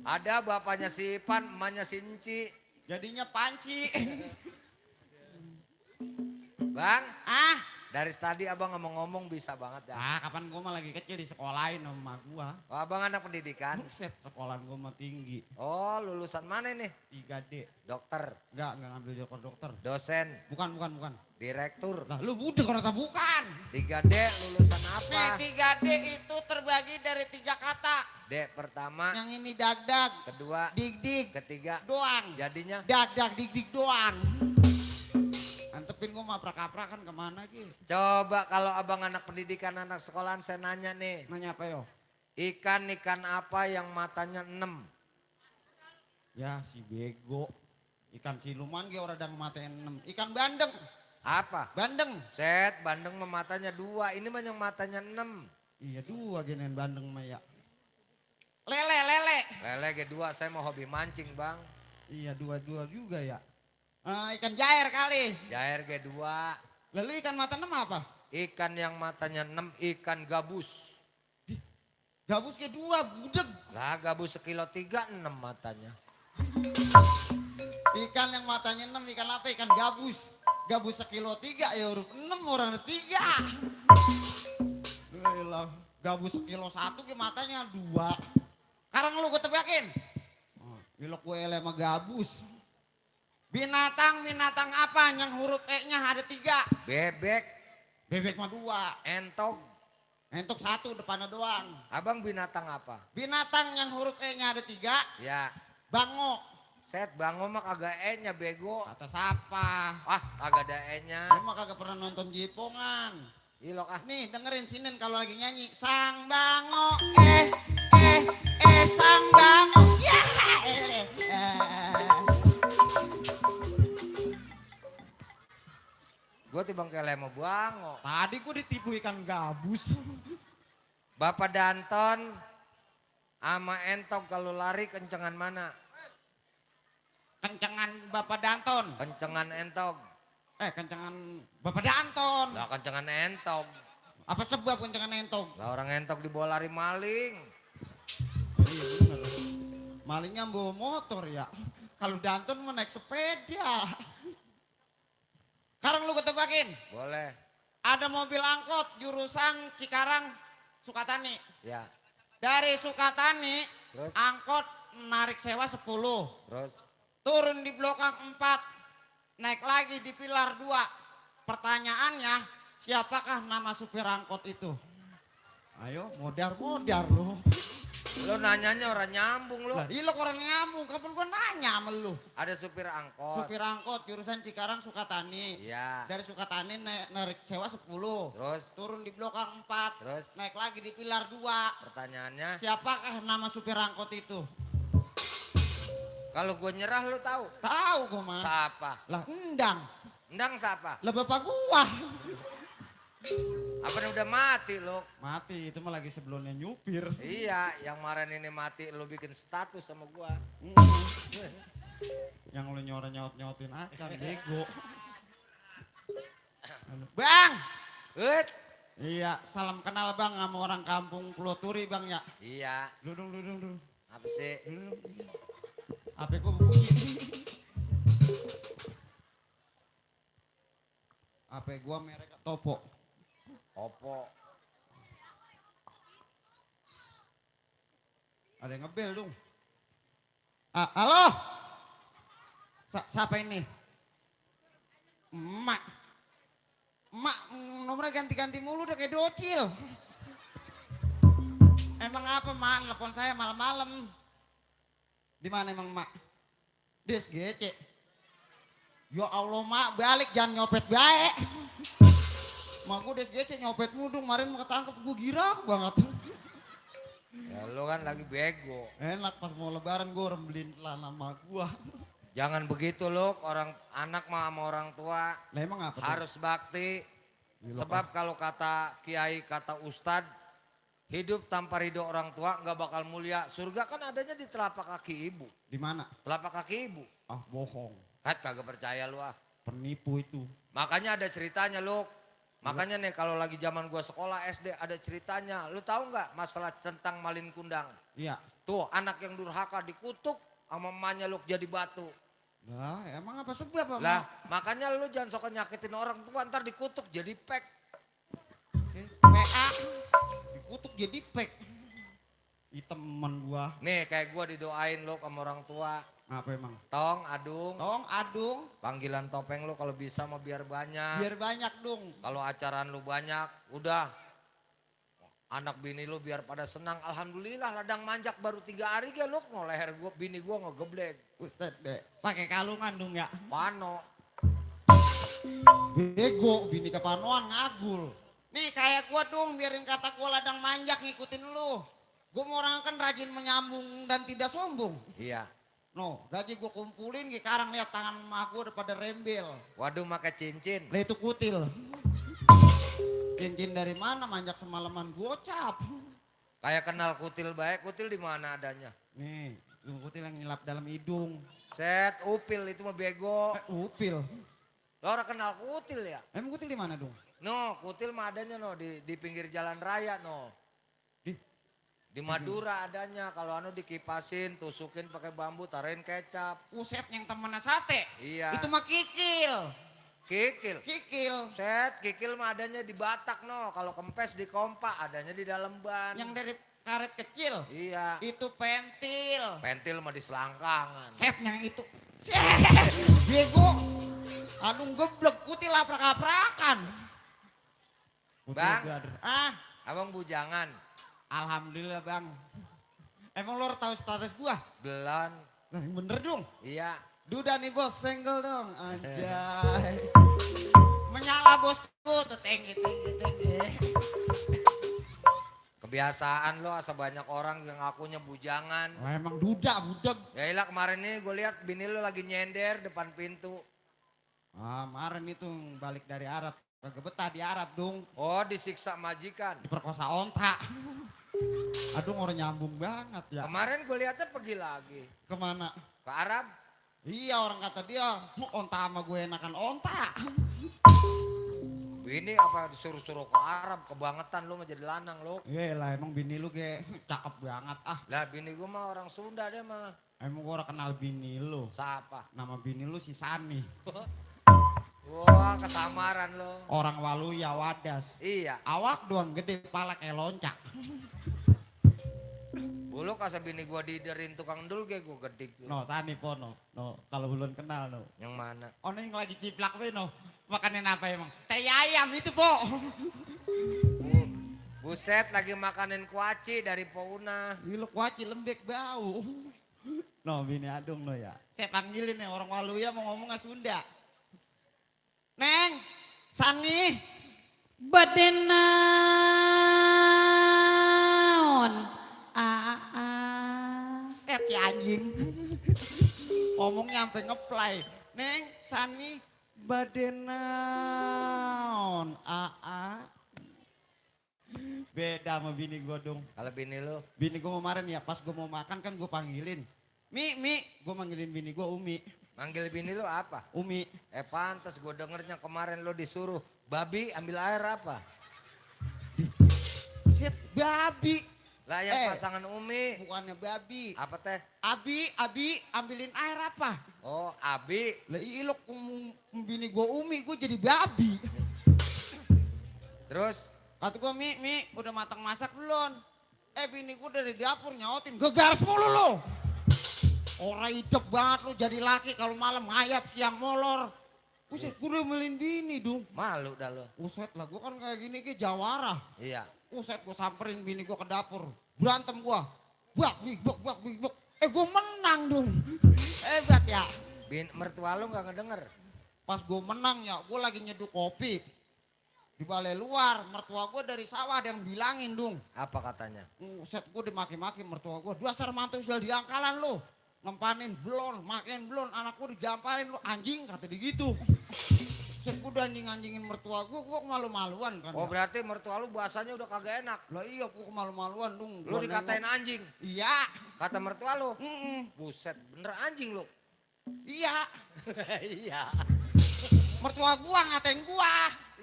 Ada bapaknya si Ipan, emaknya si Enci. Jadinya Panci. Bang, Ah, dari tadi abang ngomong-ngomong bisa banget ya. kapan gua mah lagi kecil di sekolahin sama gua. Oh, abang anak pendidikan. Buset, sekolahan gua mah tinggi. Oh lulusan mana nih? 3D. Dokter, Enggak ngambil dokter. dosen, Bukan. direktur. Lah lu budak ternyata bukan. 3D lulusan apa? Nih 3D itu terbagi dari 3 kata. D pertama, Yang ini dag-dag, kedua, dig-dig, ketiga. doang. Jadinya Dag-dag, dig-dig doang. Antepin gua mah prak-prakan kemana ki? coba kalau abang anak pendidikan anak sekolahan saya nanya nih. Nanya apa yo? Ikan apa yang matanya 6? Ya si bego. Ikan siluman ge orang dang matain 6. Ikan bandeng. Apa? Bandeng. Set, bandeng mah matanya 2. Ini mah yang matanya 6. Iya 2 genen bandeng mah ya. Lele. Lele G2 saya mau hobi mancing bang. Iya 2 juga ya. Ikan jair kali. Jair G2. Lalu ikan mata 6 apa? Ikan yang matanya 6 ikan gabus. Gabus ke 2 budeg. Lah gabus sekilo 3 6 matanya. Ikan yang matanya 6 ikan apa? Ikan gabus. Gabus sekilo 3 ya huruf 6 orang 3. Gila. Gabus sekilo 1 ke matanya 2. Sekarang lu gue tebakin. Ilok gue ele sama gabus. Binatang apa yang huruf E-nya ada 3? Bebek, Bebek mah 2. entog. Entok 1 depannya doang. Abang binatang apa? Binatang yang huruf E-nya ada 3, Ya, bango. set bango mah kagak E-nya bego. Kata siapa? Ah, kagak ada E-nya. Lu mah kagak pernah nonton Jipongan. Ilok ah. Nih dengerin Sinen kalau lagi nyanyi. Sang bango, sang bango. Ya, Gue tibang kele mau bango. Tadi gue ditipu ikan gabus. Bapak Danton sama entog kalau lari kencengan mana? Kencengan Bapak Danton. Kencengan entog. Kencengan Bapak Danton. Lah kencengan entog. Apa sebab kencengan entog? Lah orang entog dibawa lari maling. Iya bener. Malingnya bawa motor ya. Kalau Danton mau naik sepeda. Sekarang lu ketebakin. Boleh. Ada mobil angkot jurusan Cikarang Sukatani. Ya. Dari Sukatani Terus? angkot narik sewa 10. Terus Turun di blok 4. Naik lagi di pilar 2. Pertanyaannya, siapakah nama supir angkot itu? Ayo modar-modar lu. lu nanyanya orang nyambung lu. Lah, ilok orang nyambung, kapan gua nanya sama lu? Ada supir angkot. Supir angkot jurusan Cikarang Sukatani. Iya. Dari Sukatani narik sewa 10. Terus Turun di blok 4. Terus? Naik lagi di pilar 2. pertanyaannya, Siapakah nama supir angkot itu? kalau gue nyerah lu tahu? Tahu gua mah. Siapa? Lah endang. Endang siapa? Lah bapak gua. Apa udah mati lu? Mati itu mah lagi sebelumnya nyupir. Iya, yang kemarin ini mati lu bikin status sama gua. Yang lu nyaut-nyautin akan bego. Bang. Ut. Iya, salam kenal Bang sama orang kampung Pulau Turi Bang ya. Iya, Dudung. apa sih? HP gua bunyi. HP gua merek Topo. Oppo. Ada yang ngebel dong. Halo? Siapa ini? Emak. Emak nomornya ganti-ganti mulu udah kayak docil. Emang apa mak? Telepon saya malam-malam. Di mana emang mak? Di SGC. Ya Allah mak, balik jangan nyopet baik. Mak gue di SGC nyopet mulu dong, kemarin mau ketangkep gue girang banget. Ya lu kan lagi bego. Enak pas mau lebaran gue orang beliin celana sama gue. Jangan begitu lu, orang anak mah sama orang tua Lah emang apa tuh? harus bakti. Sebab kalau kata kiai, kata ustad, hidup tanpa ridho orang tua nggak bakal mulia. Surga kan adanya di telapak kaki ibu. Di mana? Telapak kaki ibu. Ah bohong. Kagak percaya lu ah. Penipu itu. Makanya ada ceritanya lu. Makanya nih kalau lagi zaman gua sekolah SD ada ceritanya. Lu tahu nggak masalah tentang malin kundang? Iya. Tuh anak yang durhaka dikutuk sama emaknya lu jadi batu. Lah emang apa sebab apa? Lah makanya lu jangan sok nyakitin orang tua ntar dikutuk jadi pek. PA. Dikutuk jadi pek. Ih temen gua. Nih kayak gua didoain lu sama orang tua. Apa emang? Tong, adung, Tong adung. panggilan topeng lu kalau bisa mah biar banyak. Biar banyak dong. Kalau acaraan lu banyak, udah. Anak bini lu biar pada senang. Alhamdulillah ladang manjak baru 3 hari ya lu leher gua, bini gua ngegeblek. Buset deh. Pakai kalungan dong ya. Pano. Bego bini kepanoan ngagul. Nih kayak gua dong biarin kata gua ladang manjak ngikutin lu. Gua mau orang kan rajin menyambung dan tidak sombong. Iya. No, gaji gua kumpulin sekarang lihat tangan emak gua udah pada rembel. Waduh pakai cincin. Lah itu kutil. Cincin dari mana manjak semalaman gocap. Kayak kenal kutil baik, kutil di mana adanya? Nih, lu kutil yang nyelap dalam hidung. Set, upil itu mah bego. Upil. Lo orang kenal kutil ya? Emang kutil di mana dong? No, kutil mah adanya no di pinggir jalan raya no. Di Di Madura adanya, kalau anu dikipasin, tusukin pakai bambu, taruhin kecap. Uset yang temennya sate. Iya. Itu mah kikil. Kikil. Kikil. Set, kikil mah adanya di Batak no. Kalau kempes di kompa, adanya di dalam ban. Yang dari karet kecil. Iya. Itu pentil. Pentil mah di selangkangan. Setnya itu. Set. Bego. Aduh geblek putih laprak-laprakan. Bang. Ah, Abang bujangan. alhamdulillah bang. Emang lo tahu status gua? Belon. Nah, bener dong. Iya. Duda nih bos, senggol dong. Anjay. Menyala bosku. Tengge. Kebiasaan lo asa banyak orang yang ngakunya bujangan. Wah, emang duda, budak. Ya ilah kemarin nih gue lihat bini lo lagi nyender depan pintu. Ah, kemarin itu balik dari Arab. Kagak betah di Arab dong. Oh disiksa majikan. Diperkosa onta. Aduh orang nyambung banget ya. Kemarin gue lihatnya pergi lagi. Kemana? Ke Arab. Iya orang kata dia, onta sama gue enakan onta. Bini apa disuruh-suruh ke Arab, kebangetan lo menjadi lanang lo. Iya lah emang bini lu kayak cakep banget ah. Lah bini gue mah orang Sunda dia mah. Emang gue orang kenal bini lu. Siapa? Nama bini lu si Sani. Wah kesamaran lo. Orang Waluya Wadas. Iya. Awak doang gede, pala kayak loncak. Bulu kasa bini gue diderin tukang dul kayak gue gedik. No Sani po no. No kalau belum kenal no. Yang mana? Ono yang lagi ciplak we no. Makanin apa emang? Teh ayam itu po. Buset lagi makanin kuaci dari Pouna. Lu kuaci lembek bau. No bini adung no ya. Saya panggilin nih orang Waluya mau ngomongnya Sunda. Neng, Sani. Badenaon. Set si anjing. Ngomongnya sampai ngeplay. Neng, Sani, badenaon. Beda sama bini gue dong. Kalau bini lo? Bini gue kemarin ya pas gue mau makan kan gue panggilin. Mi, gue manggilin bini gue Umi. Manggil bini lo apa? Umi. Pantes gue dengernya kemarin lo disuruh. Babi ambil air apa? Set, babi. Lah yang pasangan Umi. Bukannya babi. Apa teh? Abi, ambilin air apa? Oh Abi. Lah ilok bini gue Umi, gue jadi babi. Terus? Kata gue, Mi, udah matang masak belum? Bini gue dari dapur nyautin, gegaras mulu lo. Orang hidup banget lo jadi laki kalau malam ngayap siang molor. Uset, gue udah melin bini dong. Malu dah lo. Uset lah, gue kan kayak gini ke jawara. Iya. Uset, gue samperin bini gue ke dapur. Berantem gue. Bak, gue menang dong. Hebat ya. Mertua lo gak ngedenger? Pas gue menang ya, gue lagi nyeduh kopi. Di balai luar, mertua gue dari sawah ada yang bilangin dong. Apa katanya? Set gue dimaki-maki mertua gue. Dasar mantu sudah diangkalan lo. Ngempanin belon, makin belon, anak gue digamparin lo anjing kata dia gitu. Set gue udah anjing-anjingin mertua gue malu-maluan kan. Oh berarti mertua lu bahasanya udah kagak enak. Lah iya gue malu-maluan dong. Lu dikatain anjing? Iya. Kata mertua lu? Buset bener anjing lu? Iya. Iya. Mertua gue ngatain gue.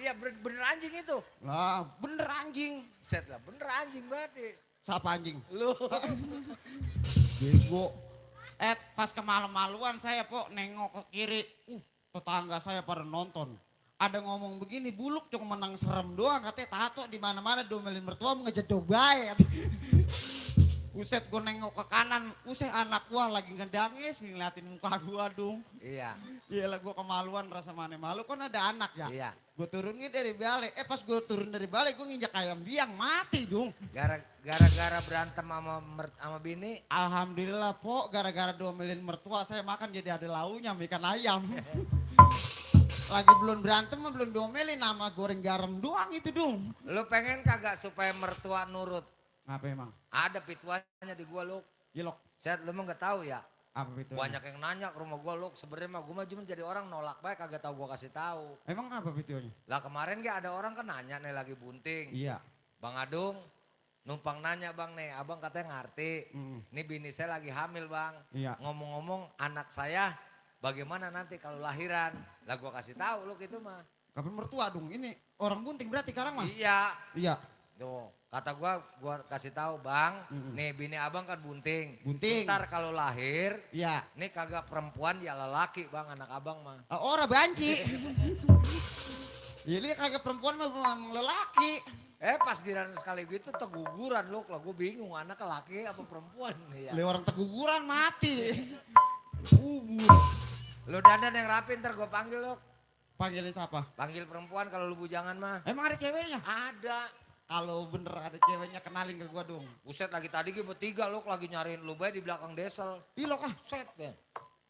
Iya bener anjing itu. Lah bener anjing. Set lah bener anjing berarti. Siapa anjing? Lu. Bego. Pas kemalu-maluan saya po nengok ke kiri. Tetangga saya pada nonton. Ada ngomong begini, Buluk cuma menang serem doang. Katanya tato di mana-mana domelin mertua mau ngejedok baik. Uset gue nengok ke kanan. Uset anak gua lagi ngedangis ngeliatin muka gua dong. Iya. Iyalah gue kemaluan rasa mana malu kan ada anak ya. Iya. Gue turunnya dari balai. Pas gue turun dari balai gue nginjak ayam biang mati dong. Gara-gara berantem sama bini. Alhamdulillah po gara-gara domelin mertua saya makan jadi ada launya ikan ayam. Lagi belum berantem belum domelin nama goreng garam doang itu dong. Lu pengen kagak supaya mertua nurut? Apa emang? Ada pituannya di gua lu. Yelok. Set lu mah gak tahu ya. Apa itu? Banyak yang nanya ke rumah gua lu. Sebenarnya mah gua mah cuma jadi orang nolak baik kagak tahu gua kasih tahu. Emang apa videonya? Lah kemarin gak ada orang kan nanya nih lagi bunting. Iya. Bang Adung numpang nanya bang nih, abang katanya ngerti. Ini bini saya lagi hamil bang. Iya. Ngomong-ngomong anak saya bagaimana nanti kalau lahiran? Lah gua kasih tahu lu gitu mah. Kapan mertua dong ini orang bunting berarti sekarang mah? Iya. Iya. Tuh, kata gua kasih tahu bang, nih bini abang kan bunting. Bunting. Ntar kalau lahir, Iya. nih kagak perempuan ya lelaki bang anak abang mah. Ora banci. Iya kagak perempuan mah lelaki. Pas giliran sekali gitu teguguran lu, lah gue bingung anak laki apa perempuan ya. Beli orang teguguran mati. Lu dandan yang rapi ntar gue panggil lu. Panggilin siapa? Panggil perempuan kalau lu bujangan mah. Emang ada ceweknya? Ada. Kalau bener ada ceweknya kenalin ke gua dong. Buset lagi tadi gue bertiga lu lagi nyariin lu bae di belakang desel. Ih lo ah, Set ya.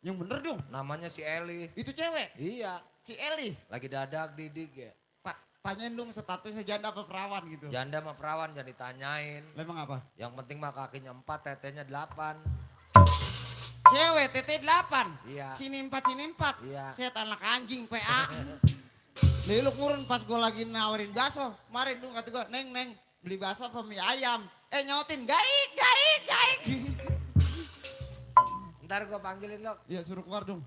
yang bener dong. Namanya si Eli. Itu cewek, Iya. si Eli. Lagi dadak didik ya. Pak, tanyain dong statusnya janda apa perawan gitu. Janda sama perawan jangan ditanyain. Lah, emang apa? Yang penting mah kakinya 4, tetenya 8. Cewek TT 8. Iya. Sini 4, sini 4. Iya. Set anak anjing PA. Lalu lu kurun pas gua lagi nawarin bakso. Kemarin dong kata gua, "Neng, beli bakso apa mie ayam?" Nyautin, "Gaik." Ntar gue panggilin lo. Iya, suruh keluar dong.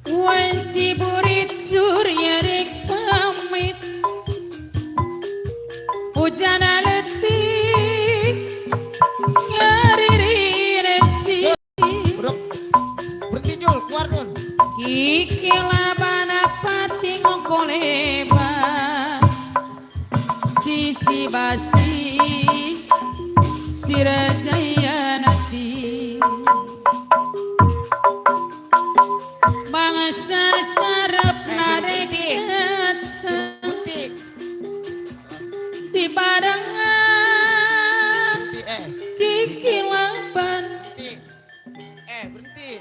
Wanci burit surya dek pamit hujan letik ngariri netik Bro, berhenti Jul, keluar dong. kiki labana pati ngongkoleba sisi basi sirajaya nati bangsa sarap Berhenti. narik Berhenti, di barangan berhenti, kiki laban berhenti.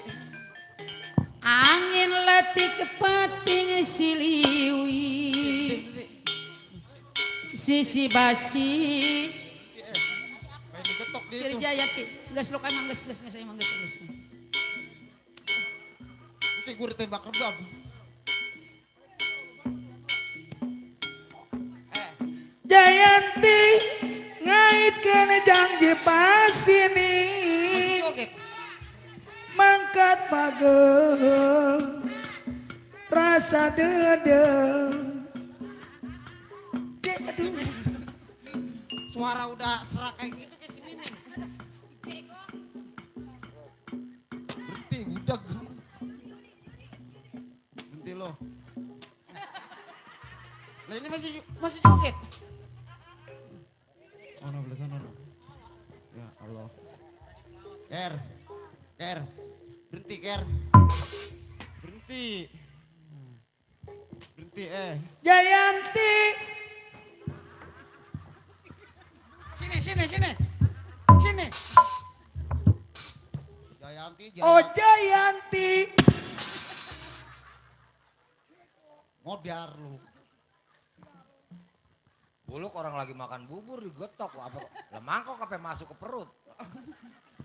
angin letik pating siliwi sisi basi Kayak digetok dia itu. Sirjaya ti geus lu emang geus emang geus Si gue ditembak rebab. Jayanti ngait kena janji pasini Joget. mangkat pageng rasa dedeng. Aduh. Suara udah serak kayak gitu ke sini nih. Berhenti, budak. Berhenti lo. Lah ini masih joget. Oh, no, belah sana. Ya Allah. Ker. Berhenti, Ker. Berhenti. Berhenti, Jayanti Sini. Jayanti. oh Jayanti Modar lu. Buluk orang lagi makan bubur digetok apa? Lah mangkok apa masuk ke perut?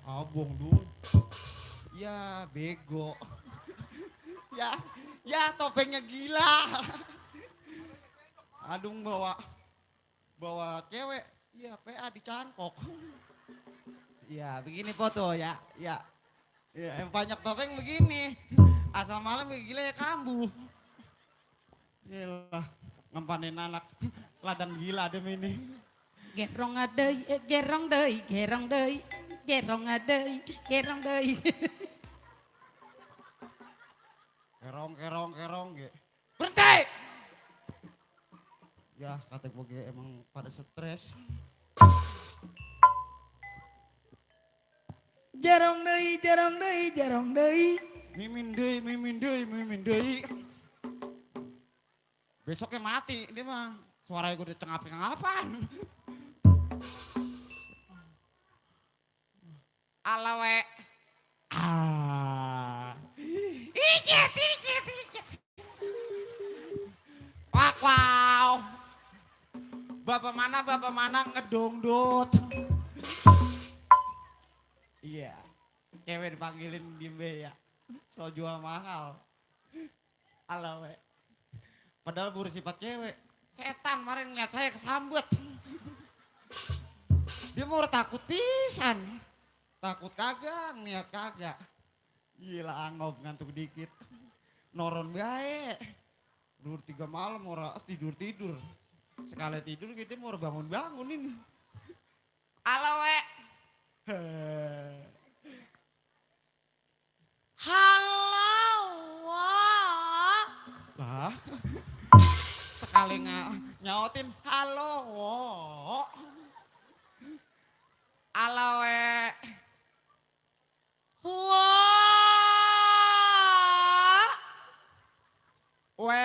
Abong dulu. Ya bego. Ya topengnya gila. Adung bawa cewek. Ya PA dicangkok. Ya begini foto ya. Ya yang banyak topeng begini. Asal malam gila ya kambuh. Yalah ngempanin anak ladang gila demi ini. gerong deui gerong deui gerong deui Kerong ge. Berhenti! Ya kata gue ge emang pada stres. jarong deui Mimin deui. Besoknya mati dia mah. Suaranya gue ditengap-tengapan. Alawe. Icet. Wow. Bapak mana ngedongdot. Iya. Cewek dipanggilin Bimbe ya. So jual mahal. Alawe. Padahal bersifat cewek. Setan kemarin ngeliat saya kesambet. Dia mau takut pisan. Takut kagak, niat kagak. Gila angop ngantuk dikit. Noron bae. Tidur 3 malam ora tidur. Sekali tidur kita mau bangun ini. Alawe. halo Nyautin, halo. Halo, Wah. we.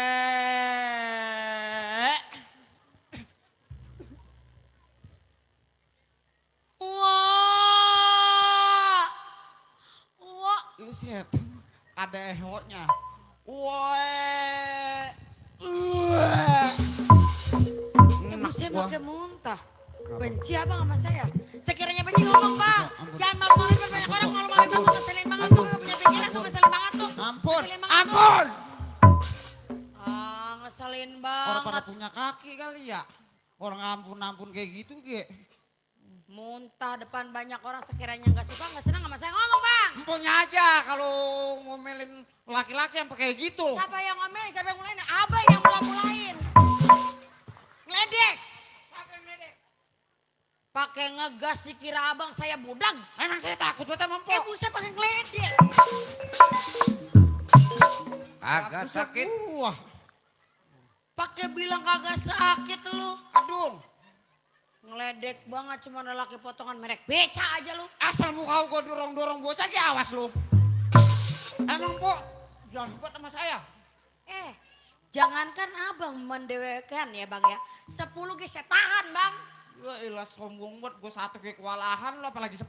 Wah. Wah. Buset, ada ehonya. Emang saya pakai muntah. Benci abang sama saya. Sekiranya benci ngomong bang. Jangan malu-malu banyak orang malu-malu bang. Ngeselin banget tuh. Gak punya pikiran tuh ngeselin banget tuh. Ampun, Ngeselin banget tuh. ampun. Ah ngeselin Orang pada banget. punya kaki kali ya. Orang ampun-ampun kayak gitu, Ge. Muntah depan banyak orang sekiranya gak suka gak senang sama saya ngomong bang. Empunya aja kalau ngomelin laki-laki yang pakai gitu. Siapa yang ngomelin, siapa yang mulain? Abang yang mula-mulain. Ngeledek. Siapa yang ngeledek? Pakai ngegas dikira abang saya budang. Emang saya takut buat sama empok. Buset pakai ngeledek. Kagak sakit. Wah, Pakai bilang kagak sakit lu. aduh. Ngeledek banget cuma lelaki potongan merek beca aja lu. Asal muka gua dorong-dorong bocah aja awas lu. Emang Pok, jangan buat sama saya. Jangankan abang mendewekan ya bang ya. 10 ge saya tahan bang. Ya ilah sombong banget, gua satu kayak kewalahan lu apalagi 10.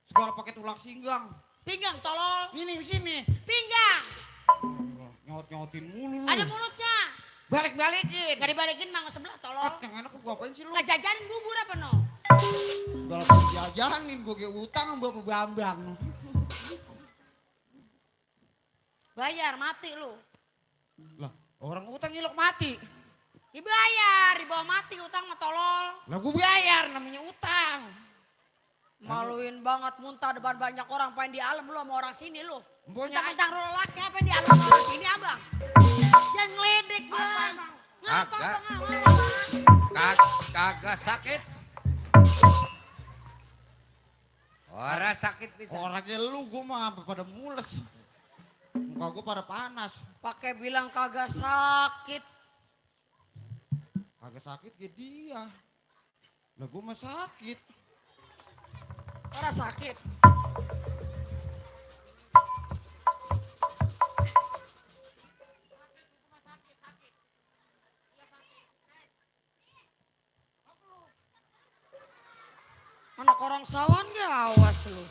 Segala pakai tulang singgang. Pinggang tolol. Ini di sini. Pinggang. Nyaut-nyautin mulu lu. Ada mulutnya. Balik-balikin. Gak dibalikin mang sebelah tolol. Yang enak gua apain sih lu? Lah jajanin bubur apa no? Segala pakai jajanin gua kayak utang sama Bapak Bambang. Bayar mati lu. Lah, orang utang ngilok mati. Dibayar, dibawa mati utang mah tolol. Lah gua bayar namanya utang. Maluin banget muntah depan banyak orang pengen di alam lu sama orang sini lu. Emponya Tentang lu lelaki apa yang di alam sama orang sini abang. Yang ngeledek bang. Ngapa Agak. bang? Ngapa? Kagak sakit. Orang sakit bisa. orangnya lu gua mah sampai pada mules. Muka gua pada panas. Pakai bilang kagak sakit. Agak sakit ke dia. Lah gua mah sakit. Orang sakit. Anak orang sawan ya awas lu.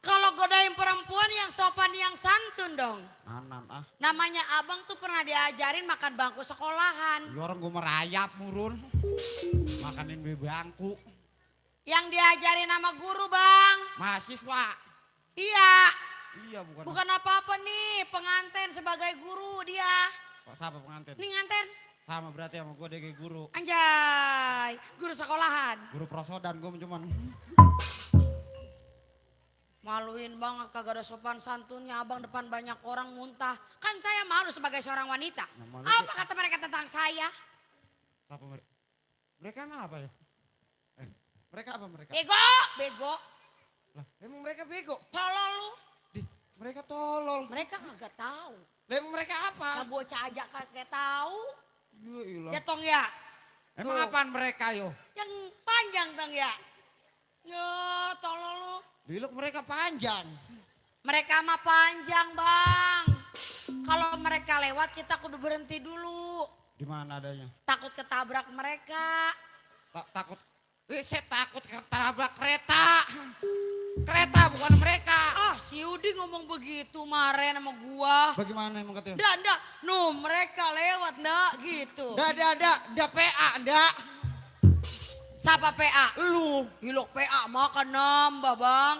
Kalau godain perempuan yang sopan yang santun dong. Anan ah. Namanya abang tuh pernah diajarin makan bangku sekolahan. Ya orang gua merayap murun. Makanin bebangku. Yang diajarin sama guru bang. Mahasiswa. Iya. Iya bukan. Bukan apa-apa nih pengantin sebagai guru dia. Pak siapa pengantin? Nih nganten. Sama berarti sama gua dia kayak guru. Anjay. Guru sekolahan. Guru prosodan gua cuman. Maluin banget kagak ada sopan santunnya abang depan banyak orang muntah. Kan saya malu sebagai seorang wanita. Nah, malu Apa kata mereka tentang saya? Siapa mereka? Mereka emang apa ya? Mereka apa mereka? Bego, bego. Lah, emang mereka bego? Tolol lu. Mereka tolol. Mereka kagak tahu. Lah emang mereka apa? Nah bocah aja kagak tahu. Ya ilah. Ya tong ya. Emang Tuh. apaan mereka yo? Yang panjang tong ya. Ya tolol lu. Diluk mereka panjang. Mereka mah panjang bang. Kalau mereka lewat kita kudu berhenti dulu. Di mana adanya? Takut ketabrak mereka. Takut. Saya takut ketabrak kereta. Kereta bukan mereka. Ah si Udi ngomong begitu kemarin sama gua. Bagaimana emang katanya? Ndak, nuh mereka lewat ndak gitu. Ndak PA, ndak. Siapa PA? Lu. Hilok PA makan nambah bang.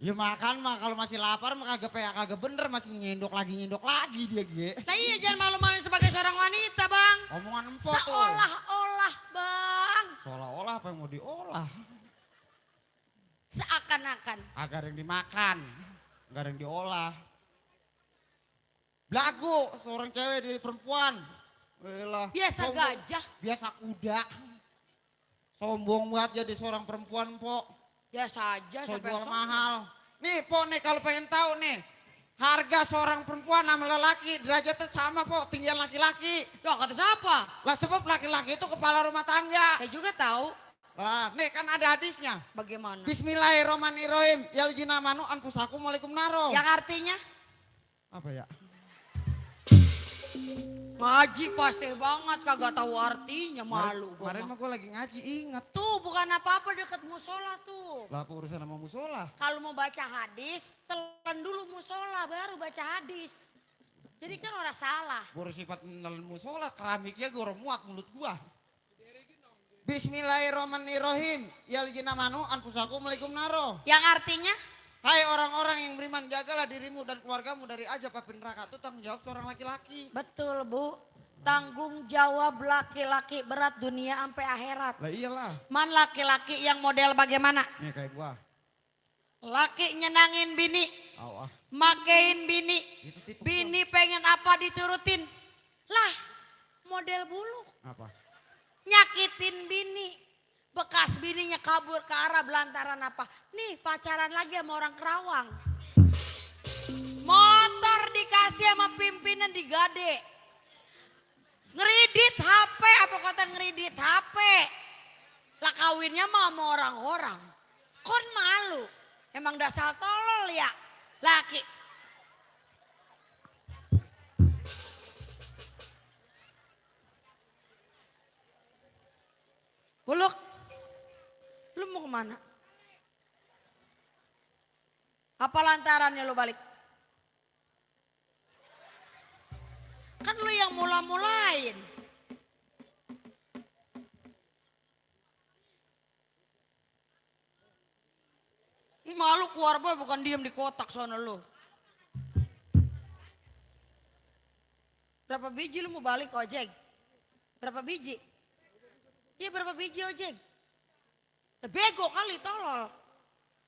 Ya makan mah kalau masih lapar mah kagak PA kagak bener masih nyendok lagi dia Ge. Nah iya jangan malu-malu sebagai seorang wanita bang. Omongan empok tuh. Seolah-olah bang. Seolah-olah apa yang mau diolah. Seakan-akan. Agar yang dimakan, agar yang diolah. Belagu seorang cewek dari perempuan. Elah, Biasa sombong. gajah. Biasa kuda. Sombong banget jadi seorang perempuan, Pok. Biasa aja So sampai jual mahal. Nih, Pok nih kalau pengen tahu nih. Harga seorang perempuan sama lelaki derajatnya sama po, tinggian laki-laki. Loh, kata siapa? Lah sebab laki-laki itu kepala rumah tangga. Saya juga tahu. Lah, nih kan ada hadisnya. Bagaimana? Bismillahirrahmanirrahim. Yaljina manu anfusakum alaikum naro. Yang artinya? Apa ya? Ngaji pasti banget, kagak tahu artinya, malu gua. Kemarin mah gue lagi ngaji, inget. Tuh bukan apa-apa dekat musola tuh. Lah apa urusan sama musola? Kalau mau baca hadis, telan dulu musola baru baca hadis. Jadi kan orang salah. Baru sifat menelen musola, keramiknya gue muat mulut gua. Bismillahirrahmanirrahim. Yaljina manu anfusakum alaikum naro. Yang artinya? Hai orang-orang yang beriman, jagalah dirimu dan keluargamu dari ajab api neraka. Itu tanggung jawab seorang laki-laki. Betul Bu. Tanggung jawab laki-laki berat dunia sampai akhirat. Lah iyalah. Man laki-laki yang model bagaimana? Nih kayak gua. Laki nyenangin bini, Aw, ah. makein bini. Itu tipe Bini pengen apa diturutin. Lah model buluk. apa? Nyakitin bini. Bekas bininya kabur ke Arab lantaran apa? Nih pacaran lagi sama orang Kerawang. Motor dikasih sama pimpinan digade. Ngeridit HP, apa kata ngeridit HP? Lah kawinnya mah sama orang-orang. Kon malu. Emang dasar tolol ya laki. Buluk, lu mau kemana? Apa lantarannya lu balik? Kan lu yang mula-mulain. Malu keluar boy bukan diem di kotak sono lu. Berapa biji lu mau balik ojek? Berapa biji? Iya berapa biji ojek? Bego kali tolol.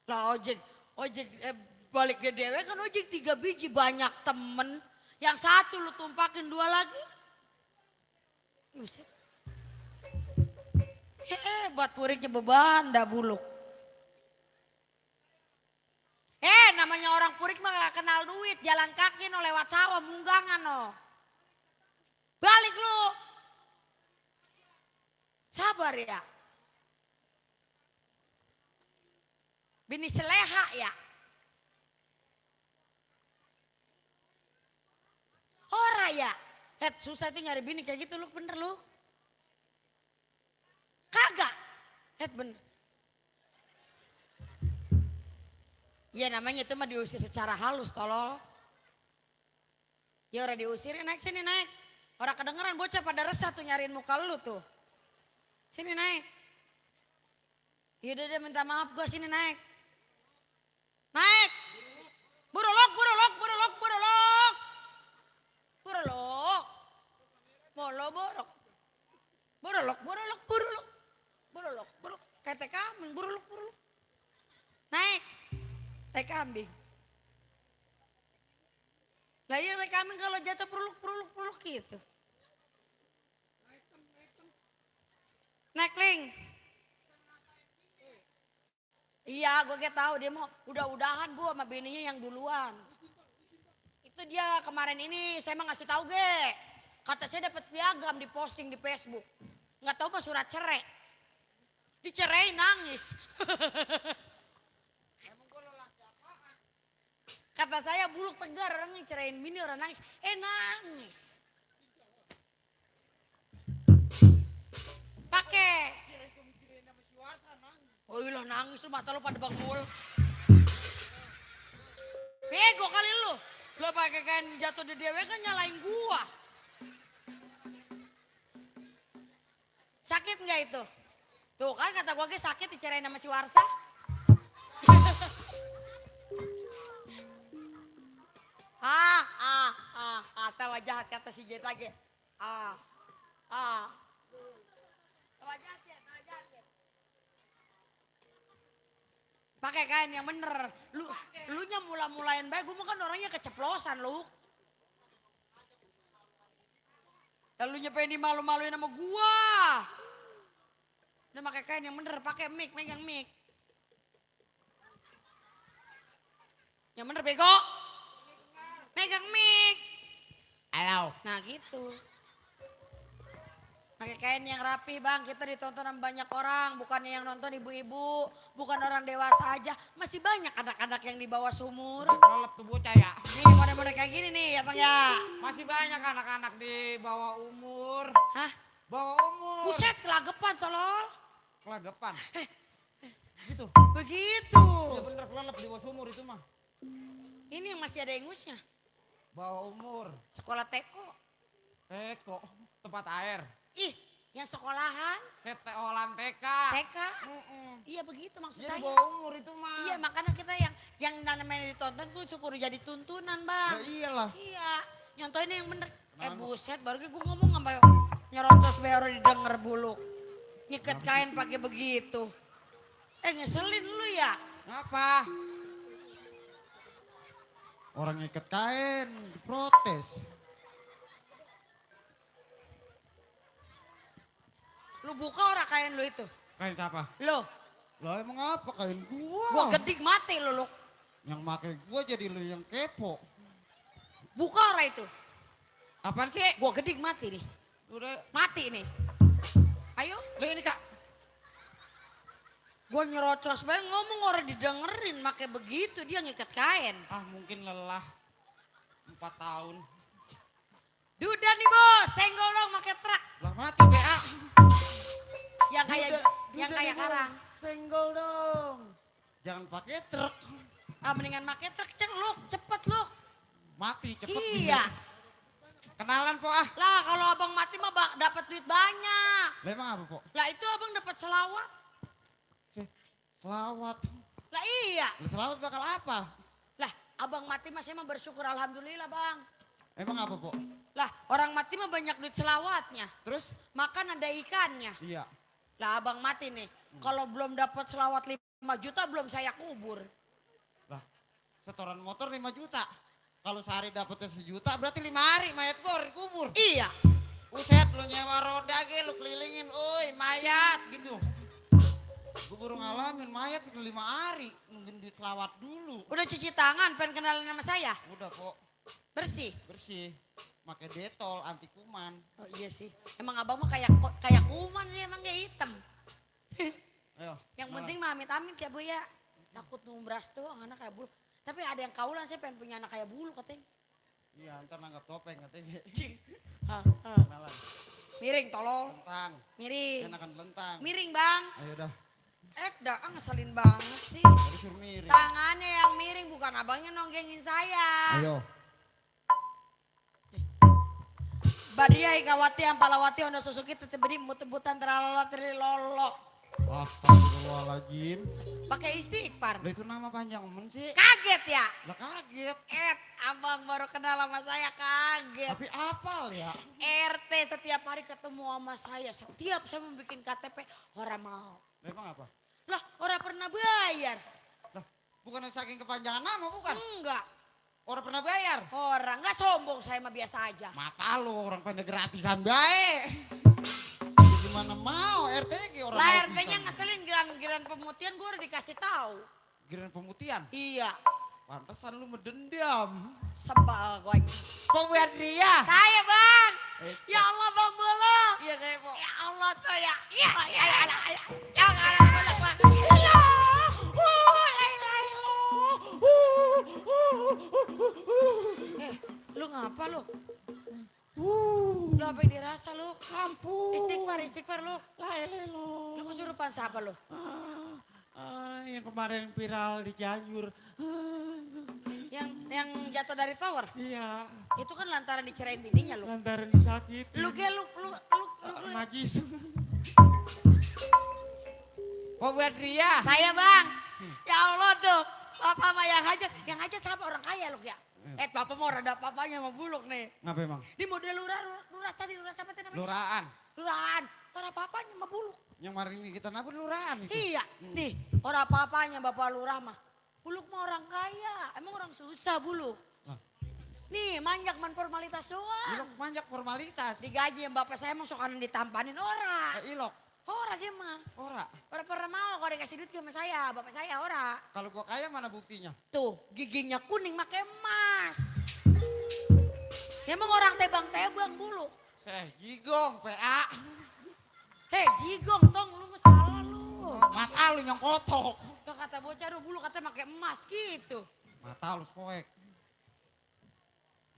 Lah ojek balik ke dewe kan ojek 3 biji banyak temen. Yang satu lu tumpakin 2 lagi. Buset. Hebat puriknya beban dah buluk. Namanya orang purik mah gak kenal duit. Jalan kaki no lewat sawah munggangan no. Balik lu. Sabar ya. Bini seleha ya. Ora ya. Susah itu nyari bini kayak gitu lu bener lu. Kagak. Bener. Ya namanya itu mah diusir secara halus tolol. Ya orang diusir naik sini naik. Orang kedengeran bocah pada resah tuh nyariin muka lu tuh. Sini naik. Yaudah dia minta maaf gue sini naik. Naik. Burulok. Molo borok. Burulok. Kete kambing burulok. Naik. Teh kambing. Lah iya teh kambing kalau jatuh peruluk gitu. Naik ling. Iya gue kayak tahu dia mau udah-udahan bu sama bininya yang duluan. Itu dia kemarin ini saya mah ngasih tahu ge. Kata saya dapat piagam di posting di Facebook. Nggak tahu mah surat cerai. Dicerai nangis. Kata saya buluk tegar orang ngecerain bini orang nangis. Nangis. Pakai. Oh iya nangis lu mata lu pada bangmul. Bego kali lu. Lu pakai kain jatuh di dewe kan nyalain gua. Sakit nggak itu? Tuh kan kata gua sakit dicerain sama si Warsa. Tawa jahat kata si Jet lagi. Tawa jahat ya. Pakai kain yang bener. Lu nya mula-mulain baik, gue kan orangnya keceplosan lu. Dan lu nyepain dimalu-maluin sama gua. Udah pakai kain yang bener, pakai mic, megang mic. Yang bener bego. Megang mic. Halo. Nah gitu. Pakai kain yang rapi bang, kita ditonton sama banyak orang, bukannya yang nonton ibu-ibu, bukan orang dewasa aja, masih banyak anak-anak yang di bawah sumur. Kelep tuh bocah ya. Nih model-model kayak gini nih ya bang ya. Masih banyak anak-anak di bawah umur. Hah? Bawah umur. Buset kelagepan tolol. Kelagapan. Gitu. Begitu. Ya bener kelelep di bawah umur itu mah. Ini yang masih ada ingusnya. Bawah umur. Sekolah teko. Teko. Tempat air. Ih, yang sekolahan, Seteolan TK. TK. Mm-mm. Iya begitu maksud Jadi saya. bawah umur itu mah. Iya makanya kita yang namanya ditonton tuh syukur jadi tuntunan bang. Ya iyalah. Iya, nyontoinnya yang bener. Kenapa? Buset, baru gue ngomong sampai nyerocos baru didengar buluk. Nyiket kain pakai begitu. Ngeselin lu ya. Ngapa? Orang ikat kain, protes. Lu buka orang kain lu itu. Kain siapa? Lu, Lah emang apa kain gua? gua gedik mati lu. Yang make gua jadi lu yang kepo. Buka orang itu. Apaan sih? Gua gedik mati nih. Udah, Mati nih. Ayo, lu ini kak. gua nyerocos banget ngomong orang didengerin pakai begitu dia ngikat kain. Ah mungkin lelah. 4 tahun. Duda nih bos, senggol dong pakai truk. Lah mati PA. Yang kayak yang Duda kayak nih, karang. Bos. Senggol dong. Jangan pakai truk. Mendingan pakai truk celuk, cepet lu. Mati cepet. Iya. Kenalan po ah. Lah kalau abang mati mah dapat duit banyak. Lah emang apa po? Lah itu abang dapat selawat. Selawat. Lah iya. Lah selawat bakal apa? Lah abang mati mah saya mah bersyukur alhamdulillah bang. Emang apa po? Lah orang mati mah banyak duit selawatnya. Terus? Makan ada ikannya. Iya. Lah abang mati nih. Kalau belum dapat selawat 5 juta belum saya kubur. Lah setoran motor 5 juta. Kalau sehari dapetnya 1 juta berarti 5 hari mayat gua dikubur. Iya. Uset lu nyewa roda ge lu kelilingin, oi mayat gitu. Gue baru ngalamin mayat 5 hari nungguin duit selawat dulu. Udah cuci tangan pengen kenalan sama saya. Udah kok Bersih. bersih, pakai detol anti kuman. Oh iya sih. Emang abang mah kayak kuman sih emang kayak hitam. Ayo. Yang kenalan. penting mah amit-amit ya bu ya. Takut numbras doang anak kayak bulu. Tapi ada yang kaulan saya pengen punya anak kayak bulu katanya. Iya ntar nanggap topeng katanya. Ah. Kenalan. Miring tolong. Lentang, Miring. enakan lentang. Miring bang. Ayo dah, Dah ngeselin banget sih. tadi suruh miring. Tangannya yang miring bukan abangnya nonggengin saya. Ayo. Badia ikawati ampalawati onda susuki tetebedi mutebutan teralala terilolo. Astagfirullahaladzim. Pakai istighfar. Lah itu nama panjang men sih. Kaget ya? Lah kaget. Abang baru kenal sama saya kaget. Tapi apal ya. RT setiap hari ketemu sama saya. Setiap saya mau bikin KTP, orang mau. Lah emang apa? Lah, orang pernah bayar. Lah bukan saking kepanjangan nama bukan? Enggak. Orang pernah bayar. Orang nggak sombong, saya mah biasa aja. Mata lu orang pada gratisan baik. Gimana mau RT-nya kayak orang Lah mau RT-nya pisan. ngeselin giran pemutihan gue udah dikasih tahu. Giliran pemutihan. Iya, Pantesan lu medendam. sebal gue. Kok buat dia? Saya bang. Ya Allah bang Bolo. Iya kayak po. Ya Allah tuh ya. Ya Allah bang. Ya. Lu ngapa lu? Lu apa yang dirasa lu? Ampun. Istighfar lu. Lailelo. Lu kesurupan siapa lu? Yang kemarin viral di Cianjur. Yang jatuh dari tower? Iya. Itu kan lantaran dicerain bininya lu. Lantaran disakit. Lu Najis. Kok buat dia? Saya bang. Ya Allah tuh. Bapak mah yang hajat apa orang kaya lu ya? Bapak mau rada papanya mau buluk nih. Ngapa emang? Di model lurah tadi lurah siapa tadi namanya? Lurahan. Lurahan. Orang papanya mah buluk. Yang kemarin ini kita nabur lurahan itu. Iya. Nih orang papanya bapak lurah mah. Buluk mah orang kaya. Emang orang susah buluk. Lah. Nih manjak man formalitas doang. Ilok manjak formalitas. Digaji yang bapak saya emang sokanan ditampanin orang. Ilok. Ora dia mah. Ora. Ora pernah mau kalau dikasih duit sama saya. Bapak saya ora. Kalau gua kaya mana buktinya? Tuh giginya kuning make emas. Emang orang tebang-tebang bulu. Seh jigong PA. Hei jigong tong lu mah salah lu. Mata lu yang kotok. Udah kata bocah lu bulu katanya pakai emas gitu. Mata lu soek.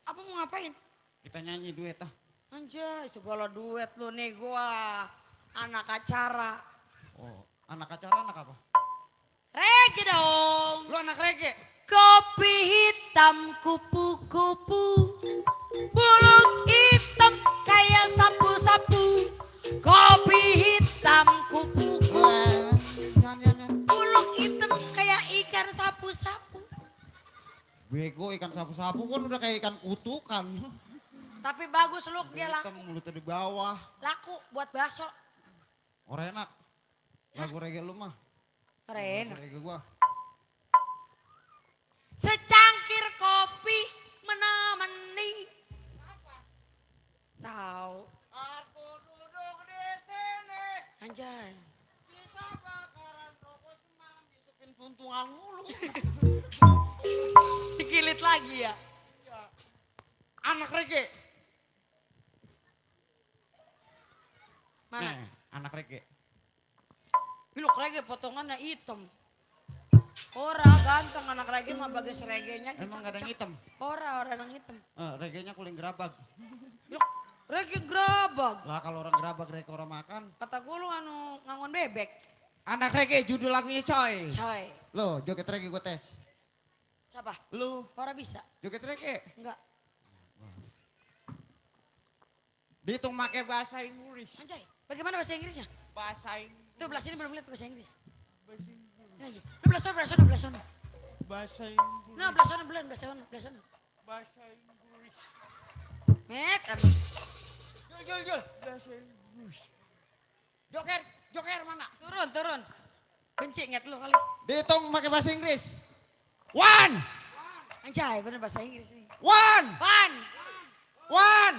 Apa mau ngapain? Kita nyanyi duet ah. Anjay, segala duet lu nih gua. Anak acara. Oh, anak acara anak apa? Reggae dong. Lu anak reggae? Kopi hitam kupu-kupu. Buluk hitam kayak sapu-sapu. Kopi hitam kupu-kupu. Jangan. Buluk hitam kayak ikan sapu-sapu. Bego ikan sapu-sapu kan udah kayak ikan kutukan. Tapi bagus look dia Hitam laku. mulutnya di bawah. Laku buat bakso. Orang enak. Lagu reggae lu mah. Keren. Lagu reggae gua. Secangkir kopi menemani. Tahu. Aku duduk di sini. Anjay. Bisa bakaran rokok semalam disukin puntungan mulu. Dikilit lagi ya. Anak reggae. Mana? Nih, anak reggae. Lu reggae potongannya hitam. Ora ganteng anak reggae mah bagas reggae-nya. Emang gak ada yang hitam? Ora yang hitam. Reggae-nya kuling gerabag. Lu reggae gerabag. Lah kalau orang gerabag reggae orang makan. Kata gue lu anu ngangon bebek. Anak reggae judul lagunya coy. Coy. Lo joget reggae gue tes. Siapa? Lu Ora bisa. joget reggae. Enggak. Dihitung make bahasa Inggris. Anjay. Bagaimana bahasa Inggrisnya? Bahasa Inggris. Tuh belah sini belum lihat bahasa Inggris. Bahasa Inggris. Ini lagi. Lu belah sana. Bahasa Inggris. Nah, belah sana. Bahasa Inggris. Met, Jul. Bahasa Inggris. Joker mana? turun. Benci nget lu kali. Dihitung pakai bahasa Inggris. One. Anjay, bener bahasa Inggris nih. One. One.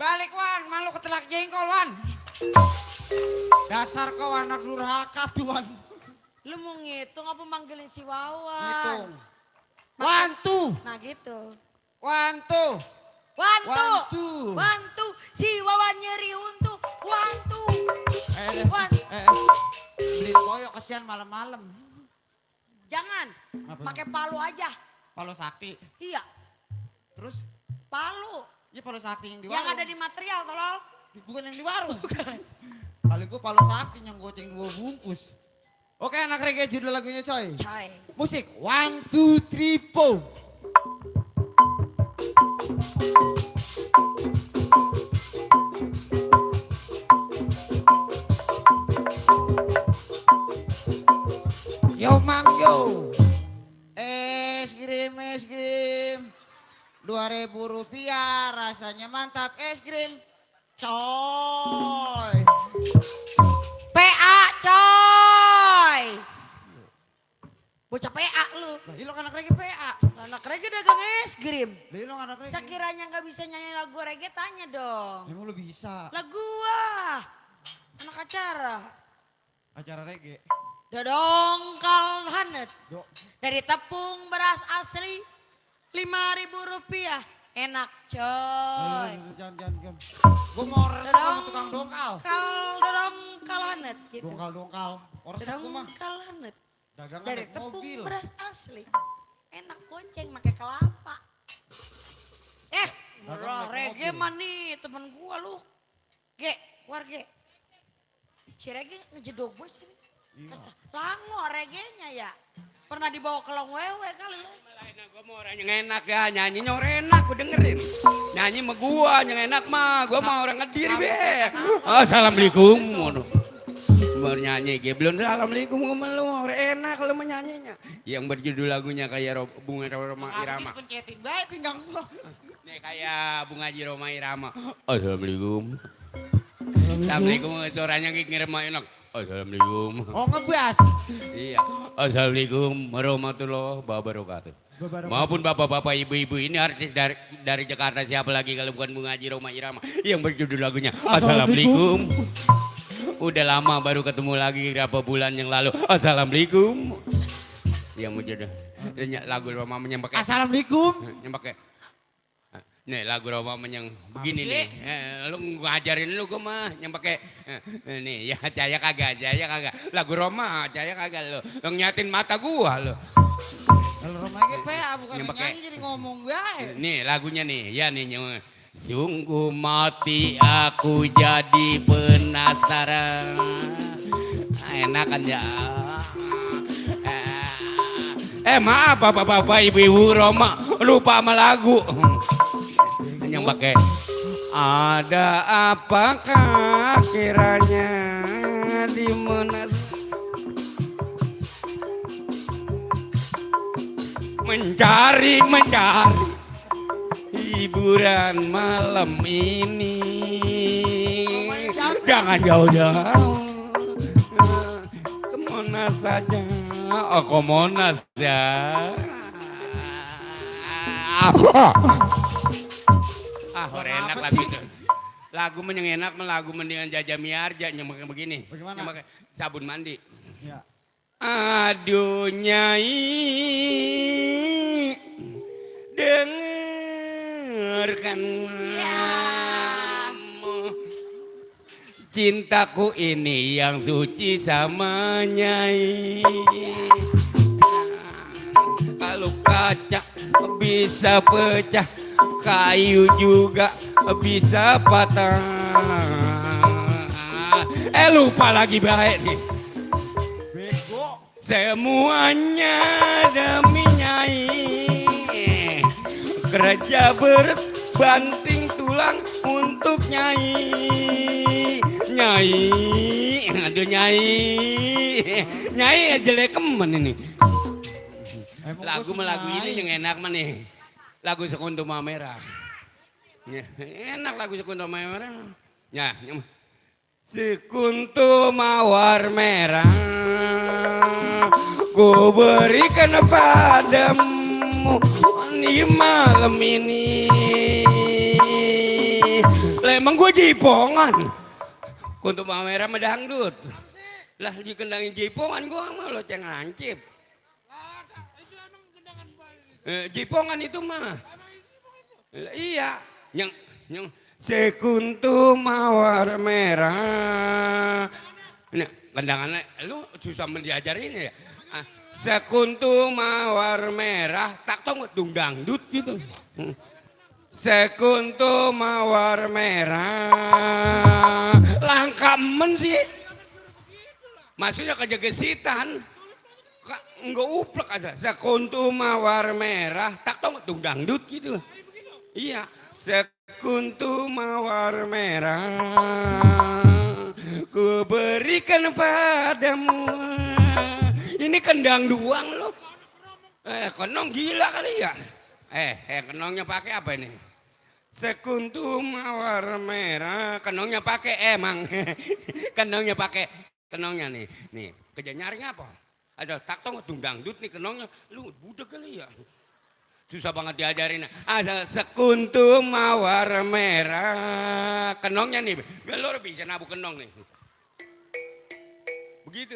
Balik Wan, malu ketelak jengkol Wan. Dasar kau anak durhaka tuh Wan. Lu mau ngitung apa manggilin si Wawan? Hitung. One, two. Nah gitu. One, two. One, two. Si Wawan nyeri untuk. One, two. One. Beliin koyok kasihan malam-malam. Jangan. Apa? Pakai palu aja. Palu sakti. Iya, Terus, palu. ya palu sakti yang di Yang warung. ada di material, tolol. Bukan yang di warung. Kali gue palu sakti yang goceng 2 bungkus. Oke anak reggae judul lagunya coy. Coy. Musik. 1, 2, 3, 4. Yo mang yo. Es krim. 2.000 rupiah rasanya mantap es krim. Coy. PA, coy. Bocah PA lu. Lah lo anak reggae PA. Anak reggae dagang es krim. Lah lo anak reggae. Sekiranya nggak bisa nyanyi lagu reggae, tanya dong. Emang lo bisa Lagu gua. Anak acara. acara reggae. Dodongkal hanet. Dok. Dari tepung beras asli 5.000 rupiah. Enak coy. Jangan. Gue mau resep sama tukang dongkal. Dodongkal hanet gitu. Dongkal. Oh, resep gue mah. Dodongkal hanet. Dagangan Dari naik tepung mobil. beras asli. Enak gonceng pakai kelapa. Dagang Lah naik reggae mobil. mah nih temen gua lu. Ge, war ge. Si reggae ngejedok gue sini. Iya. Lango reggae-nya ya. Pernah dibawa ke long wewe kali lu. Gue mau orang yang enak ya, nyanyinya orang enak, gue dengerin. Nyanyi sama gue, yang enak mah, gue mau orang ngediri be. Assalamualaikum. Baru nyanyi, gue belum assalamualaikum sama lu, orang enak lu menyanyinya. Yang berjudul lagunya kayak Bunga Roma Irama. Asik pencetin baik pinggang gua. Nih kayak Bunga Roma Irama. Assalamualaikum. Assalamualaikum, suaranya kayak ngirim enak. Assalamualaikum. Oh ngebas. Iya. Assalamualaikum warahmatullahi wabarakatuh. Maupun bapak-bapak, ibu-ibu ini artis dari Jakarta siapa lagi kalau bukan Bunga Haji Roma Irama yang berjudul lagunya Assalamualaikum. Udah lama baru ketemu lagi berapa bulan yang lalu. Assalamualaikum. Yang berjudul Lagu Roma menyembah Assalamualaikum. nyembah nih lagu Roma yang begini nih. Lu ngajarin lu gue mah nyembah nih ya jaya kagak. Lagu Roma jaya kagak lu. Lu nyatin mata gua lu. Kalau Roma ge PA bukan nyanyi jadi ngomong bae. Nih lagunya nih, ya nih sungguh mati aku jadi penasaran. Enak kan ya. Maaf bapak-bapak ibu-ibu Roma lupa sama lagu. Yang pakai ada apakah kiranya di mana mencari hiburan malam ini. Jangan jauh-jauh ke Monas saja. Oh, ke Monas ya. Enak lagu itu. Lagu enak, lagu mendingan Jaja Miarja yang begini. Bagaimana? Yang pakai sabun mandi. Ya. Aduh Nyai, dengarkan cintaku ini yang suci sama Nyai. Kalau kaca bisa pecah, kayu juga bisa patah. Lupa lagi baik nih. Semuanya demi Nyai, kerja berbanting tulang untuk Nyai. Aduh Nyai jelek kemen ini. Lagu ini yang enak mah nih, lagu Sekuntum Merah. Enak lagu Sekuntum Merah. Ya, sekuntum mawar merah ku berikan padamu di malam ini. Emang gue jipongan. Kuntum mawar merah medangdut. Lah dikendangin jipongan gue mah lo cengang lancip. Jipongan itu mah. Iya, yang sekuntum mawar merah. Ini kendangannya, lu susah mendiajarin ya. Sekuntum mawar merah, tak tau dung dangdut gitu. Sekuntum mawar merah, langka men sih. Maksudnya kejegesitan, enggak uplek aja. Sekuntum mawar merah, tak tau dung dangdut gitu. Iya, sekuntum mawar merah ku berikan padamu. Ini kendang doang loh. Kenong gila kali ya. Kenongnya pakai apa ini? Sekuntum mawar merah. Kenongnya pakai emang. Kenongnya pakai. Kenongnya nih. Kerja nyaring apa? Ada taktong dangdut nih kenongnya. Lu budak kali ya. Susah banget diajarin. Ada sekuntum mawar merah. Kenongnya nih. Galor bisa nabu kenong nih. Begitu.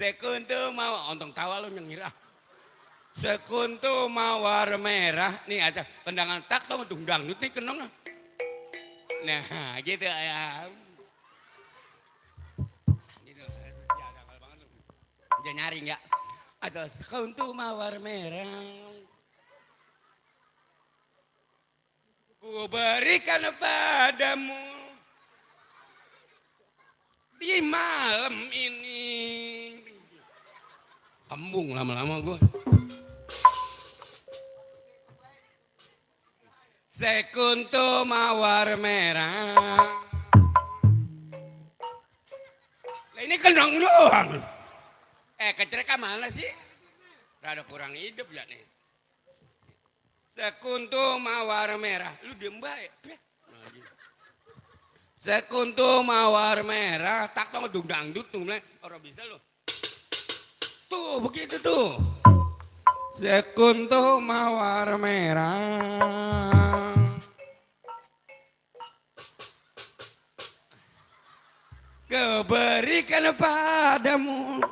Sekuntum mawar. Ontong tawa lu nyengira. Sekuntum mawar merah. Nih aja kendangan taktong dangdut nih kenongnya. Nah gitu ya. Gitu. Dia nyaring ya. Ada sekuntum mawar merah. Ku berikan padamu di malam ini. Kembung lama-lama gue. Sekuntum mawar merah. Nah, ini kenong doang. Kecereka mana sih? Rada kurang hidup ya nih. Sekuntum mawar merah, lu diem baik. Sekuntum mawar merah, tak tau ngedung dangdut tuh, orang bisa lu. Tuh begitu tuh. Sekuntum mawar merah. Kuberikan padamu.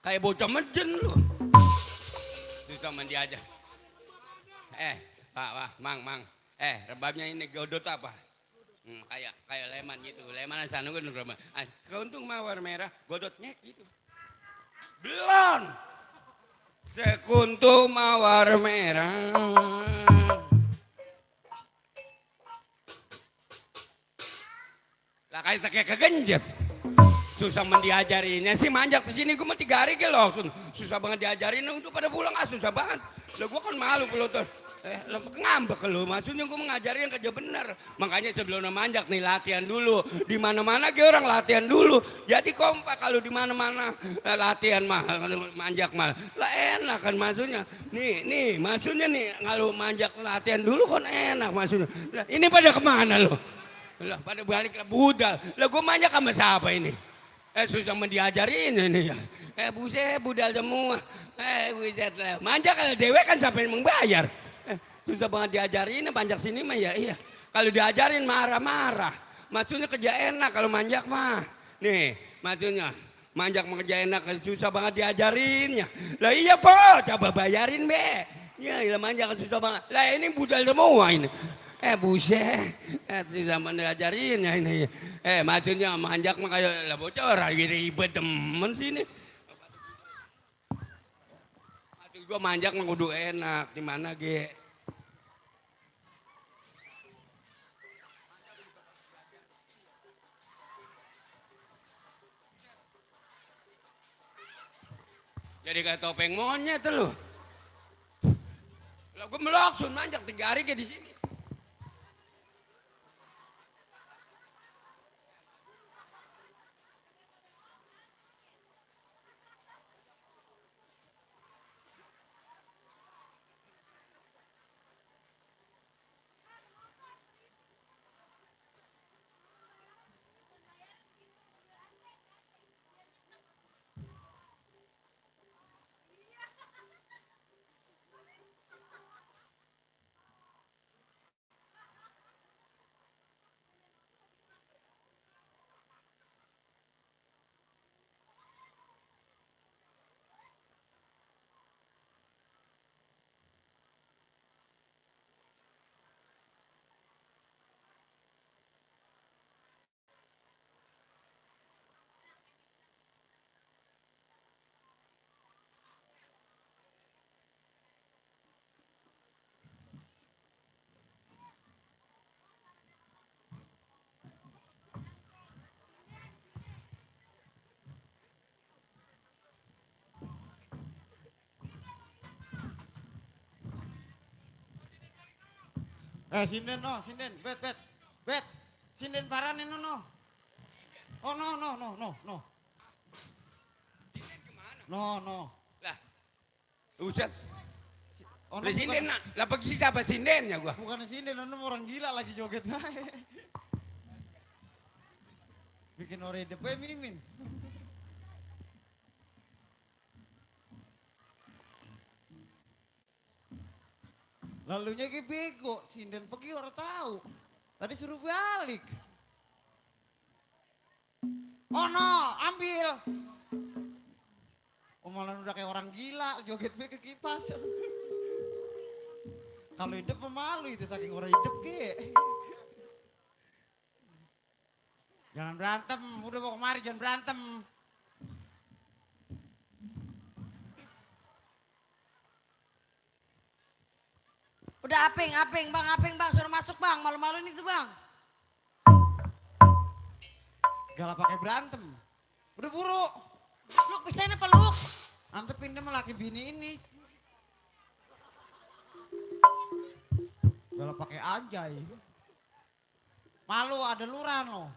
Kayak bocah mejen lu. Susah mandi aja. Pak, Mang. Rebabnya ini godot apa? Kayak leman gitu. Leman sana kan rebab. Keuntung mawar merah, godotnya gitu. Belum. Sekuntum mawar merah. Lah kayak kegenjet. Susah diajarinnya sih manjak di sini gue mah 3 hari ke langsung susah banget diajarin untuk pada pulang susah banget. Lah gue kan malu kalau tuh ngambek lu maksudnya gue mengajarin kerja bener. Makanya sebelum manjak nih latihan dulu. Di mana-mana ge orang latihan dulu. Jadi kompak kalau di mana-mana latihan mah manjak mah. Lah enak kan maksudnya. Nih maksudnya nih kalau manjak latihan dulu kan enak maksudnya. Lah ini pada kemana lo? Lah pada balik lah budal. Lah gue manjak sama siapa ini? Susah diajarin ini ya. Buset budal semua. Buset lah. Manjak kalau dewe kan sampai membayar. Susah banget diajarin manjak sini mah ya iya. Kalau diajarin marah-marah. Maksudnya kerja enak kalau manjak mah. Nih maksudnya manjak mah kerja enak susah banget diajarinnya. Lah iya po coba bayarin be. Ya ilah manjak susah banget. Lah ini budal semua ini. Buset, zaman diajarin ya ini. Maksudnya manjak mah kayak lah bocor, ribet temen sini. Maksud gua manjak mah kudu enak, di mana ge? Jadi kayak topeng monyet lu. Lah gua meloksun manjak 3 hari ke di sini. Sinden no, sinden, bet. Sinden paranin no. Oh no. No. Lah, Ustaz. Oh, Lah sinden nak, lah pergi siapa sindennya gua? Bukan sinden, orang gila lagi joget. Bikin orang hidup mimin. Lalunya ke bego, sinden pergi orang tahu. Tadi suruh balik. Oh no, ambil. Malah udah kayak orang gila, joget ke kipas. Kalau hidup pemalu itu saking orang hidup ke. Jangan berantem, udah mau kemari jangan berantem. Udah apeng bang, suruh masuk bang, malu-maluin itu bang. Gak pakai berantem. Udah buru. Luk pisahin apa luk? Antepin dia sama laki bini ini. Gak pakai anjay. Malu ada lurah loh.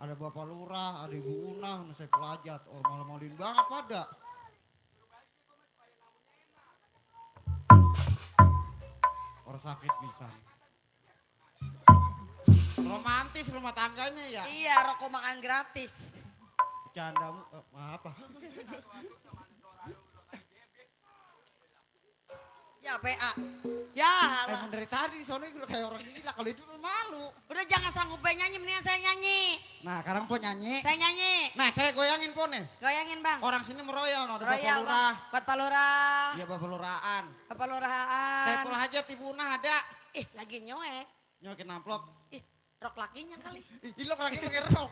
Ada bapak lurah, ada ibu Unah, saya pelajat. Orang malu-maluin banget pada. Orang sakit bisa. Romantis rumah tangganya ya. Iya, rokok makan gratis. Bercandamu apa? Ya PA. Ya Allah. Emang dari tadi soalnya udah kayak orang gila kalau itu malu. Udah jangan sanggup nyanyi, mendingan saya nyanyi. Nah, sekarang po nyanyi. Saya nyanyi. Nah, saya goyangin po nih. Goyangin bang. Orang sini meroyal, no, ada Bapak Royal Lurah. bang. Buat Pak Lurah. Iya, Bapak Lurahan. Bapak Lurahan. Saiful Hajat Ibu Una ada. Ih lagi nyoek. Nyokin amplop. Ih rok lakinya kali. Ih, ilok lagi pakai rok.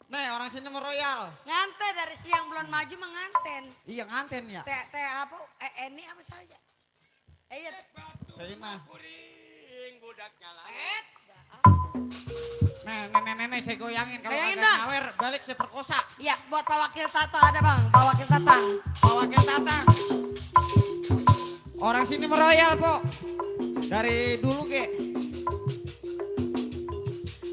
Nih, orang sini meroyal. Nganten dari siang belum maju menganten. Iya, nganten ya. Teh apa? Ini apa saja? Iya. Nah, Kuring budaknya lah. nenek saya goyangin. Kalau Goyangin, agak Bang. nyawer, balik saya perkosa. Iya buat Pak Wakil Tata ada bang. Pak Wakil Tatang. Pak Wakil Tatang. Orang sini meroyal, po. Dari dulu, Ge.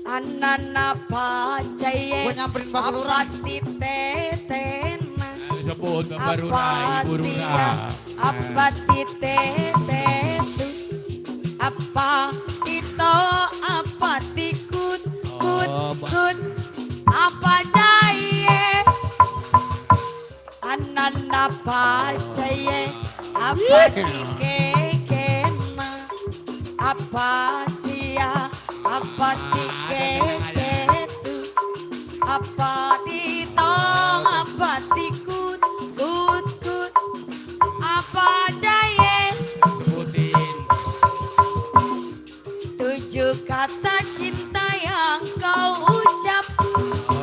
Anana pacaye. Gua nyamperin Bapak Lurah. Apati tetena. Sebut Bapak Lurah, Ibu Lurah. Apati tetetu. Apa itu apa tikut kut kut apa caye anana pacaye apa tikekena apa cia apa tikeketu apa tito apa tikut kut kut apa caye Sebutin. 7 kata cinta yang kau ucap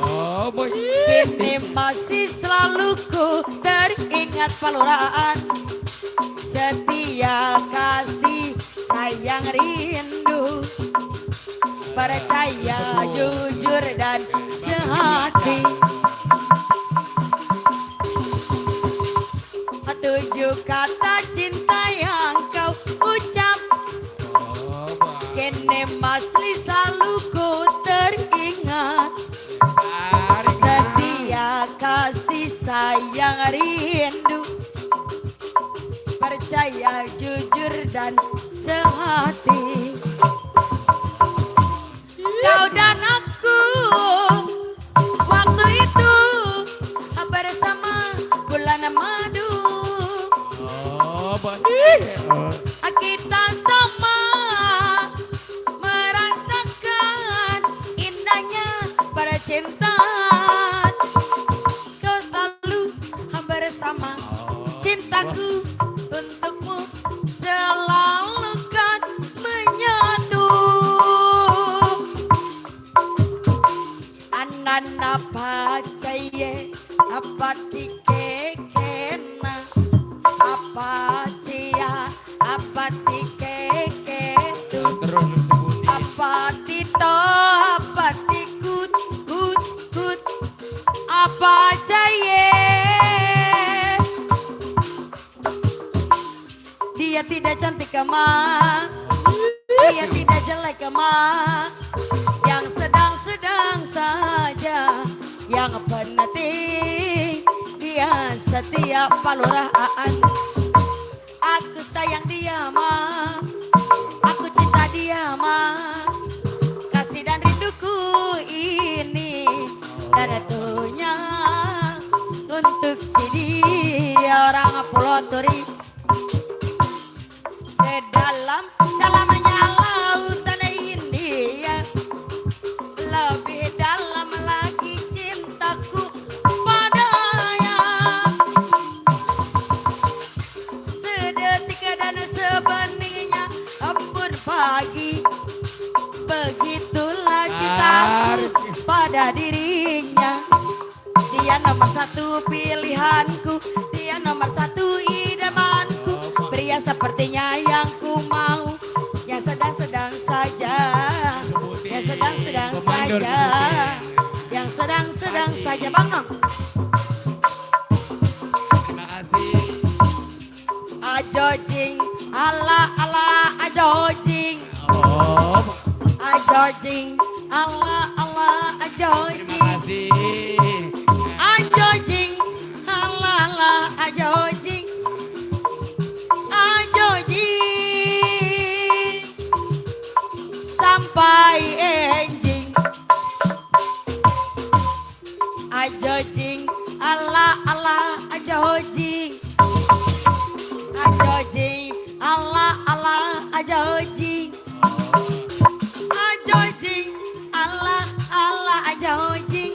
Oh, boy. kini masih selalu ku teringat paluraan setia kasih sayang rindu percaya jujur dan sehati 7 kata cinta yang kau ucap kini masih selalu ku teringat setia kasih sayang rindu percaya jujur dan sehati kau dan aku waktu itu bersama bulan madu Oh, boy. kita sama merasakan indahnya percintaan kau selalu bersama cintaku untukmu selalu kan menyatu anana pacaye apa tikekena apa cia apa tikeketu Terus lu sebutin. apa tito apa tikut kut kut apa caye dia tidak cantik kemah dia tidak jelek kemah yang sedang-sedang saja yang penting dia setiap paluraan aku sayang dia mah aku cinta dia mah kasih dan rinduku ini tentunya untuk si dia orang Pulau Turi sedalamnya lautan India lebih dalam lagi cintaku padanya sedetik dan sebeningnya embun pagi begitulah cintaku pada dirinya dia nomor 1 pilihanku dia nomor 1 idamanku pria sepertinya yang ku mau yang sedang-sedang saja yang sedang-sedang saja yang sedang-sedang saja bang Nong Terima kasih. ajojing ala ala ajojing Oh, ajojing ala ala ajojing kasih. ajojing ala ala ajojing ajojing sampai enjing ajojing ala ala ajojing ajojing jojing.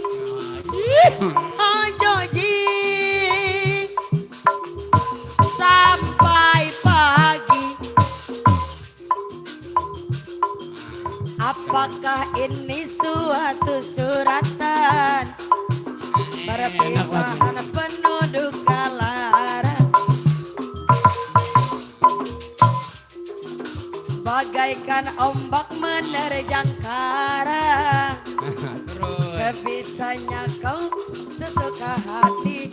Jojing. Sampai pagi. Apakah ini suatu suratan perpisahan penuh duka lara, bagaikan ombak menerjang karang, sebisanya kau sesuka hati.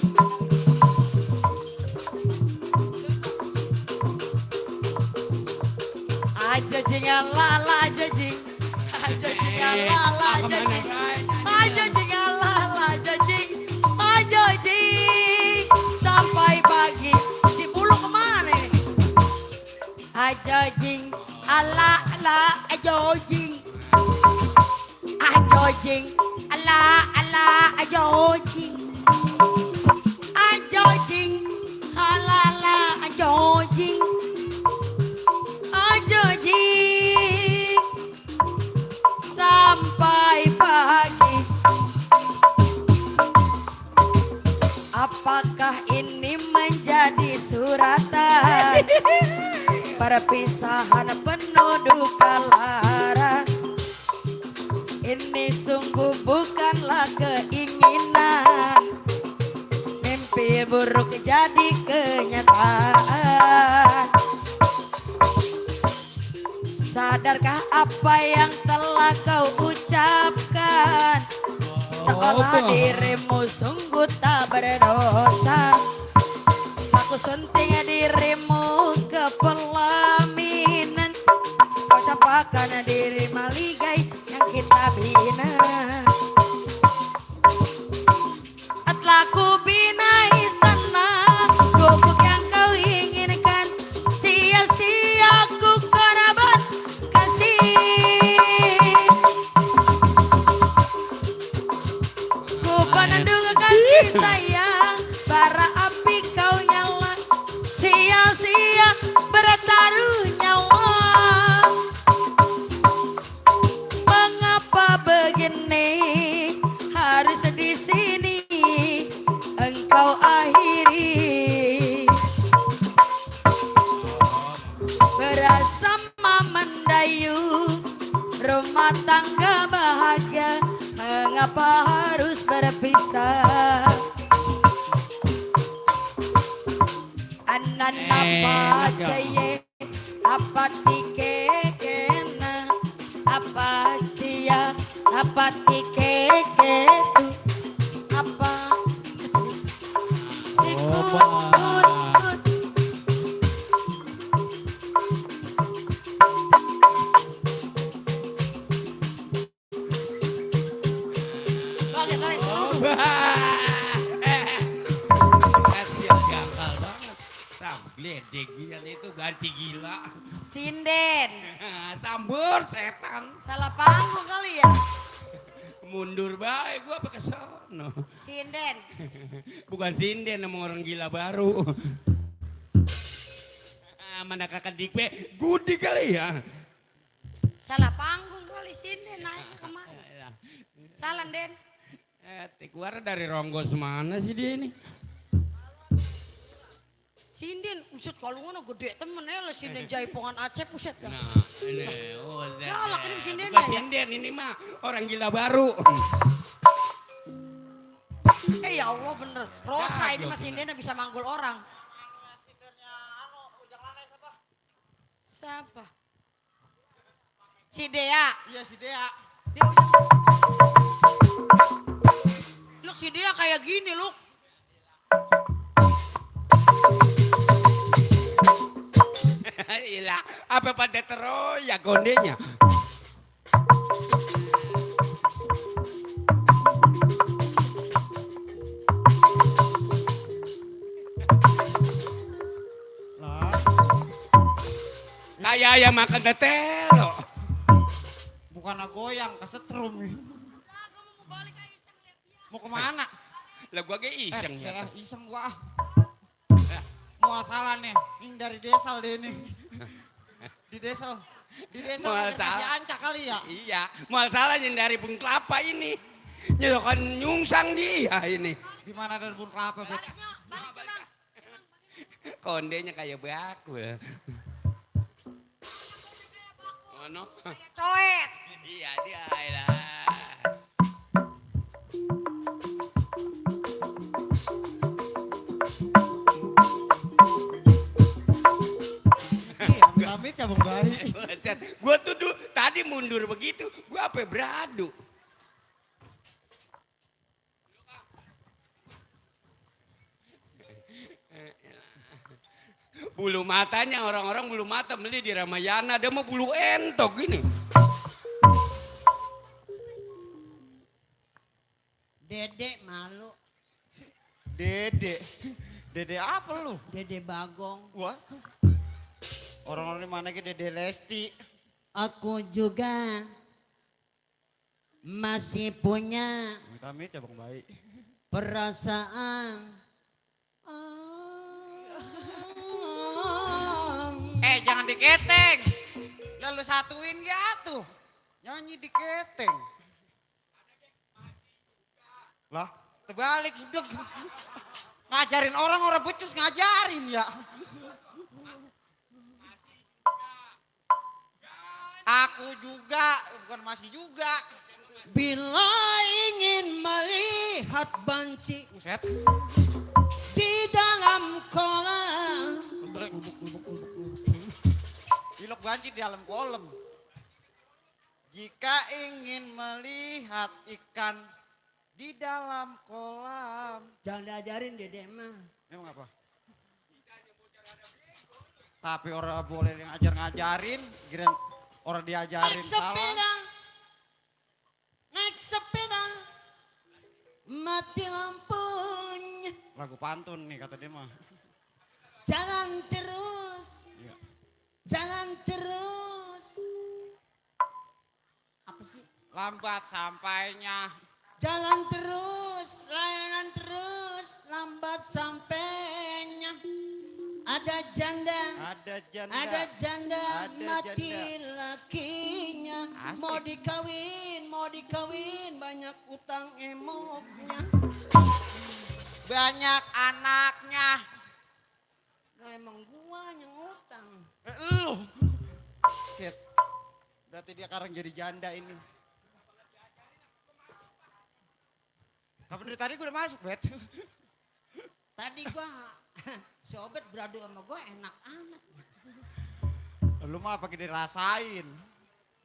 Jojing ala jojing, jojing ala jojing, jojing ala jojing, jojing sampai pagi. Si bulu kemana ini? Jojing ala jojing, jojing ala jojing, jojing ala jojing. Jojing sampai pagi. Apakah ini menjadi suratan perpisahan penuh duka lara? Ini sungguh bukanlah keinginan, mimpi buruk jadi kenyataan. Sadarkah apa yang telah kau ucapkan? Seolah dirimu sungguh tak berdosa. Aku sunting dirimu ke pelaminan. Kau capakan diri maligai yang kita bina. Telah ku bina istana gubuk yang kau inginkan. Sia-sia ku korban ku penandung kasih sayang, bara api kau nyala, sia-sia bertaruh nyawa. Mengapa begini harus di sini engkau akhiri? Bersama mendayu rumah tangga bahagia, mengapa harus berpisah? Anan apa caye, apa tikekena, apa cia, apa tikeketu, apa ikut. Hasil gagal banget. Gledek itu ganti gila. Sinden, Sambur setan. salah panggung kali ya. Mundur baik gua pakai sono. Sinden, Bukan sinden sama orang gila baru. Mana kakak dikbe gudi kali ya. salah panggung kali Sinden naik kemana? Salah Den. Keluar dari Ronggos mana sih dia ini? Sinden, uset kalau ngono gede temen ya lah Sinden Jaipongan Aceh puset dah. Nah, ini, oh, Ya lah kirim sinden bukan ya. sinden ini mah orang gila baru. Ya Allah bener, Rosa ini mah Sinden bisa manggul orang. Siapa? Si Dea. Iya si Dea. Dia ujang. Look si Dea kayak gini look. Iya, apa pada terus ya gondenya? Kayak ayam makan tetelo. Bukan goyang, kesetrum. Mau kemana? Lah gua ge iseng ya. Iseng gua ah. Mau salah nih, ini dari desal deh ini. Di desal. Di desal Mual kasih salah. ancak kali ya. Iya, masalahnya dari Bung Kelapa ini. Nyelokan nyungsang dia ini. Di mana ada kebun kelapa, Bet? Balik ke bang. Kondenya kayak bakul. Mana? Coet. Iya dia lah. Amit ya Bang Bayi. Gue tuh tadi mundur begitu, gue apa beradu. Bulu matanya orang-orang bulu mata beli di Ramayana, dia mau bulu entok gini. Dede malu. Dede. Dede apa lu? Dede Bagong. Wah. Orang-orang di mana ke Dede Lesti? Aku juga masih punya Amit ya Bang Bayi. perasaan. Jangan diketeng. Lalu satuin ya tuh. Nyanyi diketeng. Lah, terbalik sudah. Ngajarin orang becus ngajarin ya. Aku juga, bukan masih juga. Bila ingin melihat banci Buset. di dalam kolam. Ilok banci di dalam kolam. Jika ingin melihat ikan di dalam kolam. Jangan diajarin Dede mah. Emang apa? Tapi orang boleh ngajarin, kira orang diajarin Naik salah. sepeda, naik sepeda, mati lampunya. Lagu pantun nih kata dia mah. Jalan terus, Iya. jalan terus. Apa sih? Lambat sampainya. Jalan terus, layanan terus, lambat sampainya. Ada janda, Ada janda. ada janda, Ada mati janda. lakinya. Asik. Mau dikawin, banyak utang emoknya. Banyak anaknya. Nah, emang gua yang utang. Lu. Shit. Berarti dia sekarang jadi janda ini. Kapan dari tadi gue udah masuk, Bet? Tadi gua, si Obet beradu sama gua enak amat. Lu mah pakai dirasain.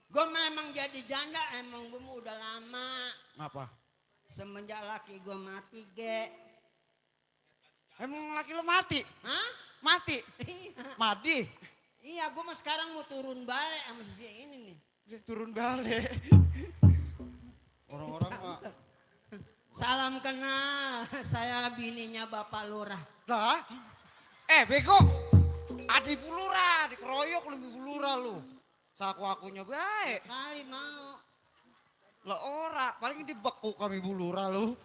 Gua memang jadi janda, emang gua mau udah lama. Apa? Semenjak laki gua mati, ge. Emang laki lu mati? Hah? Mati? Iya. Madi? Iya, gua mah sekarang mau turun balik sama si ini nih. Dia turun balik. Orang-orang mah. Salam kenal, saya bininya Bapak Lurah. Lah? Bego. Adik bulura, dikeroyok lebih bulura lu. Saku-akunya baik. Kali mau. Lah ora, paling dibeku kami bulura lu.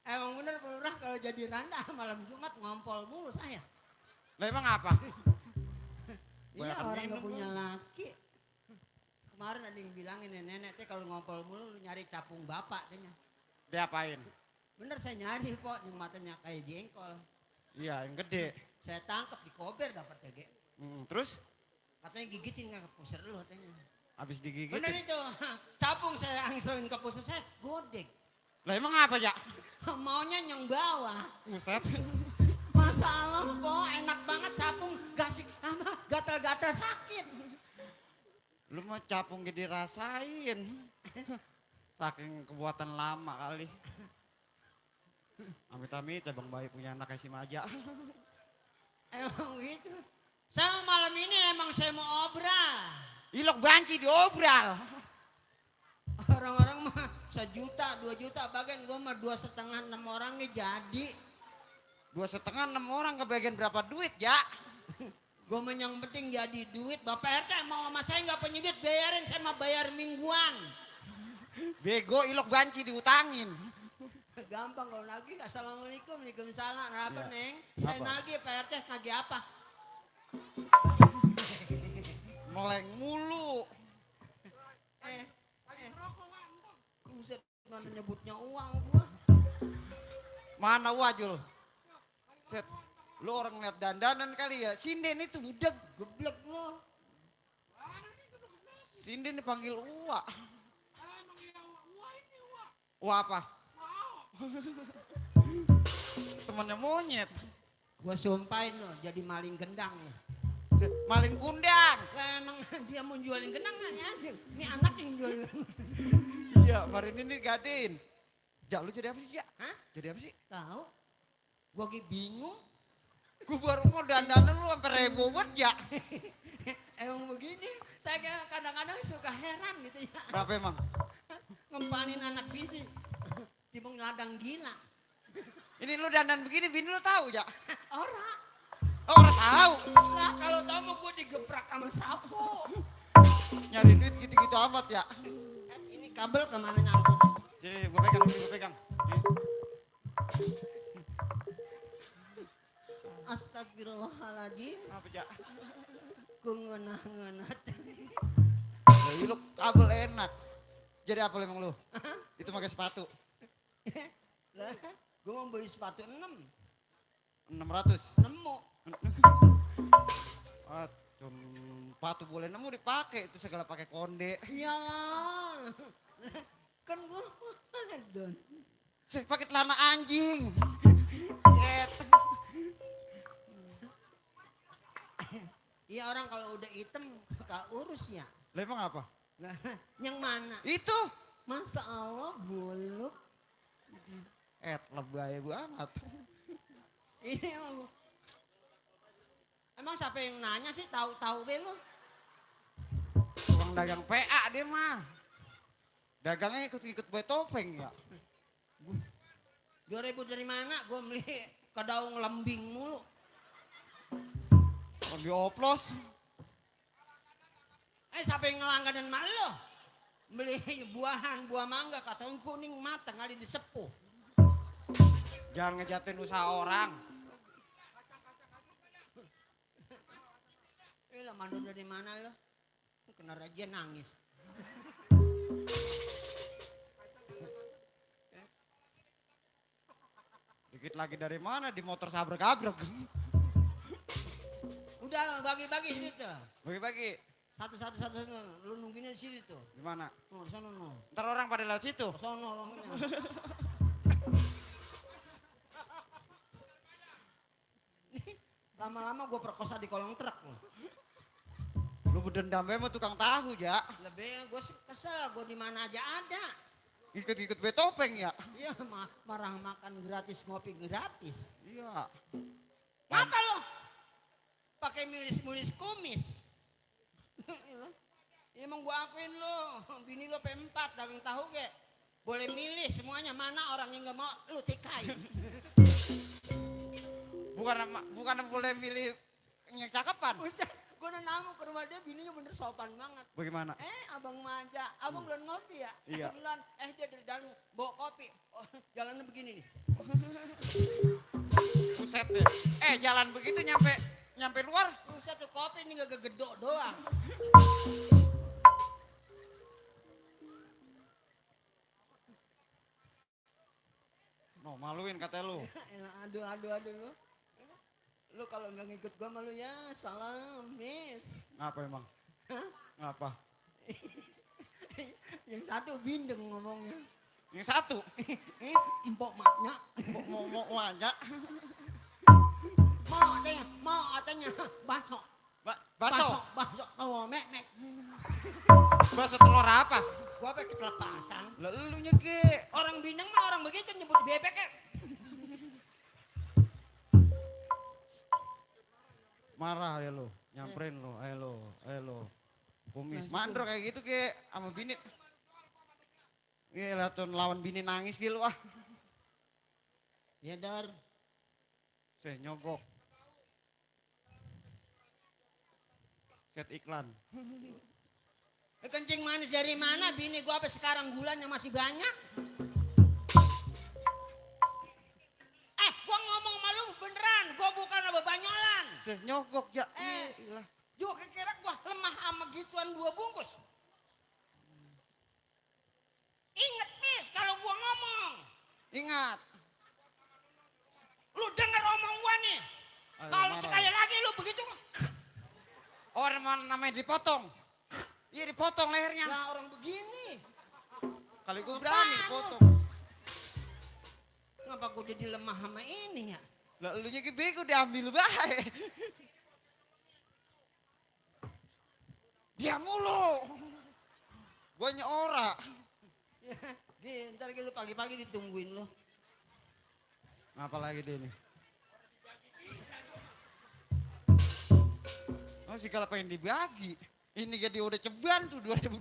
Emang bener Pak Lurah kalau jadi randa malam Jumat ngompol mulu saya. Lah emang apa? Iya Banyakan orang minum gak punya lu. laki. Kemarin ada yang bilangin nenek teh kalau ngompol mulu lu nyari capung bapak tehnya. Diapain? Bener saya nyari kok yang matanya kayak jengkol. Iya, yang gede. Saya tangkap di kober dapat TG. Terus Katanya gigitin nggak ke pusar lu katanya. habis digigit. Bener itu, capung saya angselin ke pusar saya godek. Lah emang apa ya? Maunya yang bawah. Buset. Masalah kok enak banget capung gasik sama gatal-gatal sakit. Lu mau capung gede rasain. Saking kebuatan lama kali. Amit-amit ya Bang Bayi punya anak kayak si Maja. Emang gitu. Saya malam ini emang saya mau obral. Ilok banci diobral. Orang-orang mah 1 juta, 2 juta, bagian gue mah 2,5 6 orangnya jadi. 2,5 6 orang kebagian berapa duit ya? Gue mah yang penting jadi duit. Bapak RT mau sama saya nggak punya duit bayarin, saya mah bayar mingguan. Bego ilok banci diutangin. Gampang kalau nagih. Assalamualaikum, waalaikumsalam. Apa Ya. neng? Saya Apa? nagih Pak RT, nagih apa? Meleng mulu. Eh, Mana nyebutnya uang gua. Mana wajul? Set, lu orang lihat dandanan kali ya. Sinden itu budak, Geblek lo. Sinden dipanggil Uwa. Uwa apa? Temannya monyet. Gua sumpahin lo jadi maling gendang lo. Set, maling kundang. Lah emang dia mau jualin gendang nggak ada. Ini anak yang jualin. Iya, Farin ini gadin. Jak, lu jadi apa sih, Jak? Hah? Jadi apa sih? Tahu? Gua lagi bingung. Gue baru mau dandanan lu sampai rebo banget, Jak. Emang begini, saya kayak kadang-kadang suka heran gitu ya. Berapa emang? Ngempanin anak bini. Timbang ladang gila. Ini lu dandan begini, bini lu tahu, Jak? Ora. Oh, orang tahu. Lah kalau tahu mah gue digebrak sama sapu. Nyari duit gitu-gitu amat, ya. Ini kabel kemana nyangkut? Jadi gue pegang, gue pegang. Nih. Astagfirullahaladzim. Apa, Jak? Gue ngenah-ngenat. Jadi lu kabel enak. Jadi apa lu emang lu? Itu pakai sepatu. Lah, gue mau beli sepatu 6. 600. Nemu. Ah, sepatu boleh nemu dipakai itu segala pakai konde. Iyalah. Kan gue don. Saya pakai celana anjing. Yet. Iya orang kalau udah hitam gak urus ya. Lah emang apa? Lah, yang mana? Itu. Masa Allah bolok. Lebay banget. Ini emang siapa yang nanya sih tahu-tahu be lu? Tukang dagang PA dia mah. Dagangnya ikut-ikut bawa topeng ya. 2000 dari mana? Gue beli ke daung lembing mulu. Lebih oplos. Siapa yang ngelangganan mak lo? Beli buah mangga katanya kuning matang kali disepuh. Jangan ngejatuhin usaha orang. Lah madu dari mana lo? Kena raja nangis. Dikit lagi dari mana? Di motor sabrek-abrek. Udah bagi-bagi situ. Bagi-bagi. Satu. Lu nungguinnya di sini tuh. Gimana? Oh, sono no. Ntar orang pada lewat situ. Sono loh. Lama-lama gue perkosa di kolong truk loh. Lu berdendam sama tukang tahu, ya. Lebih gue kesel, gue di mana aja ada. Ikut-ikut betopeng ya. Iya, marah makan gratis, ngopi gratis. Iya. Apa lo? Pakai milis-milis kumis. Emang gue akuin lo, bini lo P4 dagang tahu ge. Boleh milih semuanya, mana orang yang gak mau lu tikain. Bukan boleh milih yang cakepan. Buset, gue namu ke rumah dia, bininya bener sopan banget. Bagaimana? Abang maja, abang belum ngopi ya? Iya. Bulan, dia dari dalam bawa kopi. Oh, jalannya begini nih. Buset deh. Jalan begitu nyampe luar. Buset tuh kopi ini gak gedok doang. No, maluin kata lu. Aduh lu. Lu kalau nggak ngikut gua malu ya salam, miss. Ngapa emang? Hah? Ngapa? Yang satu bindeng ngomongnya. Yang satu. Empok maknya. Mau aja. Mau katanya baso. Baso. Oh, mek. Baso telur apa? Gua apa ketelepasan. Lah lu nyege. Orang bindeng mah orang begitu nyebut bebek ya. Marah ya lu, nyamperin lu, ayo lu. Kumis mandro kayak gitu ke sama bini. Iya lihat tuh lawan bini nangis gitu ah. Ya dar. Saya nyogok. Set iklan. Kencing manis dari mana? Bini gua apa sekarang gulanya masih banyak? Gua ngomong malu beneran, gua bukan bebanyolan. Saya nyogok ya. Juga kira gua lemah sama gituan 2 bungkus. Ingat mis, kalau gua Ingat. Lu denger omong gua nih. Kalau sekali lagi lu begitu. Orang namanya dipotong. Iya dipotong lehernya. Nah orang begini. Kali gue berani potong. Kenapa gue jadi lemah sama ini ya? Lah lu nya bego diambil baik. Dia mulu. Gue ora. Ya, ntar lu pagi-pagi ditungguin lu. Apa lagi dia nih? Oh sih kalau pengen dibagi. Ini jadi udah ceban tuh 2000.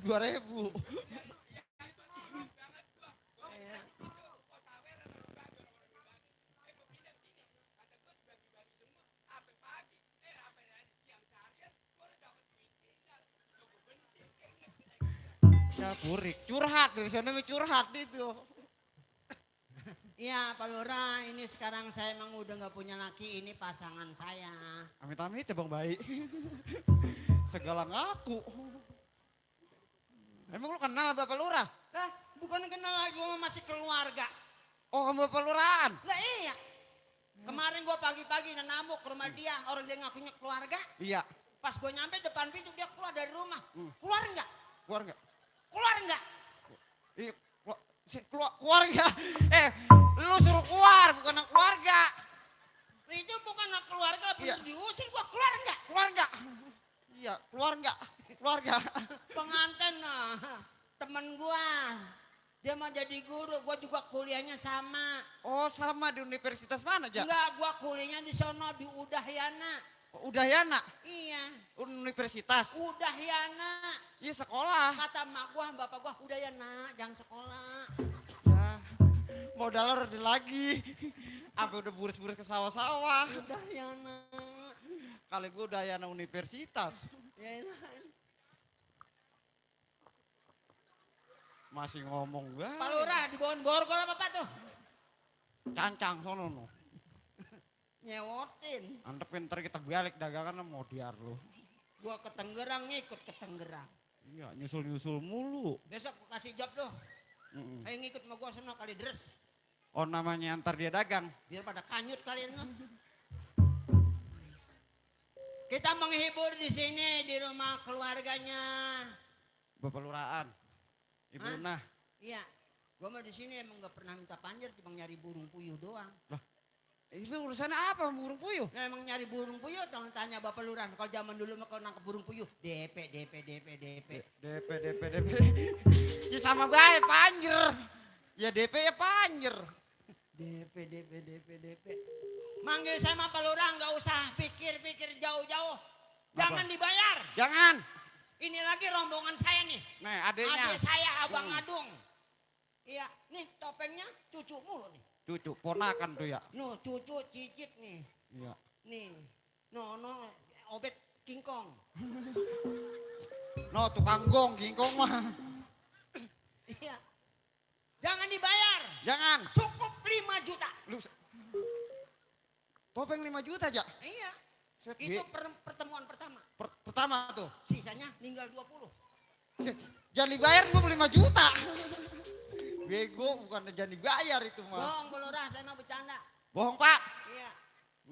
Ya burik, curhat dari sana curhat itu. Iya Pak Lurah, ini sekarang saya emang udah gak punya laki, ini pasangan saya. Amit-amit ya Bang Baik. Segala ngaku. Emang lu kenal Bapak Lurah? Lah bukan kenal lagi, gue masih keluarga. Oh kamu Bapak Lurahan? Lah iya. Kemarin gue pagi-pagi nenamuk ke rumah dia, orang dia ngakunya keluarga. Iya. Pas gue nyampe depan pintu dia keluar dari rumah. Keluar enggak? Keluar nggak? Keluar enggak? Iya, keluar nggak? Lu suruh keluar, bukan anak keluarga. Itu bukan anak keluarga, Iya. diusir gua keluar enggak? Keluar nggak? Iya, keluar nggak? Keluarga. Pengantin temen gua. Dia mau jadi guru, gua juga kuliahnya sama. Oh sama di universitas mana aja? Enggak, gua kuliahnya di sono di Udahyana. Udayana, Iya, universitas. Udahyana. Iya sekolah. Kata mak gua, bapak gua, Udayana, jangan sekolah. Ya, modal udah lagi. Sampai udah buris-buris ke sawah-sawah. Udahyana. Kali gue Udayana universitas. Ya elah. Masih ngomong gue. Pak Lurah di bawah borgol apa tuh? Cancang sono no. Nyewotin. Antepin ntar kita balik dagangan mau diar lu. Gua ke Tangerang, ngikut ke Tangerang. Iya nyusul-nyusul mulu. Besok gua kasih job tuh. Ayo ngikut sama gua sono kali deres. Oh namanya antar dia dagang. Biar pada kanyut kalian tuh. Kita menghibur di sini di rumah keluarganya. Bapak Lurahan. Ibu Hah? Nah. Iya. Gua mah di sini emang gak pernah minta panjer, cuma nyari burung puyuh doang. Itu urusannya apa burung puyuh? Nah emang nyari burung puyuh, tanya Bapak Lurah. Kalau zaman dulu mah kalau nangkep burung puyuh, DP. DP. Ya sama baik panjer. Ya DP ya panjer. DP. Manggil saya sama Pak Lurah nggak usah pikir-pikir jauh-jauh. Jangan dibayar. Jangan. Ini lagi rombongan saya nih. Nih adeknya. Adik saya Abang Adung. Iya, nih topengnya cucu mulu nih. Cucu ponakan tuh ya. Nuh, cucu cicit nih. Iya. Nih. No, obet kingkong. No tukang gong kingkong mah. Iya. Jangan dibayar. Jangan. Cukup 5 juta. Lu topeng 5 juta aja. Iya. Set, Itu pertemuan pertama. pertama tuh. Sisanya tinggal 20. Set, jangan dibayar 25 juta. Bego bukan jangan dibayar itu mah. Bohong Bu Lurah, saya mah bercanda. Bohong Pak. Iya.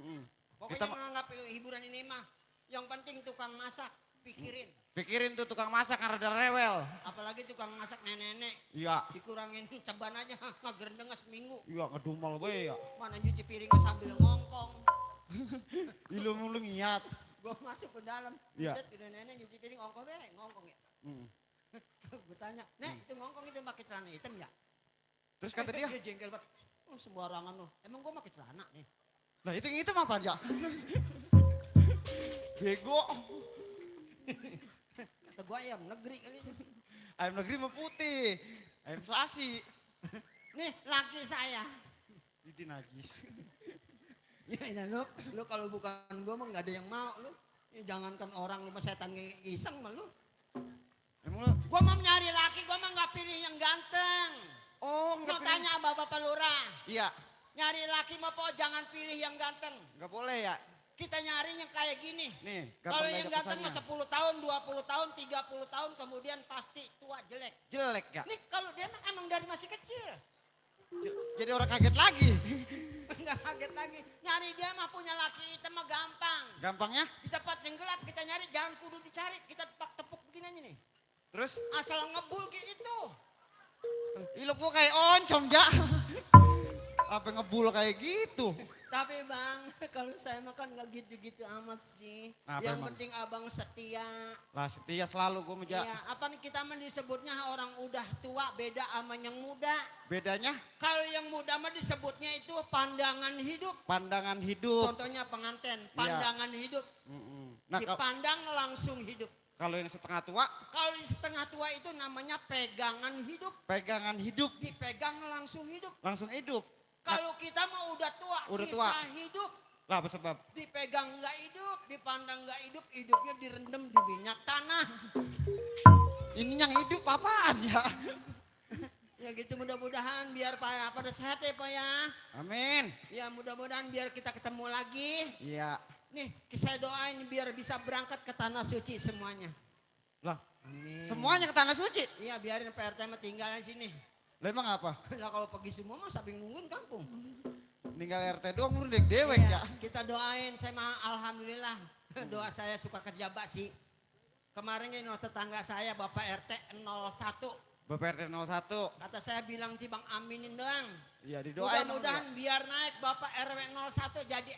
Mm. Pokoknya Kita menganggap hiburan ini mah yang penting tukang masak, pikirin. pikirin tuh tukang masak karena ada rewel. Apalagi tukang masak nenek-nenek. Iya. Dikurangin ceban aja, ngegerendeng seminggu. Iya ngedumel gue ya. Mana nyuci piringnya sambil ngongkong. Ilmu lu ngiat. Gue masuk ke dalam. Iya. Set, udah nenek nyuci piring ngongkong ya. Mm. Gue tanya, Nek itu ngongkong itu pakai celana hitam ya? Terus kata dia, Dia jengkel banget. Oh sembarangan lu. Emang gue pakai celana nih. nah itu apa aja? Bego. Kata gue ayam negeri kali itu. Ayam negeri mah putih. Ayam selasi. Nih laki saya. Ini najis. Ya ini lu kalau bukan gue mah gak ada yang mau lu. Ya, jangankan orang lu mah setan iseng mah lu. Emang lu? Gue mau nyari laki, gue mah gak pilih yang ganteng. Oh Mau enggak pilih. tanya sama Bapak Lurah. Iya. Nyari laki mah po jangan pilih yang ganteng. Enggak boleh ya. Kita nyari yang kayak gini. Nih. Kalau gampang yang aja ganteng mah pesannya. 10 tahun, 20 tahun, 30 tahun kemudian pasti tua jelek. Jelek ya. Nih kalau dia emang dari masih kecil. Jadi orang kaget lagi. Enggak kaget lagi. Nyari dia mah punya laki hitam mah gampang. Gampangnya? Di tempat yang gelap kita nyari, jangan kudu dicari. Kita tepuk begini aja nih. Terus? Asal ngebul gitu. Iluk gua kayak oncom, Ja. Apa ngebul kayak gitu? Tapi bang, kalau saya mah kan nggak gitu-gitu amat sih. Apa Yang emang? penting abang setia. Lah setia selalu gua Ja. Iya, apa nih kita mah disebutnya orang udah tua beda sama yang muda. Bedanya Kalau yang muda mah disebutnya itu pandangan hidup. pandangan hidup. Contohnya pengantin, Iya. pandangan hidup. Nah, Dipandang langsung hidup. kalau yang setengah tua, Kalau di setengah tua itu namanya pegangan hidup. pegangan hidup, Dipegang langsung hidup. langsung hidup. Kalau kita mah udah tua, Udah sisa tua. hidup. Lah apa sebab? Dipegang nggak hidup, dipandang nggak hidup, hidupnya direndam di minyak tanah. Ini yang hidup apaan ya? Ya gitu mudah-mudahan biar Pak pada sehat ya Pak ya. Amin. Ya mudah-mudahan biar kita ketemu lagi. Iya. Nih saya doain biar bisa berangkat ke tanah suci semuanya. Lah, Amin. semuanya ke tanah suci. Iya biarin Pak RT mah tinggal di sini. Lah emang apa? Lah kalau pergi semua mah sambil nungguin kampung. Tinggal RT doang lu dewek Iya, ya. kita doain saya mah alhamdulillah doa saya suka kerja basi. Kemarin ini tetangga saya Bapak RT 01 Bapak RT 01. kata saya bilang Bang aminin doang. Iya didoain. Mudah-mudahan biar naik Bapak RW 01 jadi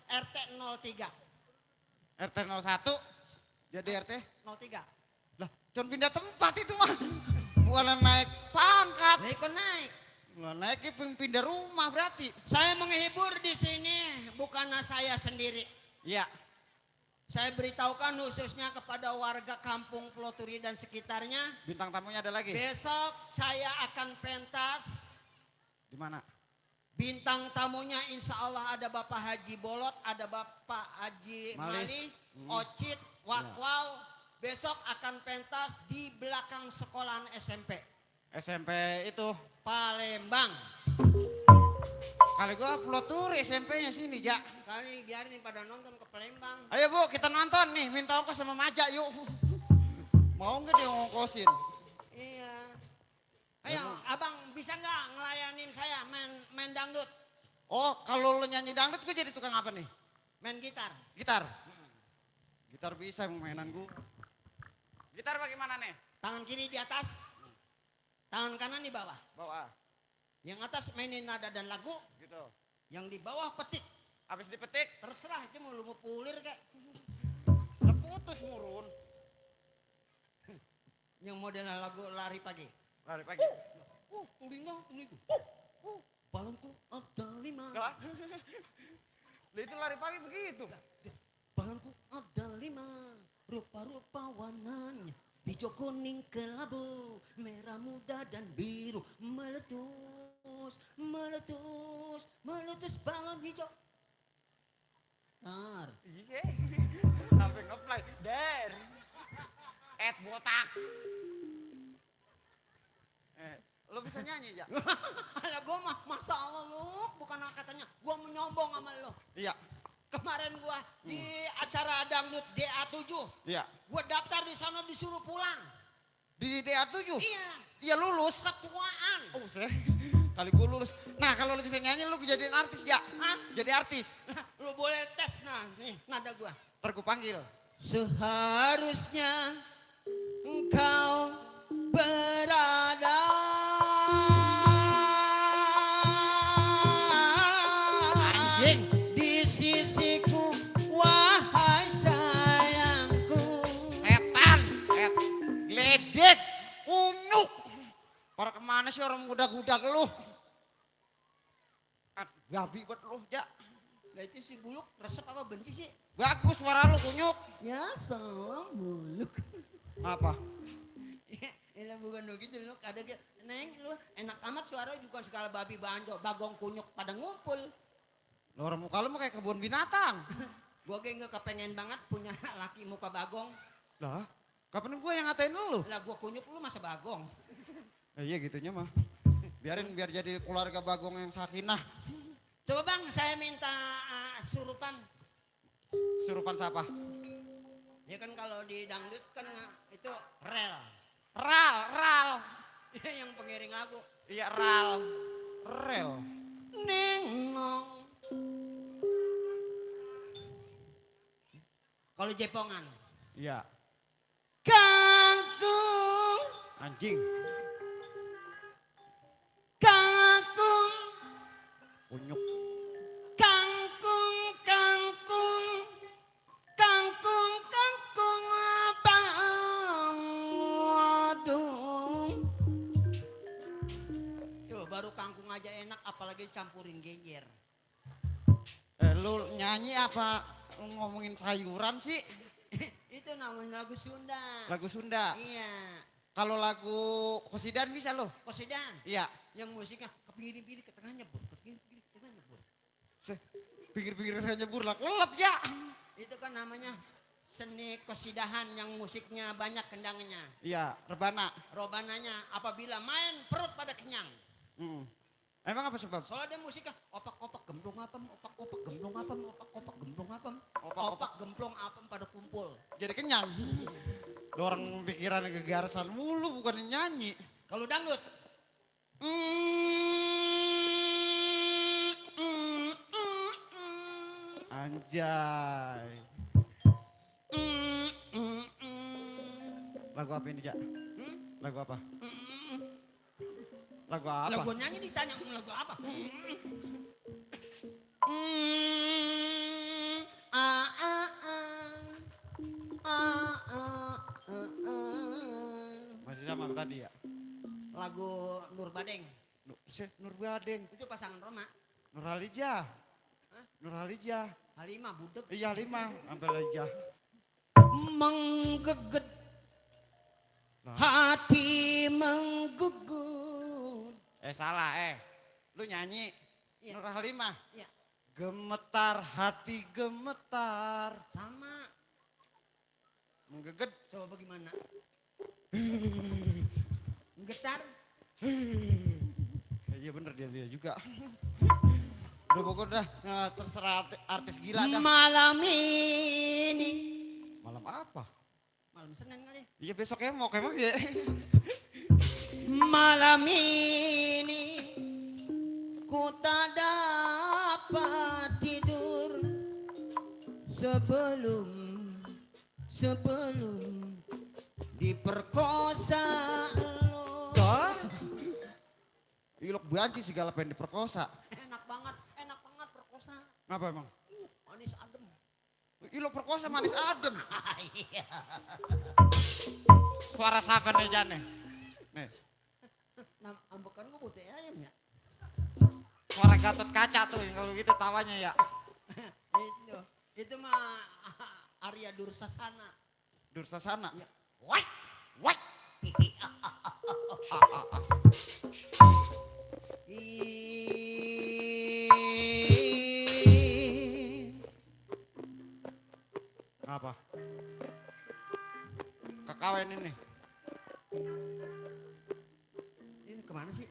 RT 03. RT 01 jadi RT. 03. Lah, cuman pindah tempat itu mah. Bukan naik pangkat. Nah, ikut naik. Lah naik pindah rumah berarti. Saya menghibur di sini bukan saya sendiri. Iya. Saya beritahukan khususnya kepada warga kampung Peloturi dan sekitarnya. Bintang tamunya ada lagi. Besok saya akan pentas. Di mana? Bintang tamunya insya Allah ada Bapak Haji Bolot, ada Bapak Haji Mali, Ocit, Wakwau. Besok akan pentas di belakang sekolahan SMP. SMP itu. Palembang. Kali gua Peloturi SMP-nya sini, Ja. Kali biarin pada nonton ke Palembang. Ayo Bu, kita nonton nih, minta ongkos sama Maja yuk. Mau nggak dia ngongkosin? Iya. Ayo, abang bisa nggak ngelayanin saya main dangdut, Oh, kalau lo nyanyi dangdut gue jadi tukang apa nih? main gitar. Gitar. Gitar bisa emang mainan gue. Gitar bagaimana nih? Tangan kiri di atas, tangan kanan di bawah. Bawa. Yang atas mainin nada dan lagu, Gitu. yang di bawah petik. Habis dipetik, Terserah itu mau lu mau pulir kayak. lah putus murun. Yang model lagu lari pagi. Lari pagi. Tulinga, tulinga. Balonku ada 5. Lah. Lah itu lari pagi begitu. Balonku ada 5. Rupa-rupa warnanya. Hijau kuning kelabu, merah muda dan biru. Meletus, meletus, meletus balon hijau. Tar. Iya. Sampai ngeplay. Der. Botak. Lo bisa nyanyi ya? Alah gue mah masa Allah lu, bukan katanya gue menyombong sama lo. Iya. Kemarin gue di acara dangdut DA7, Iya. gue daftar di sana disuruh pulang. Di DA7? Iya, Iya lulus. ketuaan. Oh saya kali gue lulus. Nah kalau lo bisa nyanyi lo jadiin artis ya? Hah? Jadi artis. Lu boleh tes nah, nih nada gue. Ntar gue panggil. Seharusnya engkau berada di sisiku, wahai sayangku. Setan, geledek, kunyuk. Para kemana sih orang gudak-gudak lu? Gabi buat lu, Ja. Nah itu si Buluk resep apa benci sih? Bagus suara lu kunyuk. Ya salam Buluk. Apa? Ini bukan begitu lu ada Neng lu enak amat suara juga segala babi banjo, bagong kunyuk pada ngumpul. Lu orang muka lu mah kayak kebun binatang. Gua kayak nggak kepengen banget punya laki muka bagong. Lah, kapan gua yang ngatain lu? Lah gua kunyuk lu masa bagong. Iya gitunya mah. Biarin biar jadi keluarga Bagong yang sakinah. Coba bang saya minta surupan. Surupan siapa? Ya kan kalau di dangdut kan itu rel. Ral. Yang pengiring lagu. Iya Ral. Rel. Nengong. Kalau jepongan. Iya. Kangkung, Anjing. kangkung, Kunyuk. kangkung, kangkung, kangkung, kangkung apa? Waduh. Tuh baru kangkung aja enak, apalagi campurin genjer. Lu nyanyi apa ngomongin sayuran sih? Itu namanya lagu Sunda. Lagu Sunda. Iya. Kalau lagu Kosidan bisa lo? Kosedan. Iya. Yang musiknya ke pinggir-pinggir ke tengahnya bur, ke pinggir-pinggir ke tengahnya bur. Pinggir-pinggir saja burlak lelap ya. Itu kan namanya seni kosidahan yang musiknya banyak kendangnya. Iya, rebana. Robananya apabila main perut pada kenyang. Emang apa sebab? Soalnya dia musiknya opak-opak gemblong apem, opak-opak gemblong apem, opak-opak gemblong apem, Opak-opak. opak gemblong apem pada kumpul. Jadi kenyang. Lu orang pikiran gegarasan mulu bukan nyanyi. Kalau dangdut. Anjay. Lagu apa ini, Jak? Lagu apa? Lagu apa? Lagu nyanyi ditanya lagu apa? Masih sama tadi ya? Lagu Nur Badeng. Nur Badeng. Itu pasangan Roma. Nur Halijah. Nur Halijah. Halimah budek. Iya 5 sampai Halijah. Menggeget hati menggugut. Salah Lu nyanyi. Iya. Nur Halimah. Iya. Gemetar hati gemetar. Sama. Menggeget. Coba bagaimana? Getar. Iya bener dia juga. Udah pokoknya dah. Nah, terserah artis gila dah. Malam ini. Malam apa? Malam Senin kali. Iya besok emok emang ya. Malam ini ku tak dapat tidur sebelum diperkosa lo. Ilok banci segala pengen diperkosa. Enak banget perkosa. Ngapa emang? Manis adem. Ilok perkosa manis adem. Iya. Suara siapa nih Jane? Nih, Ambekan gue putih ayam ya. suara Gatot Kaca tuh yang kalau gitu tawanya ya. Itu mah Arya Dursasana. Dursasana. Ya. Wait. What? Apa? Kakawen ini. Ini kemana sih?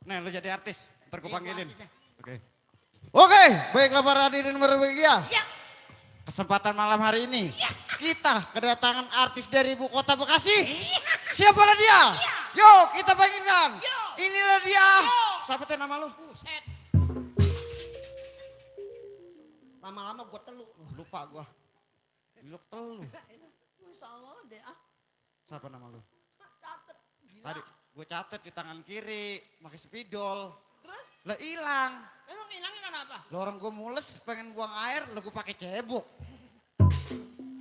Nih lu jadi artis, ntar gue Iya, panggilin. artis ya. Oke, baiklah para hadirin berbahagia. Ya. Kesempatan malam hari ini kita kedatangan artis dari ibu kota Bekasi. Siapalah dia? Yo, kita panggilkan. Inilah dia. Siapa teh nama lu? Buset. Lama-lama gue teluk. Lupa gua. Lu telu. Masya Allah deh ah. Siapa nama lu? Catet. Gila. Tadi gue catet di tangan kiri, pakai spidol. Terus Lah hilang. emang hilangnya kenapa? Lo orang gue mules pengen buang air, lo gue pakai cebok.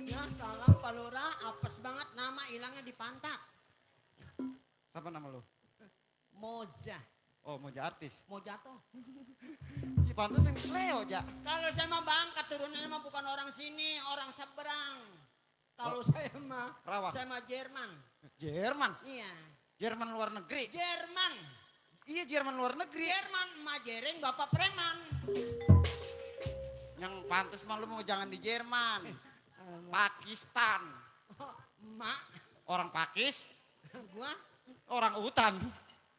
Ya salam Pak Lurah, apes banget nama hilangnya di pantat. Siapa nama lu? Moza. Oh, mau jadi artis. Mau jatuh. Iya pantas yang Leo ja. Kalau saya mah bangka turunannya mah bukan orang sini, orang seberang. Kalau saya mah, Rawang. saya mah Jerman. Jerman. Iya. Jerman luar negeri. Jerman. Iya Jerman luar negeri. Jerman, emak jereng, bapak preman. Yang pantas mah lu mau jangan di Jerman. Pakistan. Emak, Orang Pakis, gua orang hutan.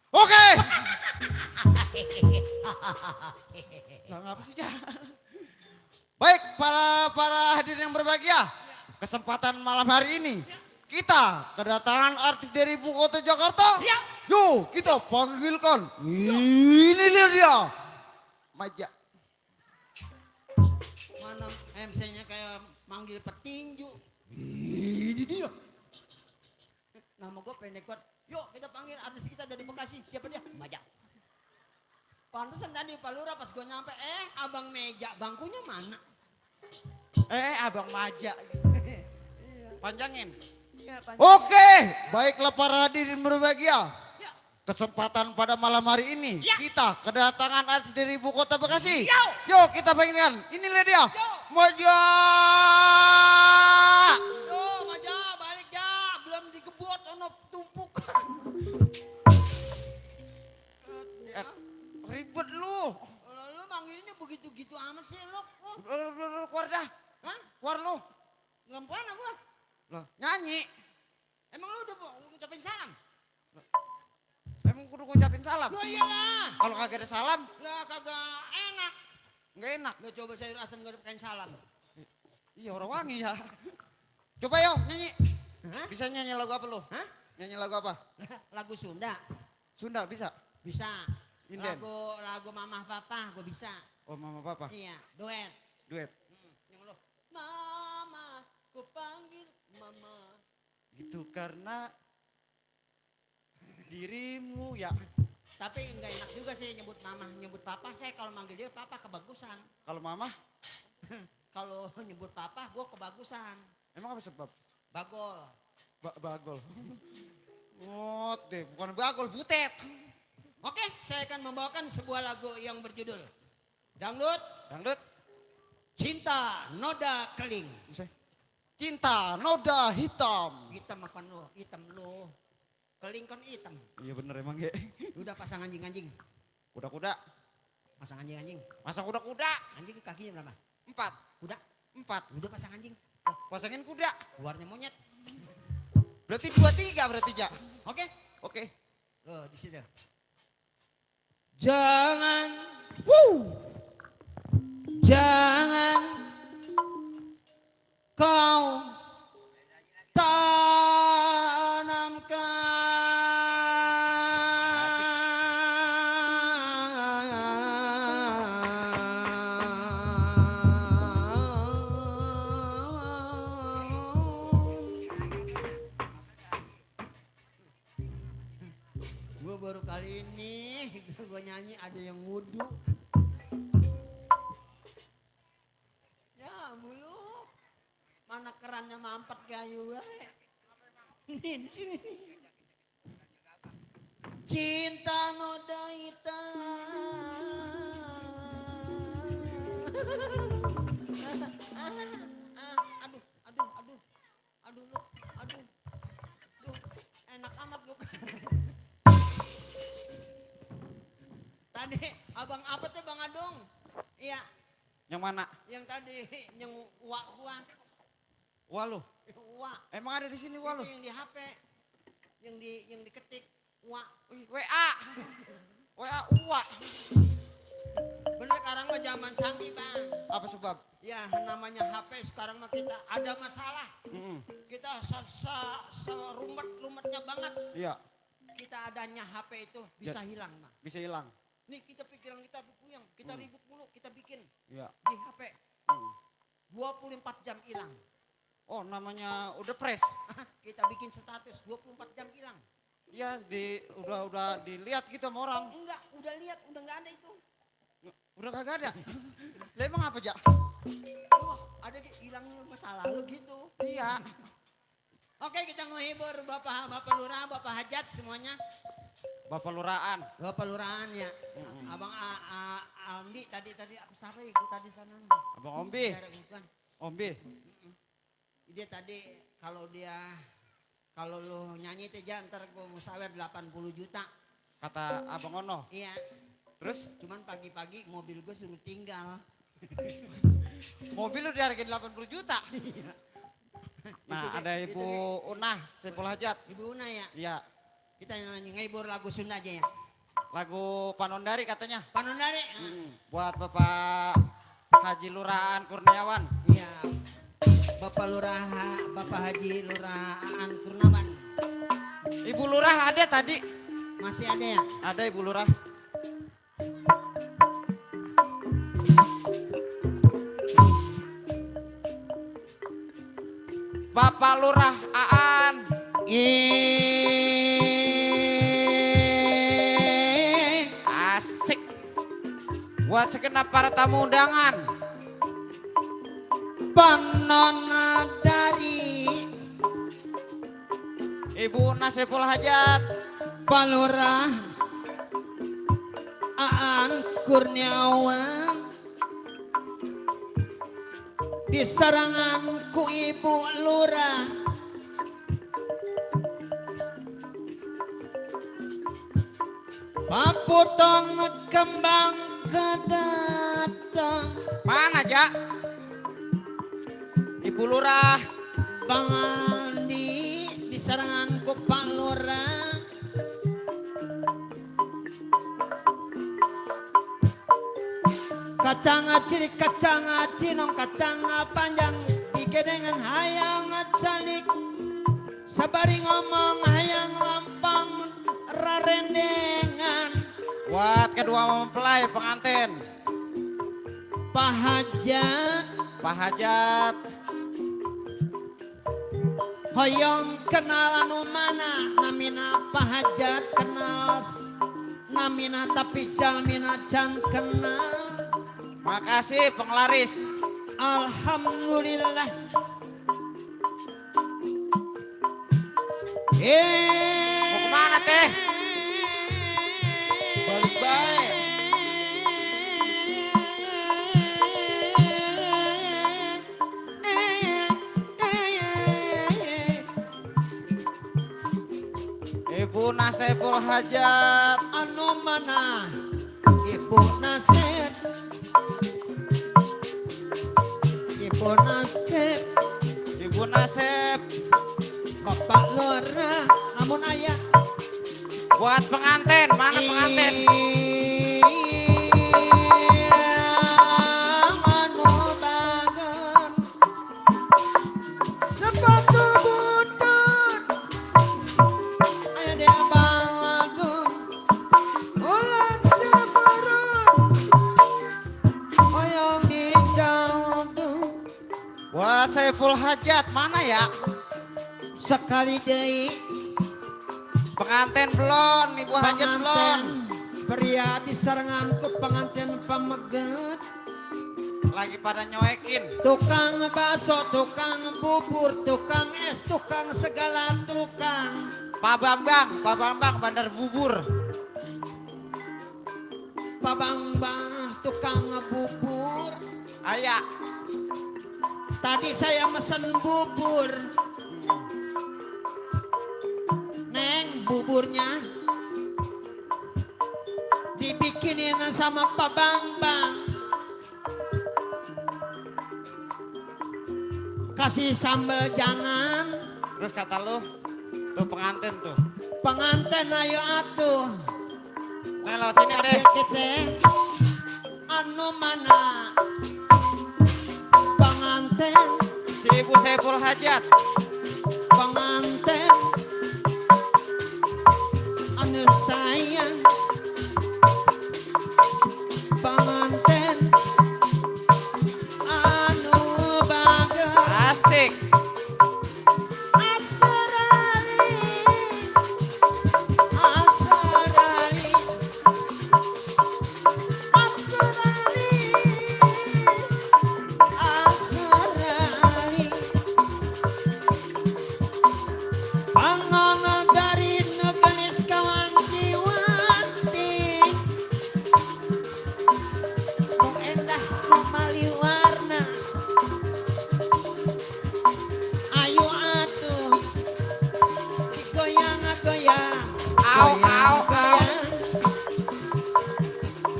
Oke. Lah ngapa sih, Ja? Baik, para hadirin yang berbahagia. Kesempatan malam hari ini Kita kedatangan artis dari ibu kota Jakarta. Ya. Yuk kita panggilkan. Ini dia. Maja. Mana MC-nya kayak manggil petinju. Ini dia. Nama gue pendek banget. Yuk kita panggil artis kita dari Bekasi. Siapa dia? Maja. Pantesan tadi Pak Lurah pas gue nyampe, abang meja, bangkunya mana? Abang Maja. Panjangin. Iya, Oke, baiklah para hadirin berbahagia. Ya. Kesempatan pada malam hari ini Ya. kita kedatangan artis dari ibu kota Bekasi. Yo. Yuk kita panggilkan. Inilah dia. Yo. Maja. Yo, Maja, balik ya. Belum digebot, ono tumpukan. Ribet lu. Lu manggilnya begitu-gitu amat sih lu. Keluar dah. Hah? Keluar lu. Ngapain gua? Loh, nyanyi. Emang lu udah ngucapin salam? Emang kudu ngucapin salam. Lu iyalah. Kalau kagak ada salam, Lah kagak enak. nggak enak. Lu coba sayur asam gak pakai salam. Iya orang wangi ya. Coba yo nyanyi. Hah? Bisa nyanyi lagu apa lu? Hah? Nyanyi lagu apa? Lagu Sunda Sunda bisa? bisa. Inden. Lagu Mamah Papa gua bisa. Oh mama papa. Iya, duet. Duet. Yang lu Mama, ku panggil Mama. Gitu karena dirimu ya. Tapi enggak enak juga sih nyebut Mama, nyebut Papa. Saya kalau manggil dia Papa kebagusan. Kalau mama, Kalau nyebut Papa gua kebagusan. emang apa sebab? Bagol. Bagol. Oh deh, bukan bagol, butet. Oke, saya akan membawakan sebuah lagu yang berjudul Dangdut Dangdut. Cinta Noda Keling. Buset. Cinta noda hitam. Hitam apa lu? Hitam lu. Keling kan hitam. Iya bener emang ya. Udah pasang anjing-anjing. Kuda-kuda. Pasang anjing-anjing. Pasang kuda-kuda. Anjing kakinya berapa? 4. Kuda. 4. Udah pasang anjing. Pasangin kuda. Luarnya monyet. Berarti 2-3 berarti ja. Oke? Oke. Loh, di situ. Jangan Jangan kau gue baru kali ini gue nyanyi ada yang wudhu. Ya mulu. Mana kerannya mampet kayu wae. Ini di sini. Cinta noda aduh, aduh, aduh, aduh, lu, aduh, aduh, enak amat lu. Tadi abang apa tuh Bang Adong? Iya, Yang mana? yang tadi yang wak Wah lu. wak. Emang ada di sini wah lu. Itu yang di HP, yang diketik wak. Wih, WA. WA uwa. Bener sekarang mah zaman canggih Bang. Apa sebab? Ya namanya HP sekarang mah kita ada masalah. Kita serumet-rumetnya banget. Iya, Kita adanya HP itu bisa hilang Bang. bisa hilang. Nih kita pikiran kita puyeng, kita ribut mulu, kita bikin Iya. di HP. 24 jam hilang. Oh, namanya udah press. Kita bikin status 24 jam hilang. Iya, udah dilihat gitu sama orang. Enggak, udah lihat, udah enggak ada itu. Udah kagak ada. Lah emang apa, Ja? Oh, ada hilangnya masa lalu gitu. Iya. Oke, kita menghibur Bapak Lurah, Bapak Hajat semuanya. Bapak lurahan. Bapak Lurahan ya. Abang Aldi tadi apa siapa itu tadi sana? Abang Ombi. Bukan. Ombi. Dia tadi kalau lu nyanyi teh ntar gue mau sawer 80 juta. Kata Abang Ono. Iya. Terus Cuman pagi-pagi mobil gue suruh tinggal. mobil lu dihargain 80 juta. Nah, ada Ibu Unah, Saiful Hajat. Ibu Una ya. Iya. Kita nyanyi ngibur lagu Sunda aja ya. Lagu Panondari katanya. Panondari. Buat Bapak Haji Lurahan Kurniawan. Iya. Bapak Lurah, Bapak Haji Lurah Aan Kurnaban. Ibu Lurah ada tadi. Masih ada ya? Ada Ibu Lurah. Bapak Lurah Aan. Asik. Buat segenap para tamu undangan. Panona dari Ibu Nasiful Hajat. Pak Lurah Aan Kurniawan. Di sarangan ku Ibu Lurah. Paputon kembang kedatang. Mana Jak? Ibu Lurah. Bang Andi di sarangan ku Pak Lurah. Kacang cilik kacang cinong kacang panjang digedengan hayang calik sabari ngomong hayang lampang rarendengan. Buat kedua mempelai pengantin. Pak Hajat Pak Hajat. hoyong kenal anu mana namina Pak Hajat kenal namina tapi jalmina can kenal. Makasih penglaris. Alhamdulillah. Mau kemana teh? Balik baik. Ibu Nasiful Hajat. Anu mana Ibu Nasib. Ibu Nasib. Ibu Nasib. Bapak Lurah namun ayah. Buat pengantin, mana pengantin? Anu bagan sepatu butut aya di balagun ulat seberut hoyong di jauh. Buat Saiful Hajat, mana ya? Sekali deui Pengantin belum, Ibu Hajat belum. pria di sarangan ku pengantin pameget. Lagi pada nyoekin. Tukang bakso, tukang bubur, tukang es, tukang segala tukang. Pak Bambang bandar bubur. Pak Bambang tukang bubur. Ayah. Tadi saya mesen bubur. Neng, buburnya dibikinin sama Pak Bambang. Kasih sambal jangan. Terus kata lu, tuh pengantin tuh. Pengantin ayo atuh. Nah lo sini teh. Kita anu mana pengantin. Si Ibu Saiful Hajat. Pengantin anu sayang. Pengantin anu bagus. Asik. Asrali, asrali, asrali, asrali. Pangangan dari negelis kawan jiwanti. Mau endah memali warna. Ayo atuh digoyang-goyang. Au, au, au.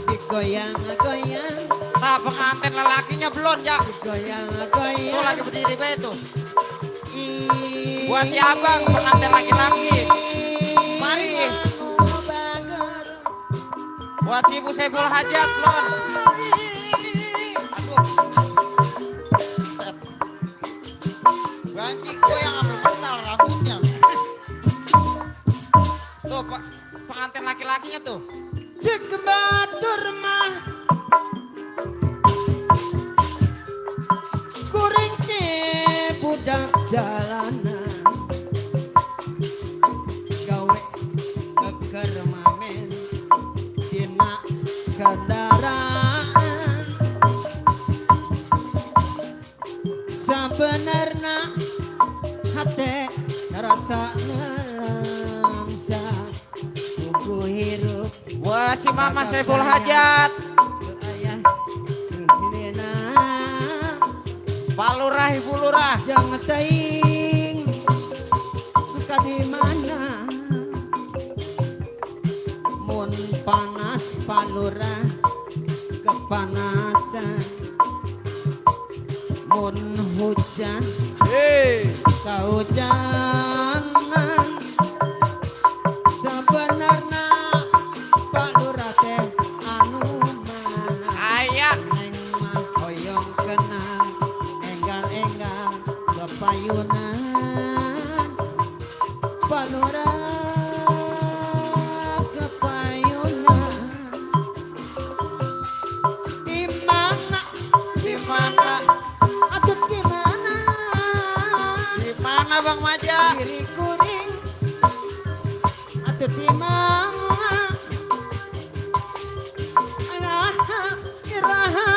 Digoyang-goyang. Nah pengantin lelakinya belum ya. Tuh Digoyang-goyang. lagi berdiri be tuh. Buat si abang pengantin laki-laki. Mari. Buat si Ibu Saiful Hajat belum. Aduh. Set. laki-lakinya tuh. Cek batur mah kuring budak jalanan gawe keker mamen dina kendaraan sabenerna hate rasa ngelangsa kuku hirup Wah si Mama Saiful Hajat. ayah hilena Pak Lurah, Ibu Lurah. jangan teing ka di mana mun panas palura kepanasan mun hujan Hei. kahujanan sebenarnya palura teh anu mana Ayak. neng mah hoyong kenang enggal-enggal kepayunan palura kepayunan di mana Di mana? atuh di mana Di mana Bang Maja? diri kuring atuh di mana iraha iraha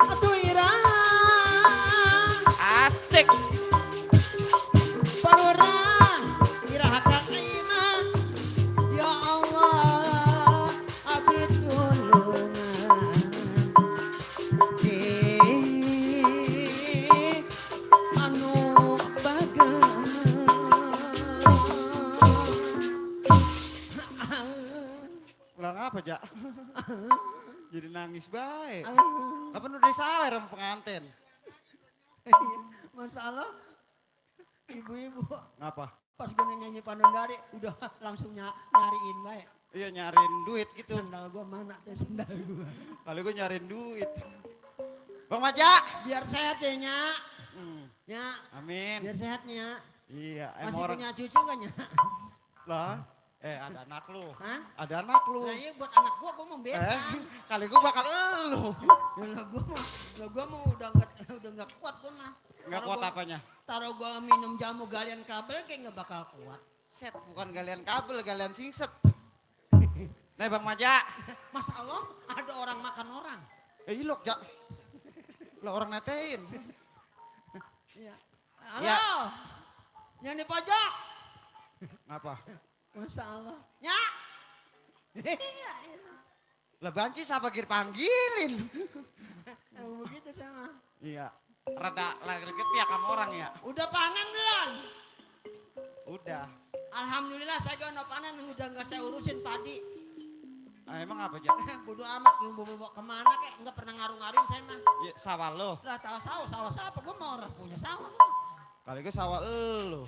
atuh iraha Asik. palura iraha ka iman ya Allah abdi tulungan anu Ulang apa, Jak? Jadi nangis baik. Kapan udah disawer sama pengantin? masalah ibu-ibu Ngapa? pas gue nyanyi Panandari udah langsung nyariin baik Iya nyariin duit gitu. sendal gua mana teh sendal gua Kali gue nyariin duit. Bang Maja. biar sehat ya nyak Hmm, nyak amin. biar sehatnya Iya, masih orang punya cucu gak nyak lah. Ada anak lu. Hah? Ada anak lu. nah iya buat anak gua mau besan Kali gue bakal elu. lah gua mau udah nggak kuat gua mah Nggak Taruh kuat gua- apanya? taruh gua minum jamu galian kabel kayak nggak bakal kuat Set, bukan galian kabel, galian singset. Nih Bang Maja. Masya Allah ada orang makan orang Ilok, Jak. Lah orang netein. iya halo Ya. nyanyi pajak Ngapa? Masya Allah nyak Lah banci siapa panggilin? emang begitu sama Iya. Rada lagi ketiak sama orang ya. udah panen belum Udah. Alhamdulillah saya gak ada panen udah nggak saya urusin padi Nah, emang apa, Jak? bodo amat lu bawa kemana kek nggak pernah ngaruh-ngaruh saya mah Ya, sawah lo. lah tahu sawah siapa gue mau orang punya sawah Kali gue sawah lo.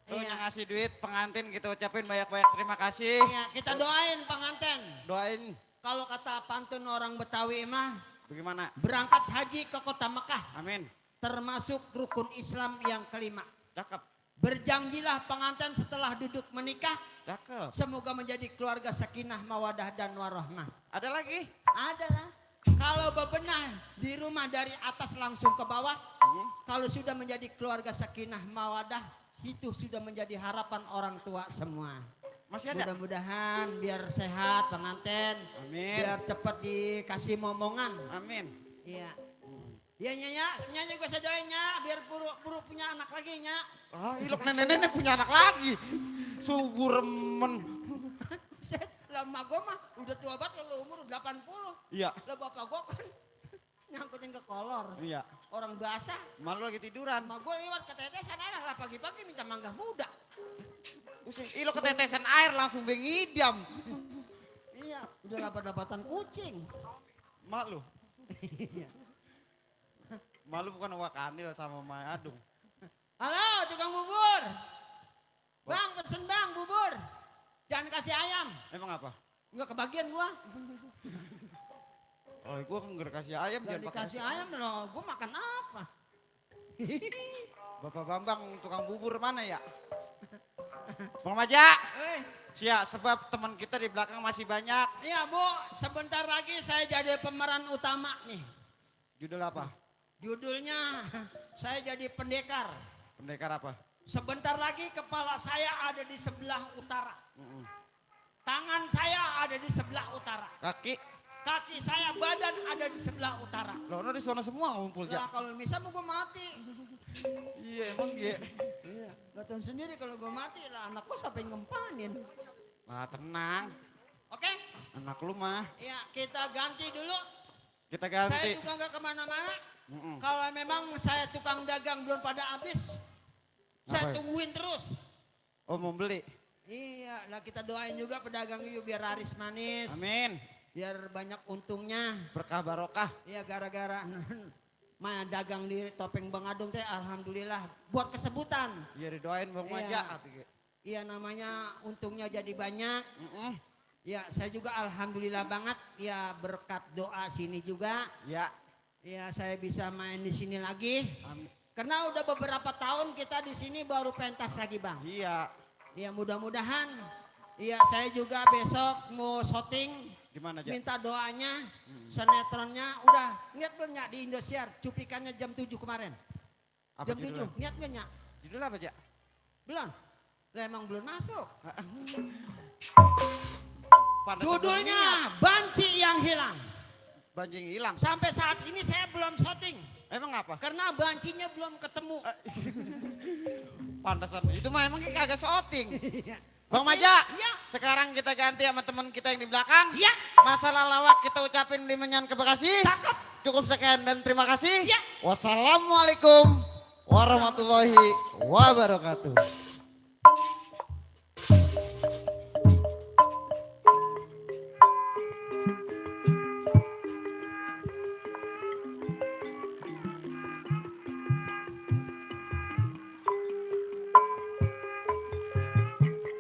Tuh Iya. yang ngasih duit pengantin kita ucapin banyak-banyak terima kasih. iya kita doain pengantin Doain kalau kata pantun orang Betawi mah bagaimana? berangkat haji ke kota Mekah Amin. termasuk rukun Islam yang kelima Cakep. berjanjilah pengantin setelah duduk menikah Cakep. semoga menjadi keluarga sakinah mawadah dan warahmah Ada lagi? adalah kalau bebenah di rumah dari atas langsung ke bawah kalau sudah menjadi keluarga sakinah mawadah itu sudah menjadi harapan orang tua semua Masih ada? mudah-mudahan biar sehat pengantin Amin. biar cepat dikasih momongan Amin. iya iya nyanyi gue sedoinnya biar buru punya anak lagi nya Ah, ilok nenek-nenek punya anak lagi. Subur men. set lama gue mah udah tua banget kalau umur 80 Iya. lah bapak gue kan nyangkutin ke kolor Iya. orang basah Malu lagi tiduran. sama gue lewat ke tetesan air lah pagi-pagi minta mangga muda Usih, ilok ketetesan air langsung bengidam. iya udah dapat-dapatan kucing Malu. Malu bukan wakanil sama Maya Adung. halo tukang bubur bang pesen bang bubur jangan kasih ayam Emang apa? nggak kebagian gua Oh, gua kan nggak kasih ayam udah jangan pakai. dikasih ayam loh gua makan apa Bapak Bambang tukang bubur mana ya? Bang Maja. Siap, sebab teman kita di belakang masih banyak. Iya Bu, sebentar lagi saya jadi pemeran utama nih. Judul apa? Judulnya saya jadi pendekar. Pendekar apa? Sebentar lagi kepala saya ada di sebelah utara. Tangan saya ada di sebelah utara. Kaki? Kaki saya, badan ada di sebelah utara. Loh, di sana semua ngumpul Lah Jak. kalau bisa mau gue mati. Iya emang iya. Iya, lo tahu sendiri kalau gue mati lah anak gue sampai ngempanin. Nah tenang, Oke? anak lu mah. Ya kita ganti dulu. Kita Saya ganti. juga nggak kemana-mana. Kalau memang saya tukang dagang belum pada habis, saya Apa ya? tungguin terus. Oh mau beli? Iya, lah kita doain juga pedagang yuk biar laris manis. Amin. Biar banyak untungnya. Berkah barokah. Iya gara-gara mah dagang di topeng Bang Adung teh alhamdulillah buat kesebutan. Iya didoain Bang Iya. Maja. Iya namanya untungnya jadi banyak. Ya saya juga alhamdulillah banget ya berkat doa sini juga. Ya. Ya saya bisa main di sini lagi. Amin. Karena udah beberapa tahun kita di sini baru pentas lagi Bang. Iya. Ya mudah-mudahan. Iya saya juga besok mau syuting. Gimana Jak? Minta doanya, sinetronnya udah niat belum Nyak, di Indosiar cuplikannya jam 7 kemarin. Apa Jam judulnya? 7, niat belum Nyak? Judul apa Jak? Belum. Lah emang belum masuk. Pantes Judulnya sebelumnya. Banci yang Hilang. Banjing hilang. Sampai saat ini saya belum syuting Emang apa? karena bancinya belum ketemu. Pantesan. Itu mah emang kagak syuting. Bang Maja, Iya. sekarang kita ganti sama teman kita yang di belakang. Iya. Masalah lawak kita ucapin limenyan ke Bekasi. Cakep. Cukup sekian dan terima kasih. Iya. Wassalamualaikum warahmatullahi wabarakatuh.